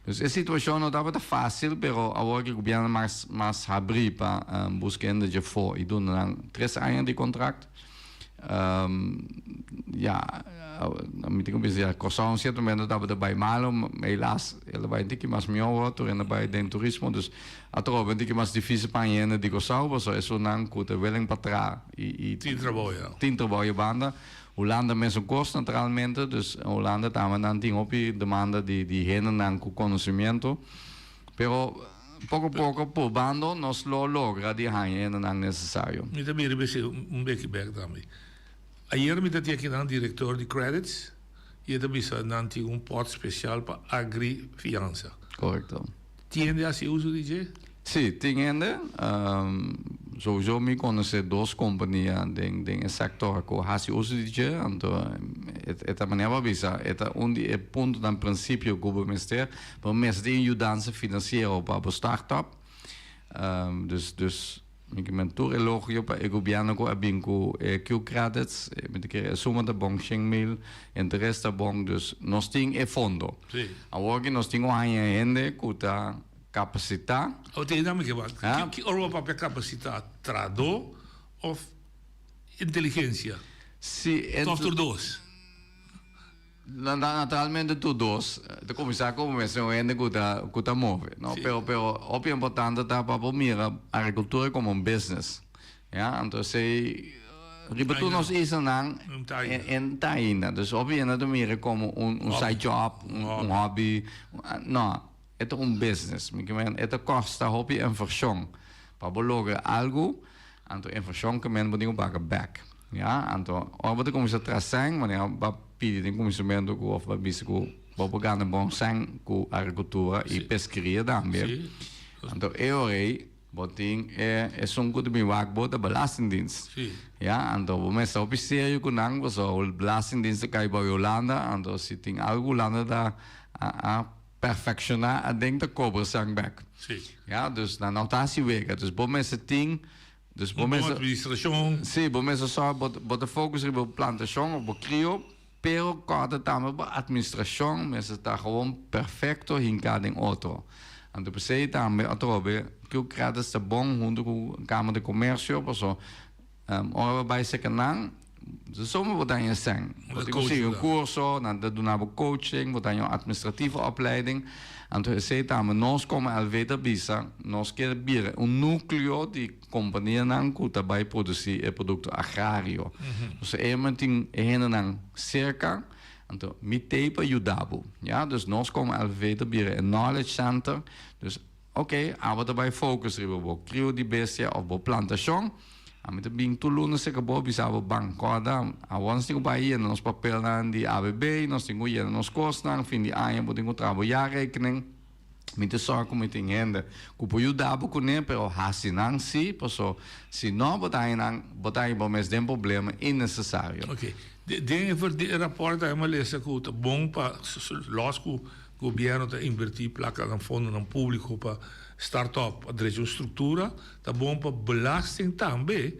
dus e situacion no tabata facil, pero awor ki gobierno mas mas habri pa busca hende djefo y duna nan tres aña di contract. Ya, mi tin ku bisa ya Kòrsou en sierto momento tabata bai malo, helaas el a bai un tiki mas mihó awor, tur hende a bai den turismo, dus atrobe un tiki mas difísil pa haña hende di Kòrsou, pasobra esunnan ku ta willing pa traha i Tin trabou ya. Tin trabou e banda. Hulanda mesun kos naturalmente, dus Hulanda tambe nan tin hopi demanda di di hendenan ku konosimiento, pero Poko poko probando nos lo logra di haña e hendenan nesesario. Mi ta bira besi un beki bek tambe. Ayer mi ta tin aki nan director di credits y e ta bisa nan tin un pot special pa agri fiansa. Correcto. Tin hende haci uso di dje? Si, tin hende. Sowieso mi conoce dos compania den den e sector cu haci uso di dje, anto e ta manera bo a bisa e ta un di e puntonan principio cu bo mester. Bo mester tin yudansa finansiero pa bo startup. Dus, dus mi ke men tur elogio pa e gobièrnu ku a bin ku e Q-credits. Mi ta kere e suma ta bon, shen mil, interes ta bon, dus nos tin e fondo. Sí. Awor ki nos tin ku haña hende ku ta kapasitá. Awor te hende mi ke wak. Ki ora bo papia kapasitá? Trahadó òf inteligensia? Sí, Òf tur dos? Naturalmente tur dos ta cuminsa como mester un hende cu ta cu ta move no pero pero hopi importante ta pa bo mira agricultura como un business ya anto esey riba tur nos islanan en ta ainda dus hopi hende ta mira como un un side job un hobby no e ta un business mi kier men e ta costa hopi inversion pa bo logra algo anto inversion ke men bo tin cu paga bek. Ya, anto ora bo ta kuminsá traha sèn, wanneer bo a pidi den kuminsamentu ku òf bo a bisa ku bo por gana bon sèn ku agrikultura i peskeria tambe. Anto e ora ei bo tin e esun ku ta bin wak bo ta belastingdienst. Ya, anto bo mester hopi serio ku nan pasobra belastingdienst ta kai bou Hulanda, anto si tin algu ku Hulanda ta a. perfekshoná aden ta kobra sèn bèk. Sí. Ya, dus nan no ta hasi wega. Dus bo mester tin, dus bo Un bon mester. administrashon. Sí, bo mester sòru bo bo ta focus riba bo plantashon òf bo krio, pero kòrda tambe bo administrashon mester ta gewoon perfekto hinká den otro. Anto p'esei tambe atrobe Q-Credits ta bon huntu ku Kamer di Komersio paso ora bo bai serka nan, soms bo ta haña sèn. Bo tin ku sigui un kurso, nan ta duna bo coaching, bo ta haña un administratieve opleiding. Anto esei tambe nos komo LV ta bisa, nos kier bira un núkleo di kompanianan ku ta bai produsí e produkto agrario. Pasobra e men tin e hendenan serka, anto mi t'ei pa yuda bo. Ya, dus nos komo LV ta bira e knowledge center. Dus Ok, abo ta bai focus riba bo crio di bestia of bo plantacion. Ami ta bin tur luna cerca bo bisa bo ban corda awor nos tin cu bai yena nos papelnan di ABB, nos tin cu yena nos cosnan, fin di aña bo tin cu traha bo jaarrekening. Mi ta sor cu mi tin hende cu por yuda bo cune, pero haci nan si, paso si no bo ta haña nan, bo ta haña bo mes den problema innecesario. Ok, den e rapport a mi a lesa cu ta bon pa los cu Gobierno ta inverti placa na fondonan publico pa start up, pa drecha un structura, ta bon pa belasting tambe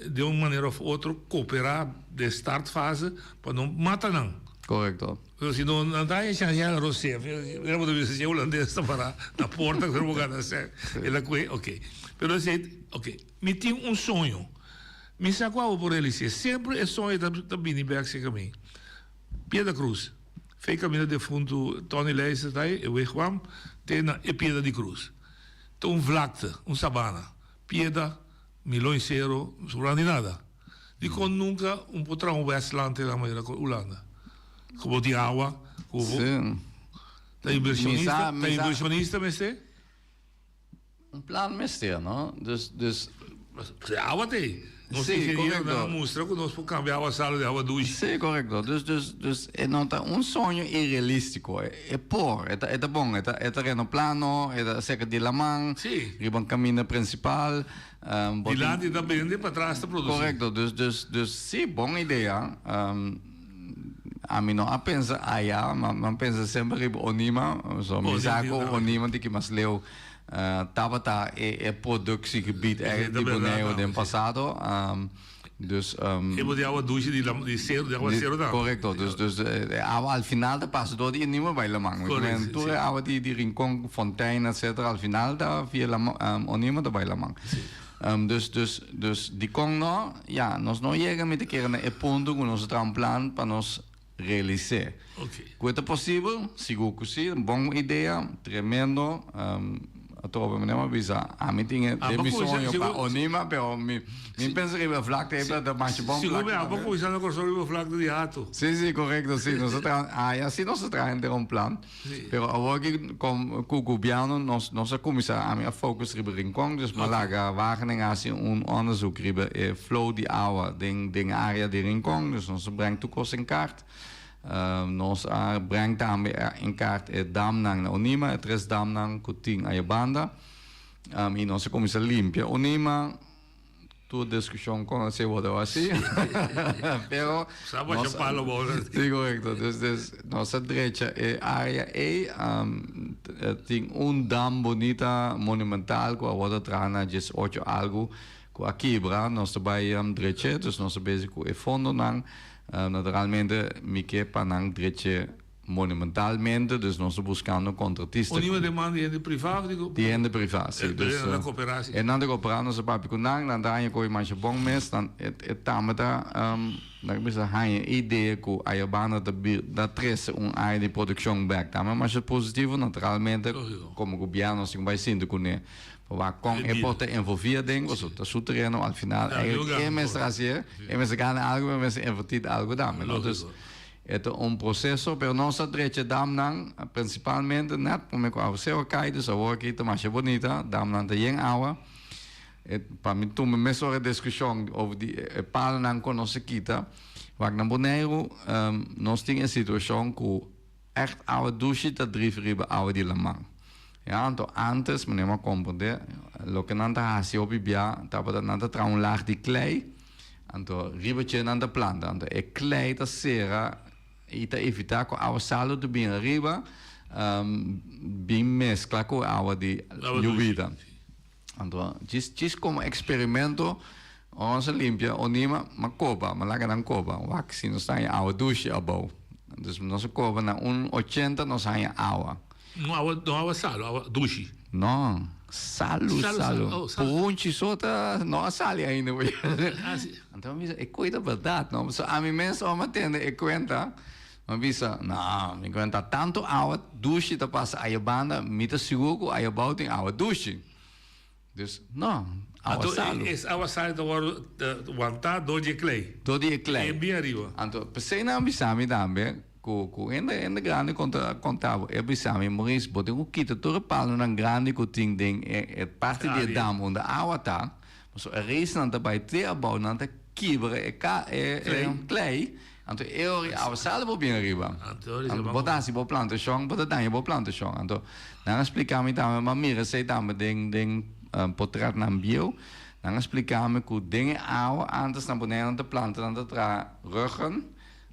den un manera of otro coopera den start fase pa no mata nan. Correcto. Pero si no nan ta haña chance ya rosé, mira bo ta bisa si e hulandes ta para na porta cu bo gana sèn, el a coge, ok. Pero esey, ok, mi tin un soño, mi sa cu abo por realis'é, semper e soño ta bini bek cerca mi. Piedra Cruz. Fe caminda defuntu Tony Leijser ta e wigwam te na e Piedra di Cruz. Ta un vlakte, un sabana. Piedra, milon sero, sobrando di nada. Dicon nunca un por traha un Westland te na manera cu Hulanda? Cu bo tin awa, cu bo ta inversionista, ta inversionista mester? Un plan mester, no? Dus, dus. Si awa t'ei. Nos Sí, ingenieronan correcto. a mustra cu nos por cambia awa salo den awa dushi. Sí, correcto. Dus, dus, dus e no ta un soño irrealistico. E, e por, e ta, e ta bon, e ta, e tereno plano, e ta cerca di laman, Sí. riba un caminda principal. Um, bo tin- Dilanti ta bende, patras ta produci. Correcto. Dus, dus, dus sí, bon idea. Um, ami no a pensa aya, ma, ma pensa semper riba Onima. So, mi sa cu Onima di ki mas leu tabata e e productiegebied eigenlijk di Boneiru den pasado. Dus E bo di awa dushi di di sero, di awa sero tambe. Correcto, dus dus e awa al final ta pasa door di Onima bai laman. Correcto, Tur e awa di di Rincon, Fontein etcetera al final ta via Onima ta bai laman. Dus dus dus dikon no? Ya, nos no yega mi ta kere na e punto ku nos a traha un plan pa nos realis'é. Ku e ta posibel? Sigur ku si, un bon idea, tremendo. Atrobe meneer a bisa, ami tin e den mi soño pa Onima, pero mi mi pensa riba e vlakte ei, pero ta masha bon Sigur vlakte mi tambe. a kuminsá na Kòrsou riba vlakte di Hato. Si, si, korekto, si. Nos a traha, aya si nos a traha henter un plan. Pero awor ki kom ku gobièrnu nos nos a kuminsá, ami a focus riba Rincon, dus mi a laga Wageningen hasi un onderzoek riba e flow di awa den den área di Rincon, dus nos a breng tur kos in kaart. Nos a breng tambe in kaart e damnan na Onima, e tres damnan ku tin aya banda. I nos a kuminsá limpia Onima. Tur diskushon kon a ser worde hasi. Pero Sa basha palo bou. Sí, korekto. Dus, dus nos a drecha e área ei. Tin un dam bunita monumental ku a worde traha na diesocho algu ku a kibra. Nos ta bai drech'é, dus nos ta bezig ku e fondonan. Naturalmente mi ke pa nan drech'é Monumentalmente, dus nos ta buscando contratista. Un iba demanda di hende priva of di Di hende priva, si. E Dus, nan ta coopera si. E nan ta coopera, nos a papia cu nan, nan ta haña coy masha bon mes, nan e e tambe ta nan a bisa haña e idea cu Ayabanda ta bir ta trece un area di produccion bek. Tambe masha positivo, naturalmente como gobierno nos tin cu bay sinti cune pa wak con e por ta envolvi aden, pasobra ta su tereno al final eigenlijk e mester hacié, e mester gana algo, e mester inverti algo tambe, no? Dus E ta un proseso, pero nos a drecha damnan, principalmente net prome cu aguacero a cay, dus awor aki ta masha bonita, damnan ta yen awa. E, pa mi tuma mesora e discusion over di e palonan cu nos a kita. Wak na Boneiru, nos tin e situacion cu echt awa dushi ta drief riba awa di laman. Ya, anto antes, meneer m'a comprende, loke nan ta haci hopi bia tabata nan ta traha un laag di klei, Anto riba dje nan ta planta. Anto e klei ta sera i ta evitá ku awa salu ta bin ariba. Bin mezcla cu awa di yubida. Anto djis djis como experimento ora nos a limpia Onima m'a coba, m'a laga nan coba wak si nos ta haña awa dushi abou. Dus nos a coba na un ochenta nos haña awa. No awa no awa salo, awa dushi. No, salu salu. Oh, salu. Purunchi so ta no a sali ainda. Ah, si. Anto mi bisa e koe ta berdad no. So ami mes ora m'a tende e cuenta. Mi a bisa, No, mi cuenta tanto awa dushi ta pasa aya banda, mi ta sigur cu aya abao tin awa dushi. Dus, no, awa Anto, salu. es awa salu ta wordo wantá door di e klei. Door di e klei. E bien ariba. Anto, p'esei nan a bisa mi tambe, cu, cu hende, hende grandi conta, conta bo, e a bisa mi, Maurice, bo tin cu kita tur e palonan grandi cu tin den e, e parti di e dam unda awa ta, pasobra e reisnan ta bai te abao, nan ta kibra e ka, e, e klei. Anto e ora awa sali bo bien riba. Anto bo ta hasi bo plantashon, bo ta daña bo plantashon. Anto nan a splika mi tambe, m'a mira esei tambe den den potretnan bieu, nan a splika mi ku den e awa antes nan pone nan ta planta nan ta traha ruggen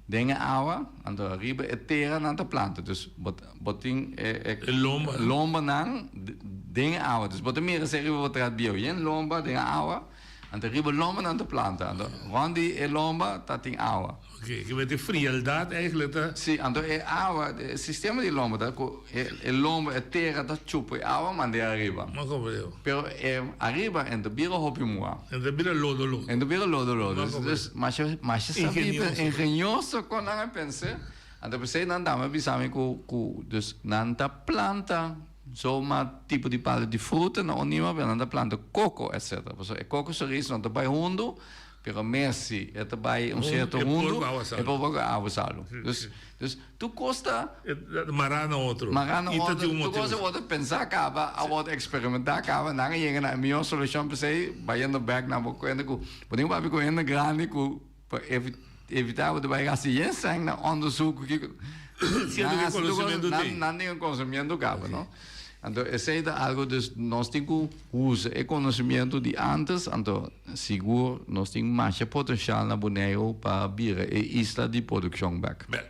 den e awa, anto riba e tera nan ta planta. Dus bo bo tin e e lomba lombanan den e awa. Dus bo ta mira esei riba potret bieu, yen lomba den e awa. Anto riba lomba nan ta planta. Anto rond di e lomba ta tin awa. Oké, ke met e frialdad eigenlijk ta. Sí, anto e awa, e sistema di lomba ta ku e lomba, e tera ta chupa e awa mand'é ariba. Ma komprendé. Pero e ariba en ta bira hopi mua. En ta bira lodo lodo. En ta bira lodo lodo. Ma komprendé. Dus masha masha sabí, Ingenioso. ingenioso kon nan a pens'é. Anto p'esei nan dame bisa mi ku ku dus nan ta planta. Zoma tipo di palu di fruta na Onima pero nan ta planta koko etc. Pasobra e koko soris no ta bai hundu pero mesi e ta bai un cierto hundu e por poko awa salu. Dus dus tur kos ta Mará na otro. Mará na I ta otro tin un tur kos motibu. a wòrdu pensá kaba a wòrdu eksperimentá kaba nan a yega na e mihó solushon p'esei bayendo bèk nan bo kuenta ku bo tin ku papia ku hende grandi ku Pa evitá bo ta bai gasta yen sèn na onderzoek ku kiko. Siendo ku e konosementu tin. Nan tin e konosementu kaba, no? Anto esei ta algu dus nos tin ku usa e konosementu di ántes, anto sigur nos tin masha potenshal na Boneiru pa bira e isla di produkshon bèk. Bèk.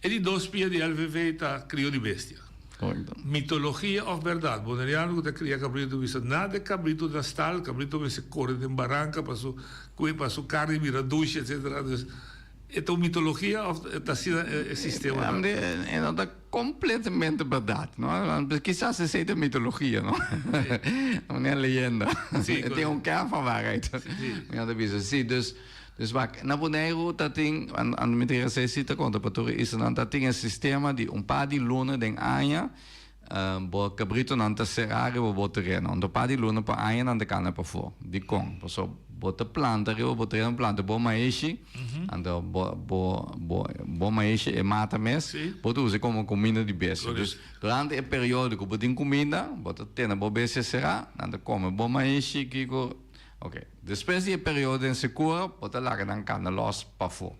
E di dos pia di LVV ta krio di bestia. Korekto. Mitologia òf bèrdat? Boneriano ku ta kria kabritu bisa nada e kabritu na stal, kabritu mester kore den baranka pa su kue pa su karni bira dushi etsetera. Dus e ta un mitologia òf ta asina e sistema ta? E no ta kompletamente bèrdat, no? Kisas esei ta mitologia, no? Manera leyenda. Sí, E tin un kern van waarheid. Mi ta bisa sí. Dus Dus wak, na Boneiru ta tin, an mi ta kere sey si ta konta pa tur e islanan, ta tin e sistema di un par di luna den aña bo kabritonan ta será riba bo tereno. Anto par di luna pa aña nan ta kana pafó. Dikon? Pasobra bo ta planta riba bo tereno, planta bo maishi, anto bo bo bo bo maishi e mata mes, bo ta usa komo kuminda di bestia. Dus durante e periodo ku bo tin kuminda, bo ta tene bo bestia será, nan ta kome bo maishi, kiko. Ok, despues di e periodo den sekura, bo ta laga nan kanda lòs pafó.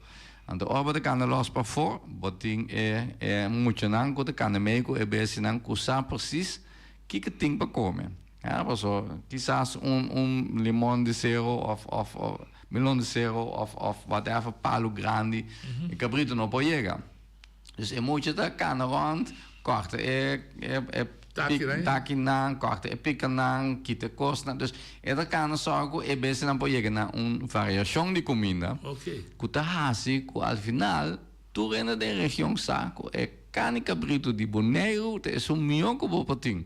Anto ora bo ta kanda lòs pafó, bo tin e e muchanan ku ta kanda mei ku e bestianan ku sa presis kiko tin pa kome. Ya, paso kisas un un limon di sero òf òf melon di sero òf òf whatever palu grandi e kabritu no por yega. Dus e mucha ta kana rond, kòrta e e takinan, kòrta e pikanan, kita e kosnan. Dus e ta kana sòrg ku e bestianan por yega na un variashon di kuminda ku ta hasi ku al final tur hende den region sa ku e kani kabritu di Boneiru ta esun mihó ku bo por tin.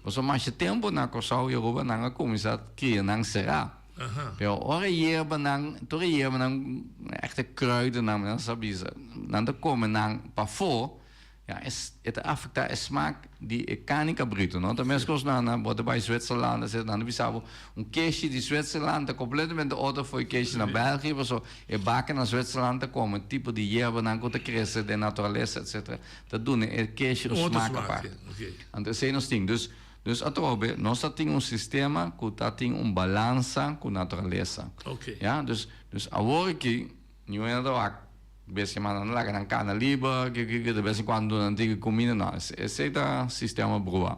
Pasobra masha tempu na Kòrsou i Aruba nan a kuminsá kria nan será. Pero ora e yerbanan, tur e yerbanan, echte kruidennan, nan sa bisa, nan ta kome nan pafó, ya, e ta afektá e smak di e karni kabritu, no? Ta meskos nan nan bo ta bai Zwitserland, etcetera, nan ta bisa bo, un keshi di Zwitserland ta kompletamente otro for e keshi na België, pasobra e baka na Zwitserland ta kome tipo di yerbanan ku ta krese den naturalesa, etcetera, ta duna e keshi un smak apart. Anto esei nos tin. Dus, Dus atrobe nos ta tin un sistema ku ta tin un balansa ku naturalesa. Ya, dus dus awor aki niun hende ta wak bestia manda nan laga nan kana liber, ke ke ke de bes en kuando duna nan tiki kuminda, no, esei ta sistema brua.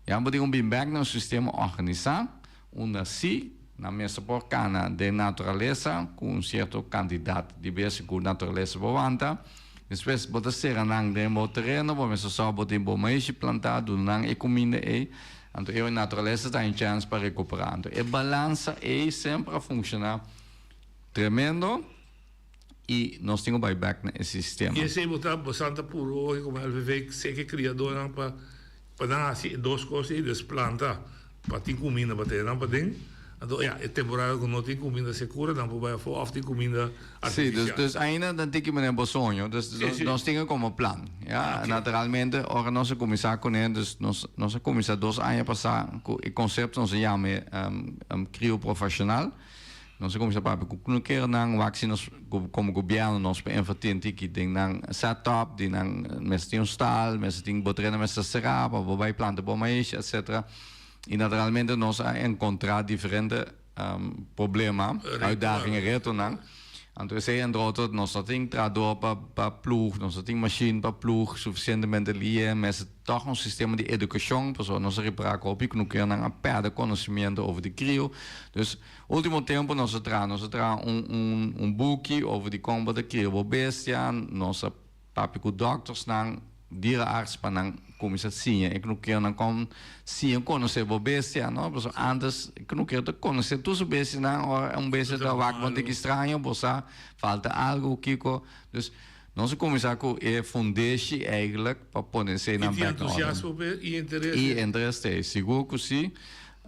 Ya bo tin ku bin bek na un sistema organisá unda si nan mester por kana den naturalesa ku un sierto kantidat di bestia ku naturalesa por wanta. Despues bo ta sera nan den bo tereno, bo mester sòru bo tin bo maishi plantá, duna nan e kuminda ei. Anto e naturalesa ta haña chèns pa rekuperá. Anto e balansa ei semper a funshoná tremendo i nos tin ku bai bèk na e sistema. I esei bo ta bastante puru oki komo LVV seki e kriadónan pa pa nan hasi e dos kos ei, dus planta pa tin kuminda pa tene nan paden, anto ya e temporada ku no tin kuminda sekura nan por bai afó òf tin kuminda Sí, dus, dus ainda dan tiki meneer bo soño, dus sí, sí. nos tin como plan. Ja, okay. Naturalmente, ora nos a cuminsa con él, dus nos, nos a cuminsa dos aña pasá, cu e concepto nos a llama um, um, crio profesional. Nos a cuminsa papia cu knukernan, wak si nos como gobierno nos por invertir un tiki den nan setup, di nan mester tin un stal, mester tin botrena mester cerá pa bo bai planta bo maishi, etcetera. Y naturalmente nos a encontra diferente problema, uitdagingen, retonan. Anto esei entre otro nos no tin trahador pa pa ploeg, nos no tin machine pa ploeg suficientemente lie, mester toch un sistema di educacion pasobra nos a repara cu hopi knukernan a perde conocimiento over di crio. Dus ultimo tempo nos a traha, nos a traha un un un buki over di con bo ta cria bo bestia, nos a Papia ku dòktersnan, dierenarts pa nan kuminsá siña e knukernan kon siña konosé bo bestia, no? Pasobra ántes e knuker ta konosé tur su bestianan, ora un bestia ta wak bo un tiki straño, bo sa falta algu, kiko. Dus nos a kuminsá ku e fundeshi eigentlik pa pone eseinan I tin bèk na órden. entusiasmo p'e i interes? I interes t'ei, sigur ku si.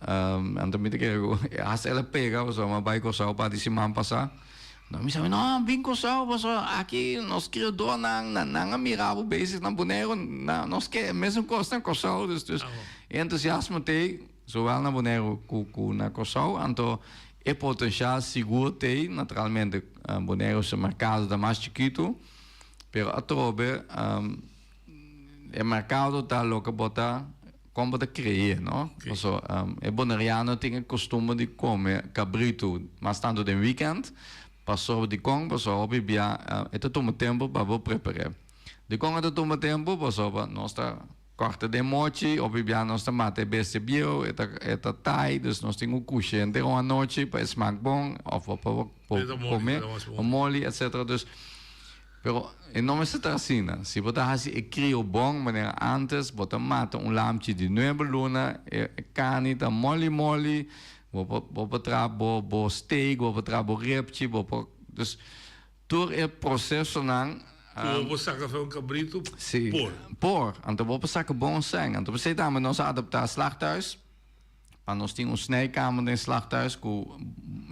Anto mi ta kere ku hasta el a pega pasobra mi a bai Kòrsou un par di siman pasá. No mi sabi, no, bin Kòrsou pasobra aki nos kriadónan nan nan a mira bo bezig na Boneiru, na nos ke e mesun kos na Kòrsou. Dus dus e entusiasmo t'ei zowel na Boneiru ku ku na Kòrsou. Anto e potenshal sigur t'ei, naturalmente Boneiru su merkado ta mas chikitu, pero atrobe e merkado ta loke bo ta Kon bo ta kree, no? Paso e boneriano tin e kostumber di kome kabritu mas tantu den wikènt. Pasobra dikon? Pasobra hopi bia e ta tuma tempu pa bo prepar'é. Dikon e ta tuma tempu? Pasobra nos ta kòrta den mochi, hopi bia nos ta mata e bestia bieu, e ta e ta tai, dus nos tin ku kushi henter un anochi pa e smak bon òf pa bo kome, moli, etsetera. Dus. Pero e no mester ta asina. Si bo ta hasi e krio bon manera antes, bo ta mata un lamchi di nuebe luna, e kani ta moli moli, bo por bo por traha bo bo steak, bo por traha bo ribchi, bo por dus tur e prosesonan. Ku bo por saka for un kabritu Si, por. por. Anto bo por saka bon sèn. Anto p'esei tambe nos a adoptá slachthuis. Pa nos tin un snijkamer den slachthuis ku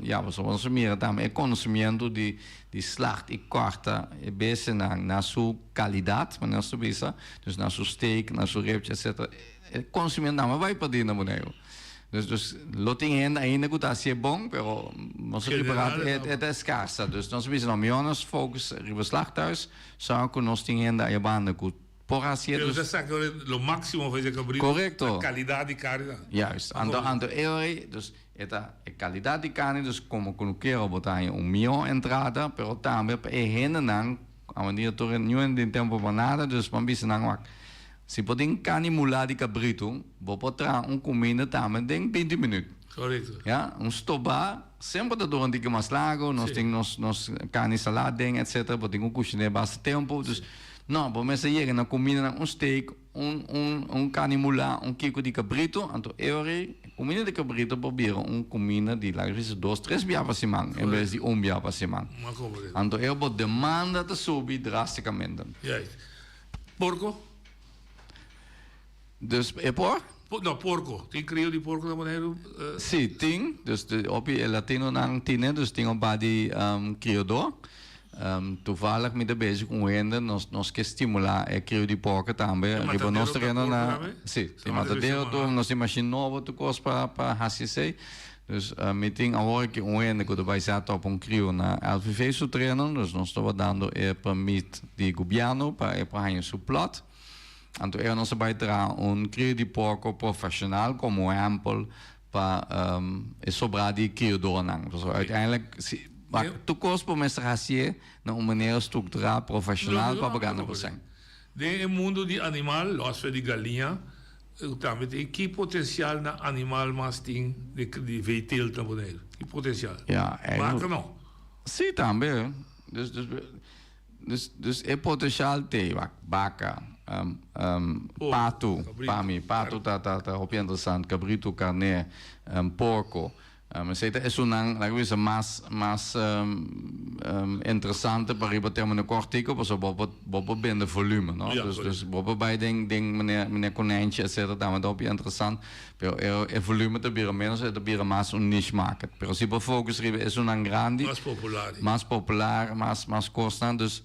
ya pasobra nos a mira tambe e konosimiento di di slacht i kòrta e bestianan na su kalidat manera nos ta bisa, dus na su steak, na su ribchi etcetera e konosimiento nan a bai perdí na Boneiru. Dus dus lo tin hende ainda ku ta hasié bon pero nos a ripará e ta eskarsa. Dus nos a bisa no mihó nos focus riba slachthuis sòrg ku nos tin hende ayabanda ku Por haci Pero ta saca lo maximo van e cabrito. Correcto. Na calidad di carne ta. Juist. Anto, anto e ora ei, dus e ta e calidad di carne, dus como cunukero bo ta haña un miho entrada, pero tambe pa e hendenan, awendia tur e niun hende tin tempo pa nada, dus bo a bisa nan wak, si bo tin carni mulá di cabrito, bo por traha un cuminda tambe den binti minuut. Correcto. Ya, un stobá semper ta dura un tiki mas largo, nos tin nos nos carni salá den etcetera, bo tin cu cushiné basta tempo, dus No, bo mester yega na kumindanan un steak, un un un karni mulá, un kiko di kabritu, anto e ora ei kuminda di kabritu por bira un kuminda di laga bisa dos tres bia pa siman en bes di un bia pa siman. Anto e ora bo demanda ta subi drástikamente. Juist. Porko? Dus e por? No, porko. Tin krio di porko na Boneiru? Sí, tin. Dus hopi e latinonan tine, dus tin un par di kriodó. Toevallig mi ta bezig ku un hende, nos nos ke stimulá e krio di porko tambe riba nos tereno na. Sí, tin matadero tur, nos tin mashin nobo tur kos pa pa hasi esei. Dus mi tin awor aki un hende ku ta bai set op un krio na LVV su tereno, dus nos ta wardando e permit di gobièrnu pa e por haña su plòt. Anto ora nos a bai traha un krio di porko profeshonal komo ehèmpel pa e sobrá di kriodornan. Pasobra uiteindelijk si tur kos bo mester hasié na un manera strukturá, profeshonal pa bo gana bo sèn. Den e mundu di animal, lòs for di galiña, tambe tin ki potensial na animal mas tin di veeteelt na Boneiru? Ki potensial? Ya, Baka no? Si tambe. Dus, dus. Dus, dus e potencial t'ei, wak, baka, um, um, patu, pa mi, patu ta, ta, ta hopi interessant, cabrito, carné, um, porco. Um, esei ta esunnan, laga bisa, mas, mas um, um, interessante pa riba termino kortico, pasobra bo por, bo por bende volume, no? Ja, dus, correcto. dus bo por bai den, den meneer, meneer konijntje, et cetera, tambe ta hopi interessant. Pero e, e volume ta bira menos, e ta bira mas un niche market. Pero si bo focus riba esunnan grandi, Mas popular. mas popular, mas, mas kosnan, dus,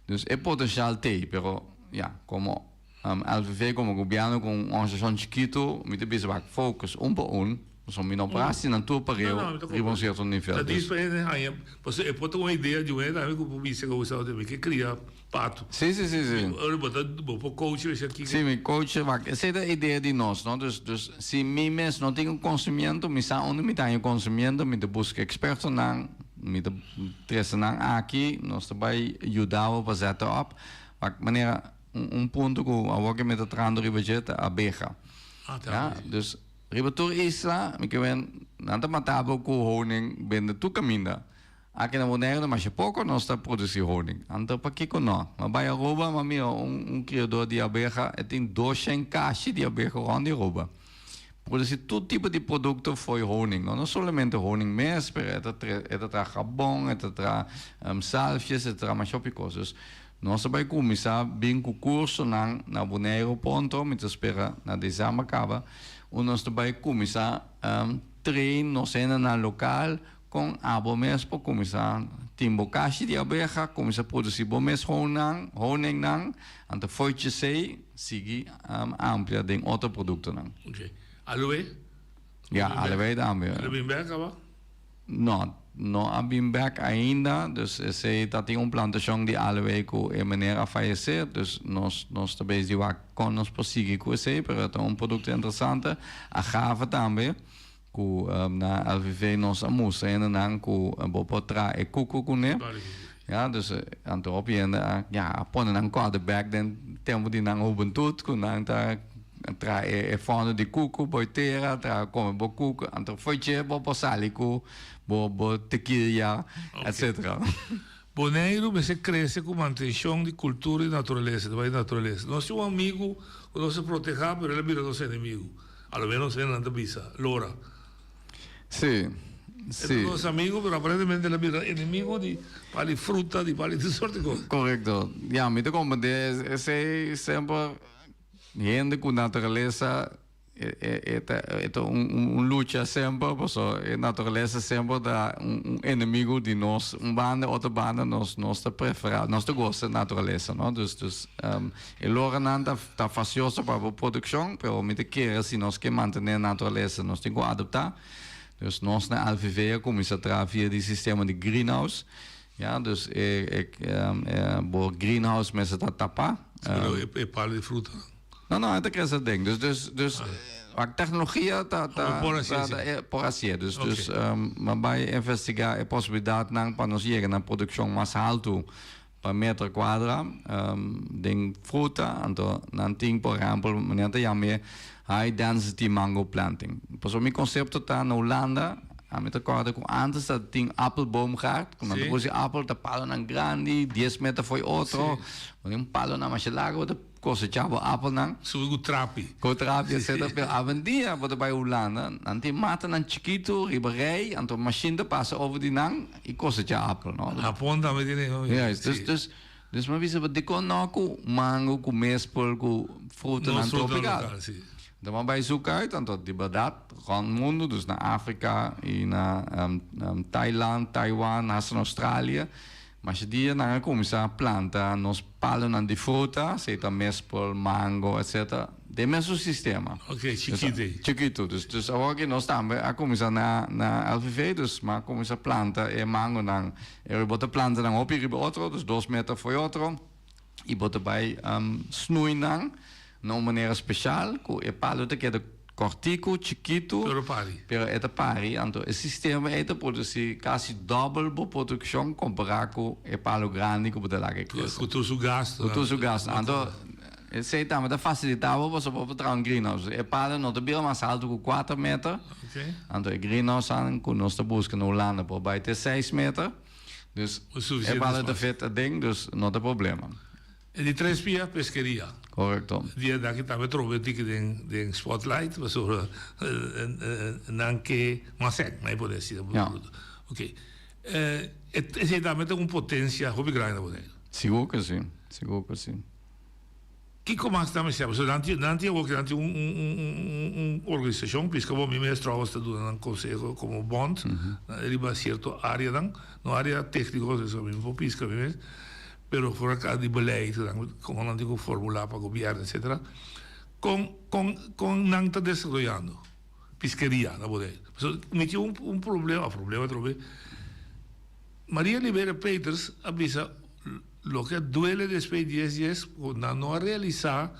dus e potencial t'ei, pero ja, komo um, LVV, komo gobièrnu, ku un organisashon chikitu, mi ta bisa wak focus un pa un, pasobra mi no por hasi nan tur pareu No, no, mi ta riba un sierto nivel. Ta Dus, dis pa hende haña, pasobra e por ta un idea di un hende tambe ku por bisa ku bo sa mi ke kria pato. Sí, sí, sí, sí. Ora bo ta, bo por coach esei aki. Sí, mi coach, wak, esei ta idea di nos, no? Dus, dus si mi mes no tin un konsimiento, mi sa unda mi ta haña konsimiento, mi ta buska ekspertonan, mi ta trese nan aki, nos ta bai yuda bo pa zet op. Wak, manera, un, un punto ku awor ke mi ta trahando riba dje ta abeha. Ah, ta Ja, abeha. dus riba tur isla, mi ke wen, nan ta mata bo ku honing bende tur kaminda. Aki na Boneiru ta masha poko nos ta produsi honing. Anto pakiko no? Ma bai Aruba, ma mira un un kriador di abeha, e tin doshen kashi di abeha rond di Aruba. Produsi tur tipo di produkto fo'i honing, no no solamente honing mes, pero e ta e ta traha habon, e ta traha salfjes, e ta traha masha hopi kos. Dus nos ta bai kuminsá bin ku kursonan na Boneiru pronto, mi ta spera na desèmber kaba, unda nos ta bai kuminsá train nos hendenan lokal Kon abo mes por kuminsá tin bo kashi di abeha, kuminsá produsí bo mes honan, honingnan, anto fo'i chesei sigui amplia den otro produktonan. Ok. Aloe? Ya, aloe tambe. El a bin bek aba? No, no a bin bek ainda, dus esei ta tin un plantashon di aloe ku e meneer a fayesé, dus nos nos ta bezig di wak kon nos por sigui ku esei, pero e ta un produkto interesante. Agave tambe. Ku na LVV nos a mustra hendenan ku bo por traha e kuku kuné. Ya, dus anto hopi hende a, ya, a pone nan kòrda bèk den tempu di nan hubentut ku nan ta traha e fòrnu di kuku, boi tera, traha kome bo kuku. Anto fo'i dje bo por sali ku bo bo tekilia, etsetera. Boneiru mester krese ku mantenshon di kultura i naturalesa, ta bai naturalesa. Nos tin un amigu ku nos a protehá pero el a bira nos enemigu. A lo menos e nan ta bisa, Lora. Sí, sí. E ta nos amigo, pero aparentemente el a bira enemigo di pali fruta, di pali tur sorte cos. Correcto. Ya, mi ta comprende esey semper hende cu naturalesa e ta e ta un un lucha semper paso e naturalesa semper ta un un enemigo di nos un banda otro banda nos nos ta prefera nos ta gosta naturalesa no dus dus E loranan ta ta fasioso pa bo produkshon, pero mi ta kere si nos ke mantené naturalesa nos tin ku adoptá. Dus nos na LVV a kuminsá traha via di sistema di greenhouse. Ya, dus e e e bo greenhouse mester ta tapá. Pero e e palo di fruta nan? No, no, e ta krese aden. Dus dus dus wak teknologia ta ta Por hasié ta si. ta por hasié. Dus Oké. dus mi a bai investigá e posibilidatnan pa nos yega na produkshon mas haltu. Pa meter cuadra den fruta, anto nan tin por ehempel manera ta yam'e high density mango planting. Pasobra mi concepto ta na Hulanda, ami ta corda cu antes ta tin appelboomgaard, cu nan ta produci appel ta palonan grandi, dies meter fo'i otro, bo tin un palonan masha largo bo ta Cosecha bo appelnan. Subi cu trapi. Cu trapi etcetera. Pero awendia bo ta bay Hulanda, nan tin matanan chikitu riba rij, anto machine ta pasa over di nan y cosecha appel, no? Japon tambe tin e. Juist, dus, dus, dus mi a bisa bo dicon no cu mango, cu mespel, cu frutanan Nos fruta tropical. local, si. Anto mi a bay zoek uit, anto di berdad rond mundo, dus na Africa y na Thailand, Taiwan, hasta na Australia. Masha dia nan a kuminsá planta nos palonan di fruta, sea ta mespel, mango, etc. Den mesun sistema. Ok, chikitu ei. Chikitu. Dus, dus awor ki nos tambe a kuminsá na, na LVV, dus mi a kuminsá planta e mangonan. E bo ta planta nan hopi riba otro, dus dos meter fo'i otro, i bo ta bai snui nan na un manera speshal ku e palo ta keda Kòrtiku, chikitu. Pero pari. Pero e ta pari, anto e sistema ei ta produsí kasi dòbel bo produkshon kompará ku e palu grandi ku bo ta laga krese. Ku tur su gastunan. Ku tur su gastunan. Anto esei tambe ta fasilitá bo pasobra bo por traha un greenhouse. E palu no ta bira mas haltu ku kuater meter. Anto e greenhousenan ku nos ta buska na Hulanda por bai te seis meter. Dus e bala ta fit aden, dus no ta problema. E di tres pia, peskeria. Korekto. Dia daki tambe trobe tiki den den spotlight pasobra nan ke mas sèk, nan e por desi. Ja. Oké. Esei tambe ta un potensia hopi grandi na Boneiru. Sigur ku si, sigur ku si. Kiko mas ta mester? Pasobra nan tin nan tin awor nan tin un un un un organisashon, Piskabon mi mes trouwens ta duna nan konseho komo bond riba sierto areanan, no area tekniko, mi no por piska mi mes, pero for a di beleid nan komo nan tin ku formula pa gobierno etcetera. Kon kon kon nan ta desaroyando piskeria na Boneiru? Pasobra mi tin un un problema, problema atrobe, Maria Liberia Peters a bisa. Loke a duele despues di dies dies ku nan no a realisá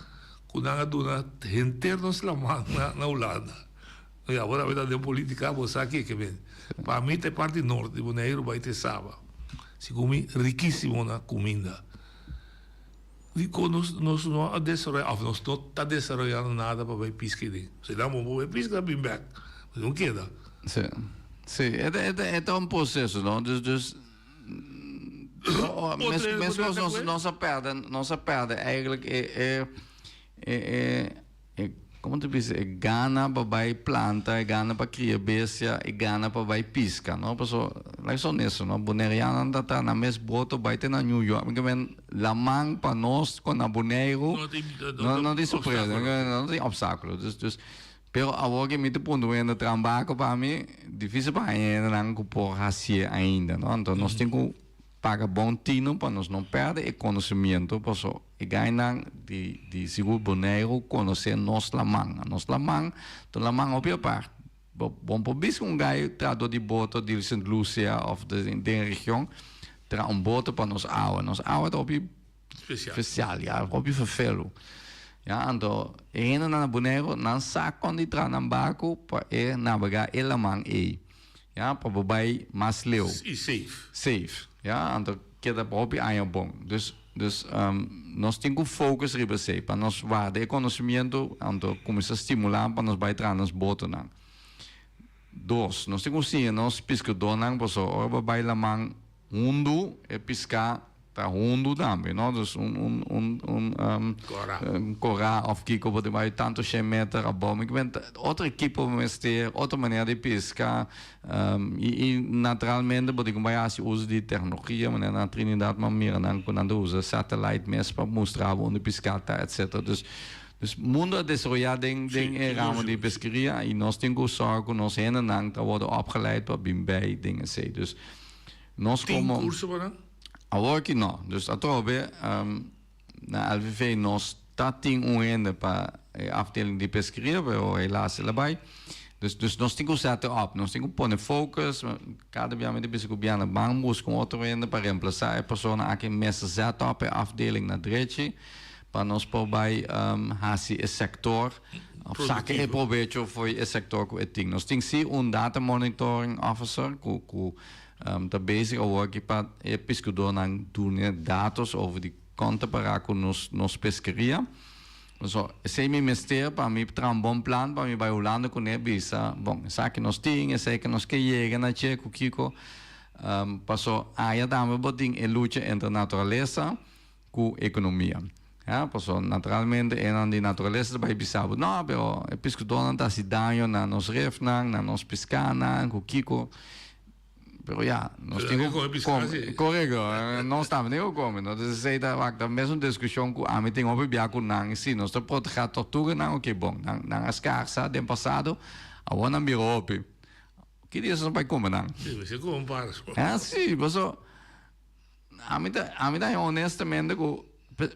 ku nan a duna henter nos laman na Hulanda. Ya bo tambe ta den politika bo sa ke ke men. Pa mi ta e parti nort di Boneiru bai te Saba. Segun mi rikisimo na kuminda. Dikon nos nos no a desaroyá òf nos no ta desaroyando nada pa bai piska ei den. Si nan bo bai piska bin bèk. Bo no keda. Sí. Sí, e ta e ta un proseso no. Dus dus. Mescos nos nos a perde nos a perde eigenlijk e e e e e como te bisa e gana pa bai planta e gana pa cria bestia e gana pa bai pisca no paso laga ser honesto no bonerianonan ta traha nan mes boto bai te na New York mi ke men laman pa nos con na Boneiru no no tin sorpresa no tin obstaculo dus dus Pero awor ke mi ta puntra un hende traha un barco pa mi, dificil pa haña hendenan ku por hacié ainda, no? Anto nos tin ku paga bon tino pa nos no perde e conocimiento, paso e gainan di di sigur Boneiru conoce nos laman. Nos laman ta un laman hopi apart. Bo bo por bisa un gai trahador di boto di Sint Lucia of den e region traha un boto pa nos awa. Nos awa ta hopi Special. Ya, hopi vervelu. Ya, anto e hendenan na Boneiru, nan sa kon di traha nan barku pa e nabegá e laman ei. Ya, pa bo bai mas leu. I safe. Safe. Ya, anto keda pa hopi aña bon. Dus, dus nos tin ku focus riba esei, pa nos warda e konosimiento, anto kuminsá stimulá pa nos bai traha nos botonan. Dos, nos tin ku siña nos piskadónan, pasobra ora bo bai laman Hundu e piská ta hundu tambe, no? Dus un un un un um, Korá. un korá of kiko bo tin bai tanto shen meter abou. Mi kimen ta otro ekipo bo mester, otro manera di piska um, i i naturalmente bo tin ku bai hasi uso di teknologia, manera na Trinidad mi a mira nan ku nan ta usa satellite mes pa mustra bo unda piská ta etcetera. Dus dus mundo a desaroyá den den e ramo di peskeria i nos tin ku sòrg ku nos hendenan ta wòrdu opgeleid pa bin bei den esei. Dus Nos Tin como curso pa nan? Awor aki no. Dus atrobe na LVV nos ta tin un hende pa e afdeling di peskeria, pero helaas el a bai. Dus, dus nos tin ku set op, nos tin ku pone focus. Kada bia mi ta bisa ku Biana ban buska un otro hende pa reemplasa e persona aki mester set op e afdeling na drechi pa nos por bai hasi e sector of saka e probecho for e sector ku e tin. Nos tin si un data monitoring officer ku ku ta bezig awor aki pa e piskadornan duna datos over di kon ta para ku nos nos peskeria. So esei mi mester pa mi traha un bon plan pa mi bai Hulanda kuné bisa bon esaki nos tin esei ke nos ke yega na dje ku kiko paso aya tambe bo tin e lucha entre naturalesa ku ekonomia. Ya, paso naturalmente enan di naturalesa ta bai bisa bo, no, pero e piskadornan ta hasi daño na nos refnan, na nos piskanan, ku kiko. Pero ya, nos tin ku kome. Korekto, nos tambe tin ku kome. No, entonces esei ta wak, ta mesun diskushon ku ami tin hopi bia ku nan. Si nos ta protegá tortuganan, oke bon, nan nan a skarsa den pasado, awor nan bira hopi. Ki dia nos bai kome nan? Si, mester kome un par. Ya, si, paso. Ami ta ami ta haña honestamente ku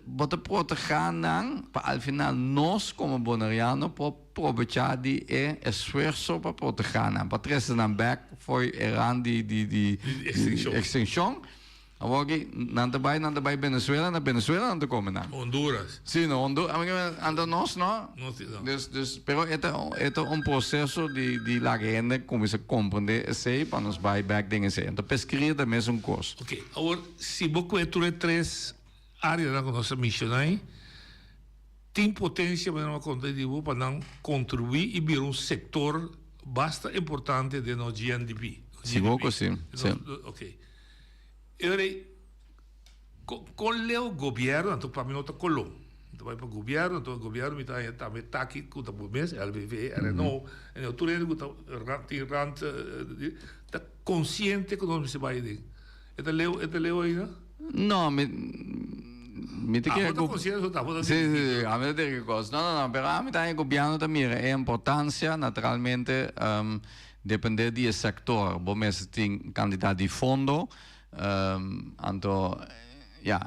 bo ta protehá nan pa al final nos komo boneriano por probechá di e esfuerso pa protehá nan, pa trese nan bèk for e rand di di di ekstinshon. Awor ki nan ta bai nan ta bai Venezuela, na Venezuela nan ta kome nan. Honduras. Si, na Honduras. Anto nos no. Nos no. Dus dus pero e ta e ta un proseso di di laga hende kuminsá komprendé esei pa nos bai bèk den esei. Anto peskeria ta mesun kos. Oké, awor si bo kue tur e tres áreanan ku nos a menshoná ei, tin potensia manera mi a konta di bo pa nan kontribuí i bira un sektor basta importante den nos GNDP. Sigur ku si, si. Oké. E ora ei, kon leu gobièrnu, anto pa mi no ta koló, mi ta bai pa gobièrnu, anto gobièrnu mi ta haña tambe taki ku ta bo mes, LVV, RNO, en tur hende ku ta tin rant ta konsiente ku nos mester bai aden. E ta leu, e ta leu ainda? No, mi, mi ta kere Abo ta konsiente so ta, abo ta Sí, sí, sí, ami ta dirigi kos. No, no, no, pero ami ta haña gobièrnu ta mira e importansia, naturalmente, depende di e sektor, bo mester tin kantidat di fondo, anto, ya,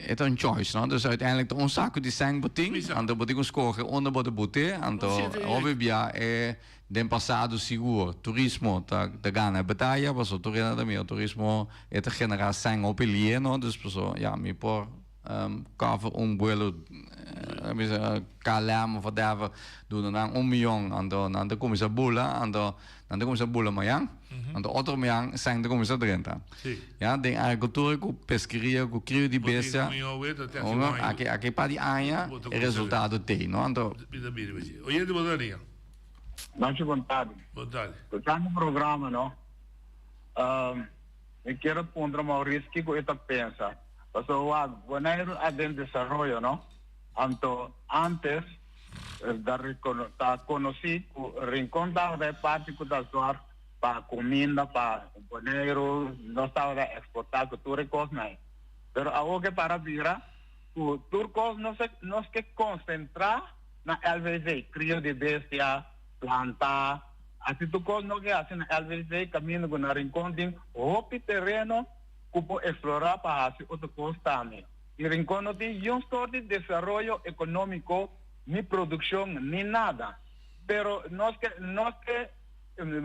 e ta un choice, no? Dus uiteindelijk ta un saku di sèn bo tin, anto bo tin ku skohe unda bo ta bot'é, anto hopi bia e Den pasado sigur turismo ta ta gana e bataya paso tur hende ta mira turismo e ta genera sèn hopi lieno dus paso ya mi por cover un buelo bisa KLM of whatever duna nan un miyon anto nan ta cuminsa bula anto nan ta cuminsa bula mayan anto otro mayan sèn ta cuminsa drenta ya den agricultura cu peskeria cu crio di bestia aki aki pa di aña e resultado t'ey no anto. Nacho bon tardi. Bon tardi. Tocando programa no, um, mi kier puntra Maurice kiko e ta pensa. Pasobra wak, Boneiru a den desaroyo no, anto antes ta ta konosí ku Rincon tabata e parti ku ta zorg pa kuminda pa Boneiru, nos tabata eksportá ku tur e kosnan ei. Pero awor ke para bira ku tur kos nos nos ke konsentrá na LVV, krio di bestia, planta, hasi tur kos no ke hasi na LVV kaminda ku na Rincon tin hopi tereno ku por eksplorá pa hasi otro kos tambe. I Rincon no tin yun sort di desaroyo ekonómiko ni produkshon ni nada. Pero nos ke nos ke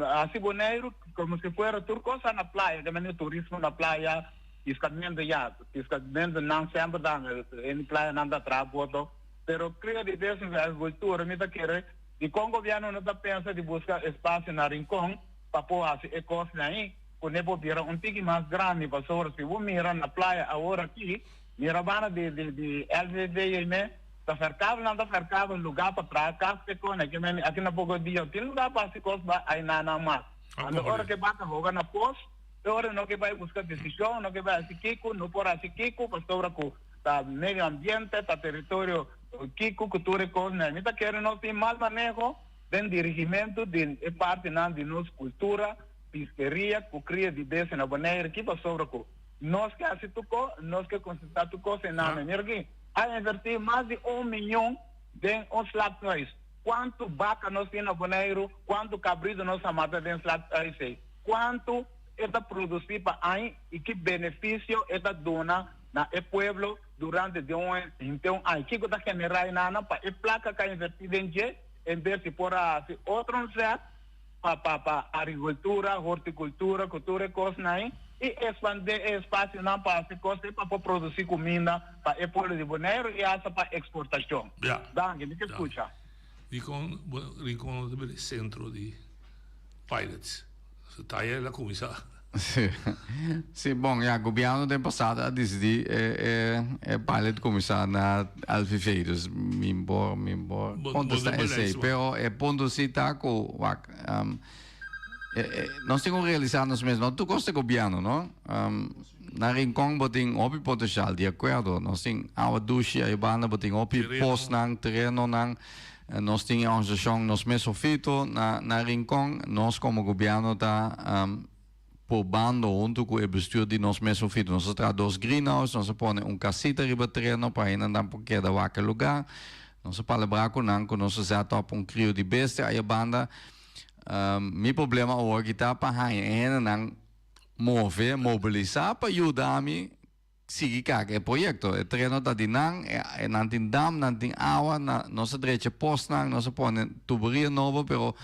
hasi Boneiru komo si fuera tur kos a na playa, ke mende turismo na playa, piskamentu ya, piskamentu nan semper ta hende playa nan ta traha boto. Pero crio di bes en agricultura mi ta kere dicon gobierno no ta pensa di busca espacio na Rincon pa por haci e cosnan ayi cu ne por bira un tiki mas grandi pasobra si bo mira na playa awor aki mira banda di di di LVV ei me ta fercabel nan ta fercabel lugar pa traha cas pe con aki men aki na poco dia tin lugar pa haci cos ba ayi na nan mas ando ora ke baka hoga na pos e ora no ke bay busca decision no ke bay haci kico no por haci kico pasobra cu Ta medio ambiente, ta teritorio kiko ku tur e kosnan. Mi ta kere nos tin mal maneho den dirigimentu di e partinan di nos kultura, piskeria ku kria di bestia na Bonaire ki pasobra ku nos ke hasi tur kos, nos ke konsentrá tur kos einan. Mira aki, a invertí mas di un miyon den un slachthuis. Kuantu baka nos tin na Boneiru? Kuantu kabritu nos a mata den slachthuis ei? Kuantu e ta produsí pa aña i ki benefisio e ta duna na e pueblo durante di un henter un aña. Kiko ta generá e nana pa e plaka ka invertí den dje en bes di por a hasi otro nzet pa pa pa agrikultura, hortikultura ku tur e kosnan ei i ekspandé e espasionan pa hasi kos ei pa por produsí kuminda pa e pueblo di Boneiru i hasta pa eksportashon. Danki, mi ke skucha. Dikon Rincon no ta bira e sentro di pilots? Su tayer la cuminsa. Sí. Sí, bon, ya, gobierno den pasado a decidí e, e, e pilot cuminsa na LVV, dus mi por, mi por contesta esey. Pero e punto sí ta cu, wak, um, e, e, nos tin cu realisa nos mes, no tur cos ta gobierno, no? Um, na Rincon bo tin hopi potencial, di acuerdo, nos tin awa dushi ayi banda, bo tin hopi posnan, terenonan, Nos tin e organisashon Nos Mes Hofito na na Rincon. Nos komo gobièrnu ta probando huntu ku e bestuur di Nos Mes Hofito. Nos a traha dos greenhouse, nos a pone un kasita riba tereno pa hendenan por keda wak e lugá. Nos a palabrá ku nan ku nos a zet op un krio di bestia aya banda. Mi problema awor aki ta pa haña e hendenan move, mobilisá pa yuda mi. Sigui kak e proyekto. E tereno ta di nan, e nan tin dam, nan tin awa, na nos a drecha posnan, nos a pone tuberia nobo, pero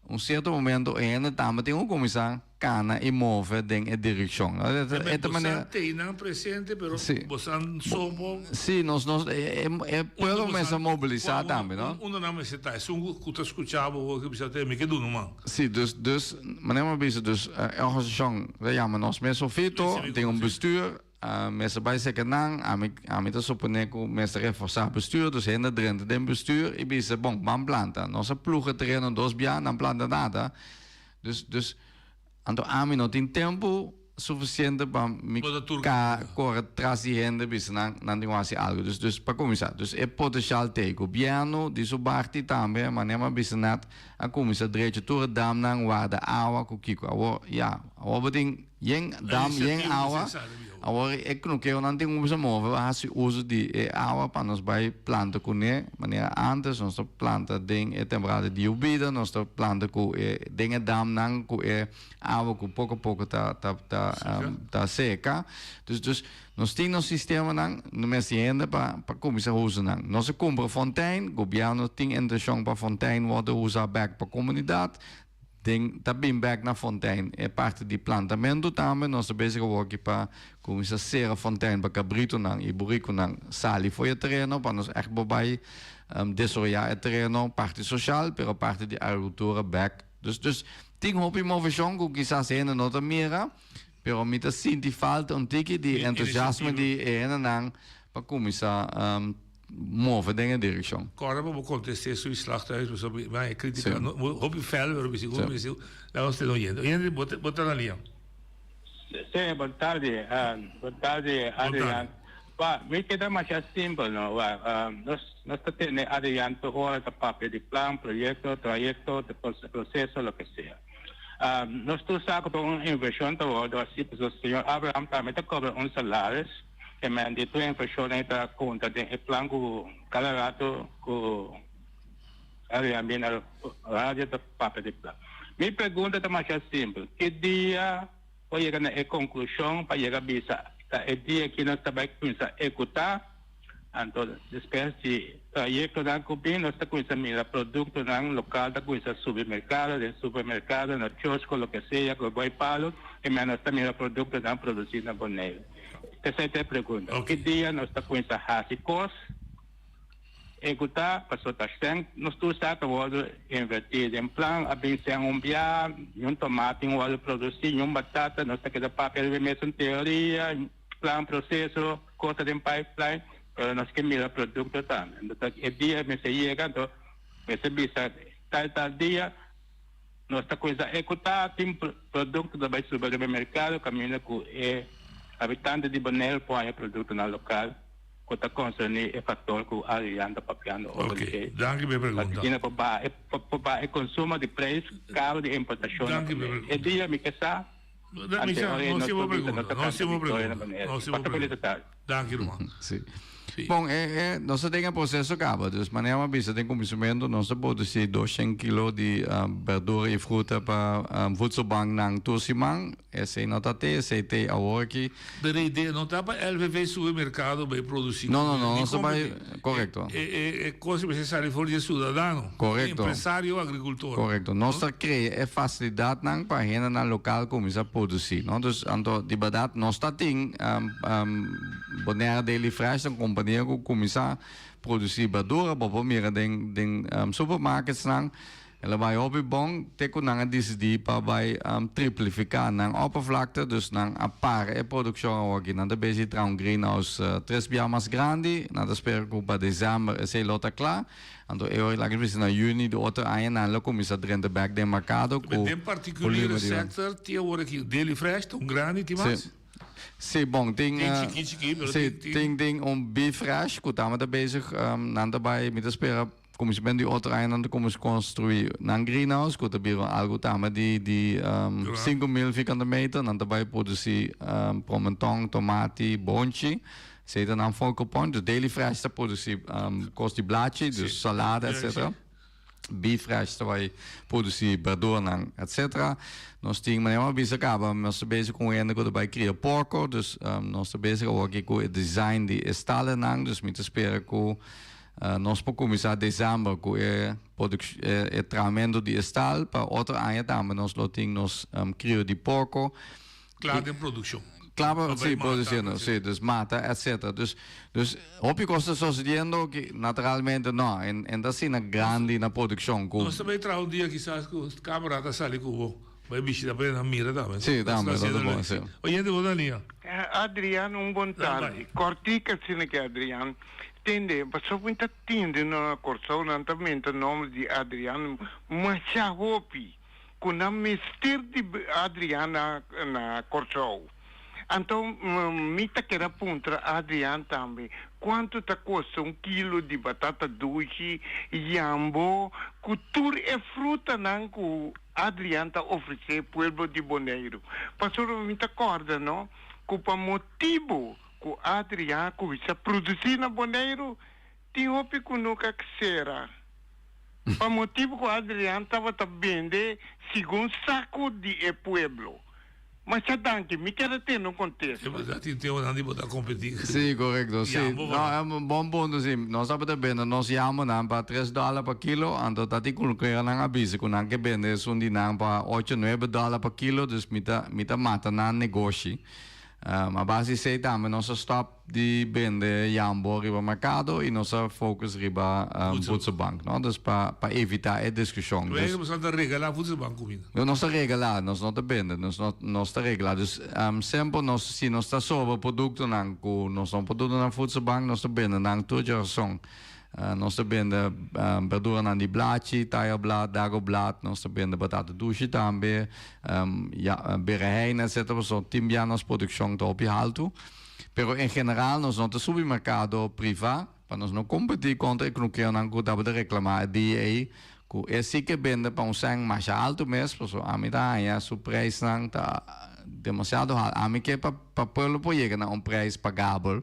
un sierto momento e hende tambe tin ku kuminsá kana i move den e direkshon. E ta manera. Bosan tei nan presente, pero bosan so bo. Sí, nos nos e e pueblo mester mobilisá tambe, no? Unda nan mester ta? Esun ku ta skucha bo ku bisa te mi ke duna un man. Sí, dus dus manera mi a bisa dus e organisashon ta yama Nos Mes Hofito, tin un bestuur, mester bai seka nan, ami ami ta suponé ku mester reforsá bestuur, dus hende drenta den bestuur i bisa bon ban planta, nos a pluga tereno dos bia nan planta nada, dus dus anto ami no tin tempu. sufisiente pa mi ka kore tras di hende bisa nan nan tin ku hasi algu. Dus dus pa kuminsá dus e potensial t'ei. Gobièrnu di su parti tambe manera mi a bisa nèt a kuminsá drecha tur e damnan warda awa ku kiko. Awor ya awor bo tin yen dam yen awa awor e knukeonan tin ku kuminsá move pa hasi uso di e awa pa nos bai planta kuné manera ántes nos ta planta den e temporada di yubida nos ta planta ku e den e damnan ku e awa ku poko poko ta ta ta ta seka dus dus nos tin nos sistemanan no mester hende pa pa kuminsá usa nan nos a kumpra fontein gobièrnu tin intenshon pa fontein wòrdu usa bèk pa komunidat Den ta bin bek na Fontein. E parti di plantamentu tambe nos ta bezig awoki pa kuminsá sera Fontein pa kabritunan i burikunan sali for e tereno pa nos ègt por bai desaroyá e tereno parti soshal pero parti di agrikultura bek. Dus dus tin hopi moveshon ku kisas hende no ta mira pero mi ta sinti falta un tiki di entusiasmo di e hendenan pa kuminsá move den e direkshon. Kòrda pa bo kontest'é su slachthuis pasobra mi haña kritika no hopi fèl pero mi sigur mi sigur laga nos tene oyente. Oyente bo bo ta na liña. Sí, bon tardi, bon tardi Adrian. Wa, mi keda masha simpel no. Wa, nos nos ta tende Adrian tur ora ta papia di plan, proyekto, trayekto, proseso, loke sea. Nos tur sa ku ta un invershon ta wòrdu hasi pasobra señor Abraham tambe ta kobra un salaris. E men di tur infraccionnan ta conta den e plan cu cada rato cu Adrian bin na radio ta papia di plan. Mi pregunta ta masha simpel, ki dia por yega na e conclusion pa yega bisa ta e dia ki nos ta bay cuminsa ecuta, anto despues di trayectonan cu bin nos ta cuminsa mira productonan local ta cuminsa subi mercado, den supermercado, na kiosco, loke sea, cu boy palo, e men nos ta mira productonan produci na Bonaire. Esei ta e pregunta. Ki dia nos ta kuminsá hasi kos ehekutá? Pasobra ta sèn nos tur sa ta wòrdu invertí den plan. A bin sèn un bia, niun tomati no wòrdu produsí, niun batata. Nos ta keda papia riba e mesun teoria, plan, proseso, kos ta den pipeline, pero nos ke mira produkto tambe. Anto e dia mester yega, anto mester bisa tal tal dia. Nos ta cuminsa ecuta tin producto ta bay subi riba e mercado caminda cu e habitante di Bonaire por haya productonan local cu ta concerni e factor cu Adrian ta papiando over di e Danki pa e pregunta. Asina por baha e por baha e consumo di prijs caro di importacion na Danki pa e Bonaire. pregunta. E dia mi ke sa Mi ante sa, ora no nos si bo por bisa pregunta, nos ta no canta si bo victoria na pregunta, Bonaire. no si bo Pasa feliz pregunta. tarde. Danki ruman. Sí. Bon, e, e, nos ta den e proceso caba. Dus manera mi a bisa den cuminsamentu, nos ta produci doshen kilo di berdura y fruta pa voedselbanknan tur siman. Esey no ta te, esey te awor aki. Pero e idea no ta pa LVV subi mercado bay produci No, no, comida, no, ni nos ta bay, competi. correcto. E, e, e cos mester sali for di e ciudadano, Correcto. empresario o agricultor. Correcto. Nos ta crea e facilidadnan pa hendenan local cuminsa produci, no? Dus, anto, di berdad, nos ta tin, Bonaire Daily Fresh ta un compania cu cuminsa produci berdura, bo por mira den, den supermarketsnan. El a bai hopi bon te ku nan a disidí pa bai triplifiká nan oppervlakte, dus nan a para e produkshon awoki. Nan ta bezig traha un greenhouse tres bia mas grandi. Nan ta spera ku pa desèmber esei lo ta kla. Anto e ora laga bisa na yüni di otro aña nan lo kuminsá drenta bèk den merkado ku Den particuliere sector tin awor aki Daily Fresh ta un grandi tin mas? Sí, bon, tin, Tin chikí chikí, pero sí, tin, tin tin un Be Fresh ku tambe ta bezig, nan ta bai, mi ta spera Kuminsamentu di otro aña nan ta kuminsá konstruí nan greenhouse ku ta bira algu tambe di di 5000 vierkante meter. Nan ta bai produsí promentòn, tomati, bonchi. Esei ta nan focal point. Dus Daily Fresh ta produsí kos di blachi, dus salada etcetera. Be Fresh ta bai produsí berduranan etcetera. Nos tin, manera mi a bisa kaba, nos ta bezig ku un hende ku ta bai kria porko. Dus nos ta bezig awoki ku e design di e stalenan. Dus mi ta spera ku Nos por kuminsá desèmber ku e e trahamentu di e stal, pa otro aña tambe nos lo tin nos krio di porko. Kla den produkshon. Kla pa, si, produsiendo, si, dus mata, etcetera. Dus, dus hopi kos ta sosediendo ki naturalmente no, en ta asina grandi na produkshon ku. Nos ta bai traha un dia kisas ku kamera ta sali ku bo. Bai bishita pa nan mira tambe. Sí, tambe, lo ta bon, sí. Oyente bo ta liña. Adrian, un bon tardi. Kòrtik asina ke Adrian. Tende, pasobra mi ta tende na Kòrsou nan ta menta nòmber di Adrian masha hopi. ku nan mester di Adriaan na na Kòrsou. Anto mi ta keda puntra Adriaan tambe kuantu ta kosta un kilo di batata dushi, yambo, ku tur e frutanan ku Adriaan ta ofresé pueblo di Boneiru. Pasobra mi ta kòrda no ku pa motibu ku Adriaan a kuminsá produsí na Boneiru tin hopi ku nunka sera. Pa motibu ku Adriaan tabata bende segun saku di e pueblo. Masha danki, mi kier a tende un kontesta. E tin temponan di bo ta kompetí. Sí, korekto. Sí. Yambo No, e un bon punto, sí. Nos tabata bende nos yambonan pa tres dòler pa kilo, anto ta tin kunukeranan a bisa ku nan ke bende esun di nan pa ocho, nuebe dòler pa kilo, dus mi ta mi ta mata nan negoshi. A base di esei tambe nos a stòp di bende yambo riba mercado y nos a focus riba voedselbank, no? Dus pa pa evita e discusion. Dus Luego boso ta regala voedselbank cuminda. No, nos ta regala, nos no ta bende, nos no nos ta regala. Dus semper nos si nos ta sobra productonan cu nos no por duna na voedselbank, nos ta bende nan tur djerason. Nos ta bende berduranan di blachi, tayablad, dagoblad, nos ta bende batata dushi tambe, ya bereheina etcetera pasobra tin bia nos produccion ta hopi haltu. Pero en general nos no ta subi mercado priva pa nos no competi contra e knukeonan cu tabata reclama e dia ey cu e si ke bende pa un cen masha haltu mes pasobra ami ta haya su prijsnan ta demasiado haltu. Ami ke pa pueblo por yega na un prijs pagabel.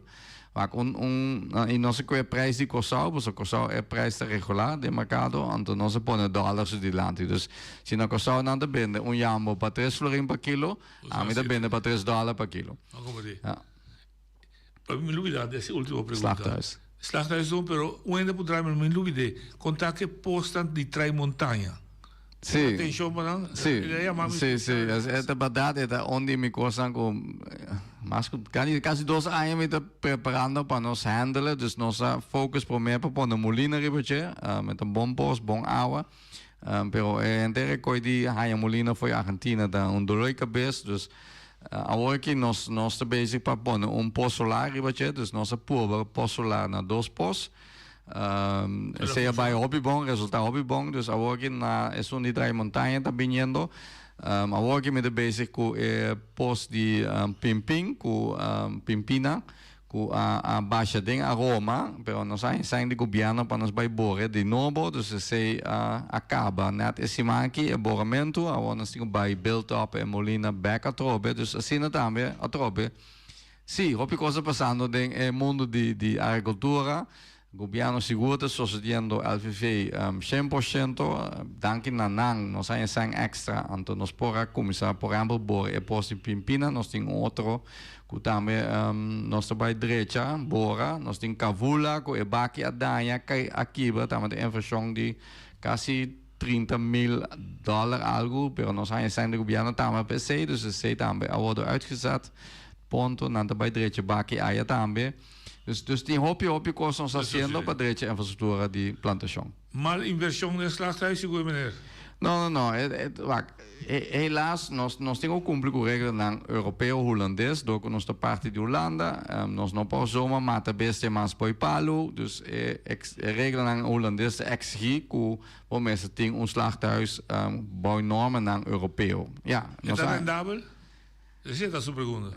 Wak un un y no se kue prijs di Kòrsou, pasobra Kòrsou e prijs ta regulá den merkado, anto no se pone dòler su dilanti. Dus si na Kòrsou nan ta bende un yambo pa tres florin pa kilo, ami ta bende pa tres dòler pa kilo. Ja. Pa mi lubida di hasi ultimo pregunta. Slachthuis. Slachthuis un, pero un hende por draai mi lubid'é. Konta ke posnan di trai montaña. Sí. Atenshon pa nan. Sí. El a yama mi. Sí, sí. E ta berdad, e ta un di mi kosnan ku mas ku kasi kasi dos aña mi ta preparando pa nos handle, dus nos a focus promé pa pone mulina riba dje, e ta un bon pos, bon awa, pero e henter e koi di haña mulina for Argentina ta un dolor di kabes, dus awor aki nos nos ta bezig pa pone un pos solar riba dje, dus nos a purba pos solar na dos pos. Esei a bai hopi bon, resulta hopi bon. Dus awor aki na esun di Drai Montaña ta biniendo. Awor aki mi ta bezig ku e pos di Pimpin, ku Pimpina, ku a a basha den aroma, pero nos a haña di gobierno pa nos bai bore di nobo. Dus esei a a kaba net e siman aki e boramentu. Awor nos tin ku bai build up e molina bek atrobe. Dus asina tambe atrobe. Sí, hopi kos ta pasando den e mundu di di agrikultura. Gobièrnu sigur ta sosediendo LVV 100%. Danki na nan nos haña sèn èkstra, anto nos por a kuminsá por ehèmpel bora e pos di Pimpina. Nos tin un otro ku tambe nos ta bai drecha bora. Nos tin Kavula ku e baki a daña kai a kibra, tambe ta invershon di kasi 30 mil dòler algu, pero nos haña sèn di gobièrnu tambe pa esei, dus esei tambe a wòrdu uitgezet. Ponto, nan ta bai drecha baki aya tambe. Dus, dus tin hopi, hopi kos nos ta hasiendo pa drecha infrastruktura di plantashon. Mal invershon den slachthuis sigur meneer? No, no, no. E, e, wak, helaas nos, nos tin ku kumpli ku reglanan europeo, hulandes, dor ku nos ta parti di Hulanda. Nos no por zomaar mata bestia mas poi palu. Dus e, e reglanan hulandes ta eksigí ku bo mester tin un slachthuis bou normanan europeo. Ja, nos E ta rendabel? Esei ta su pregunta.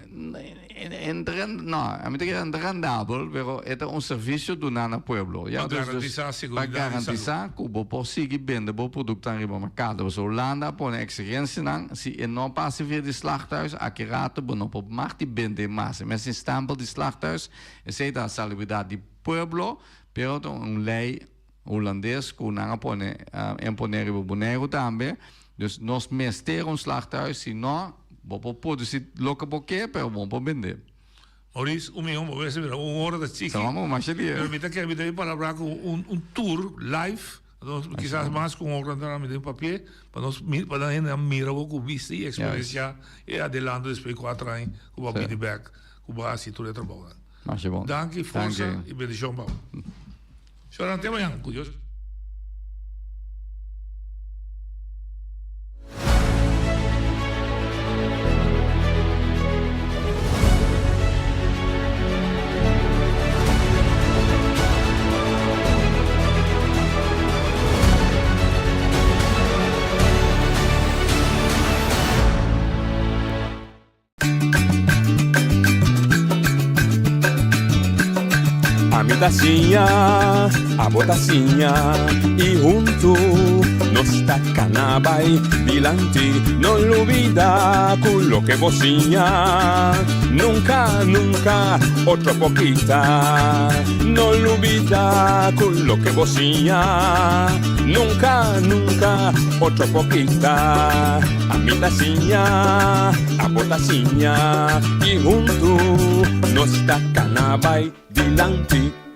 No, ami ta kere ta rendabel, pero e ta un servisio duná na pueblo. Pa garantisá seguridad Pa garantisá ku bo por sigui bende bo produktonan riba merkado. Pasobra Hulanda a pone eksigensianan, si e no pasa via di slachthuis, aki rato bo no por mag di bende mas. E mes tin stèmpel di slachthuis, esei ta salubridat di pueblo, pero ta un lei Hulandes ku nan a pone imponé riba Boneiru tambe. Dus nos mester un slachthuis, si no, bo por produsí loke bo ke, pero bo no por bendé. Maurice, un mion, bo mester mira, un ora ta chiki. Sa mama masha dia. Pero mi ta kere, mi ta bin palabrá ku un un tour live, anto kisas mas ku un ora nan ta mi den papia, pa nos pa nan hendenan mira bo ku bista i eksperensiá e adelanto despues di kuater aña ku bo a bini bèk, ku bo a hasi tur e trabounan. Masha bon. Danki, forsa i bendishon pa bo. Señora, te mañana. Cu Dios. ta siña, abo ta siña i huntu nos ta kana bai dilanti. No lubida ku loke bo siña nunka, nunka otro por kita. No lubida ku loke bo siña nunka, nunka otro por kita. Ami ta siña, abo ta siña i huntu nos ta kana bai dilanti.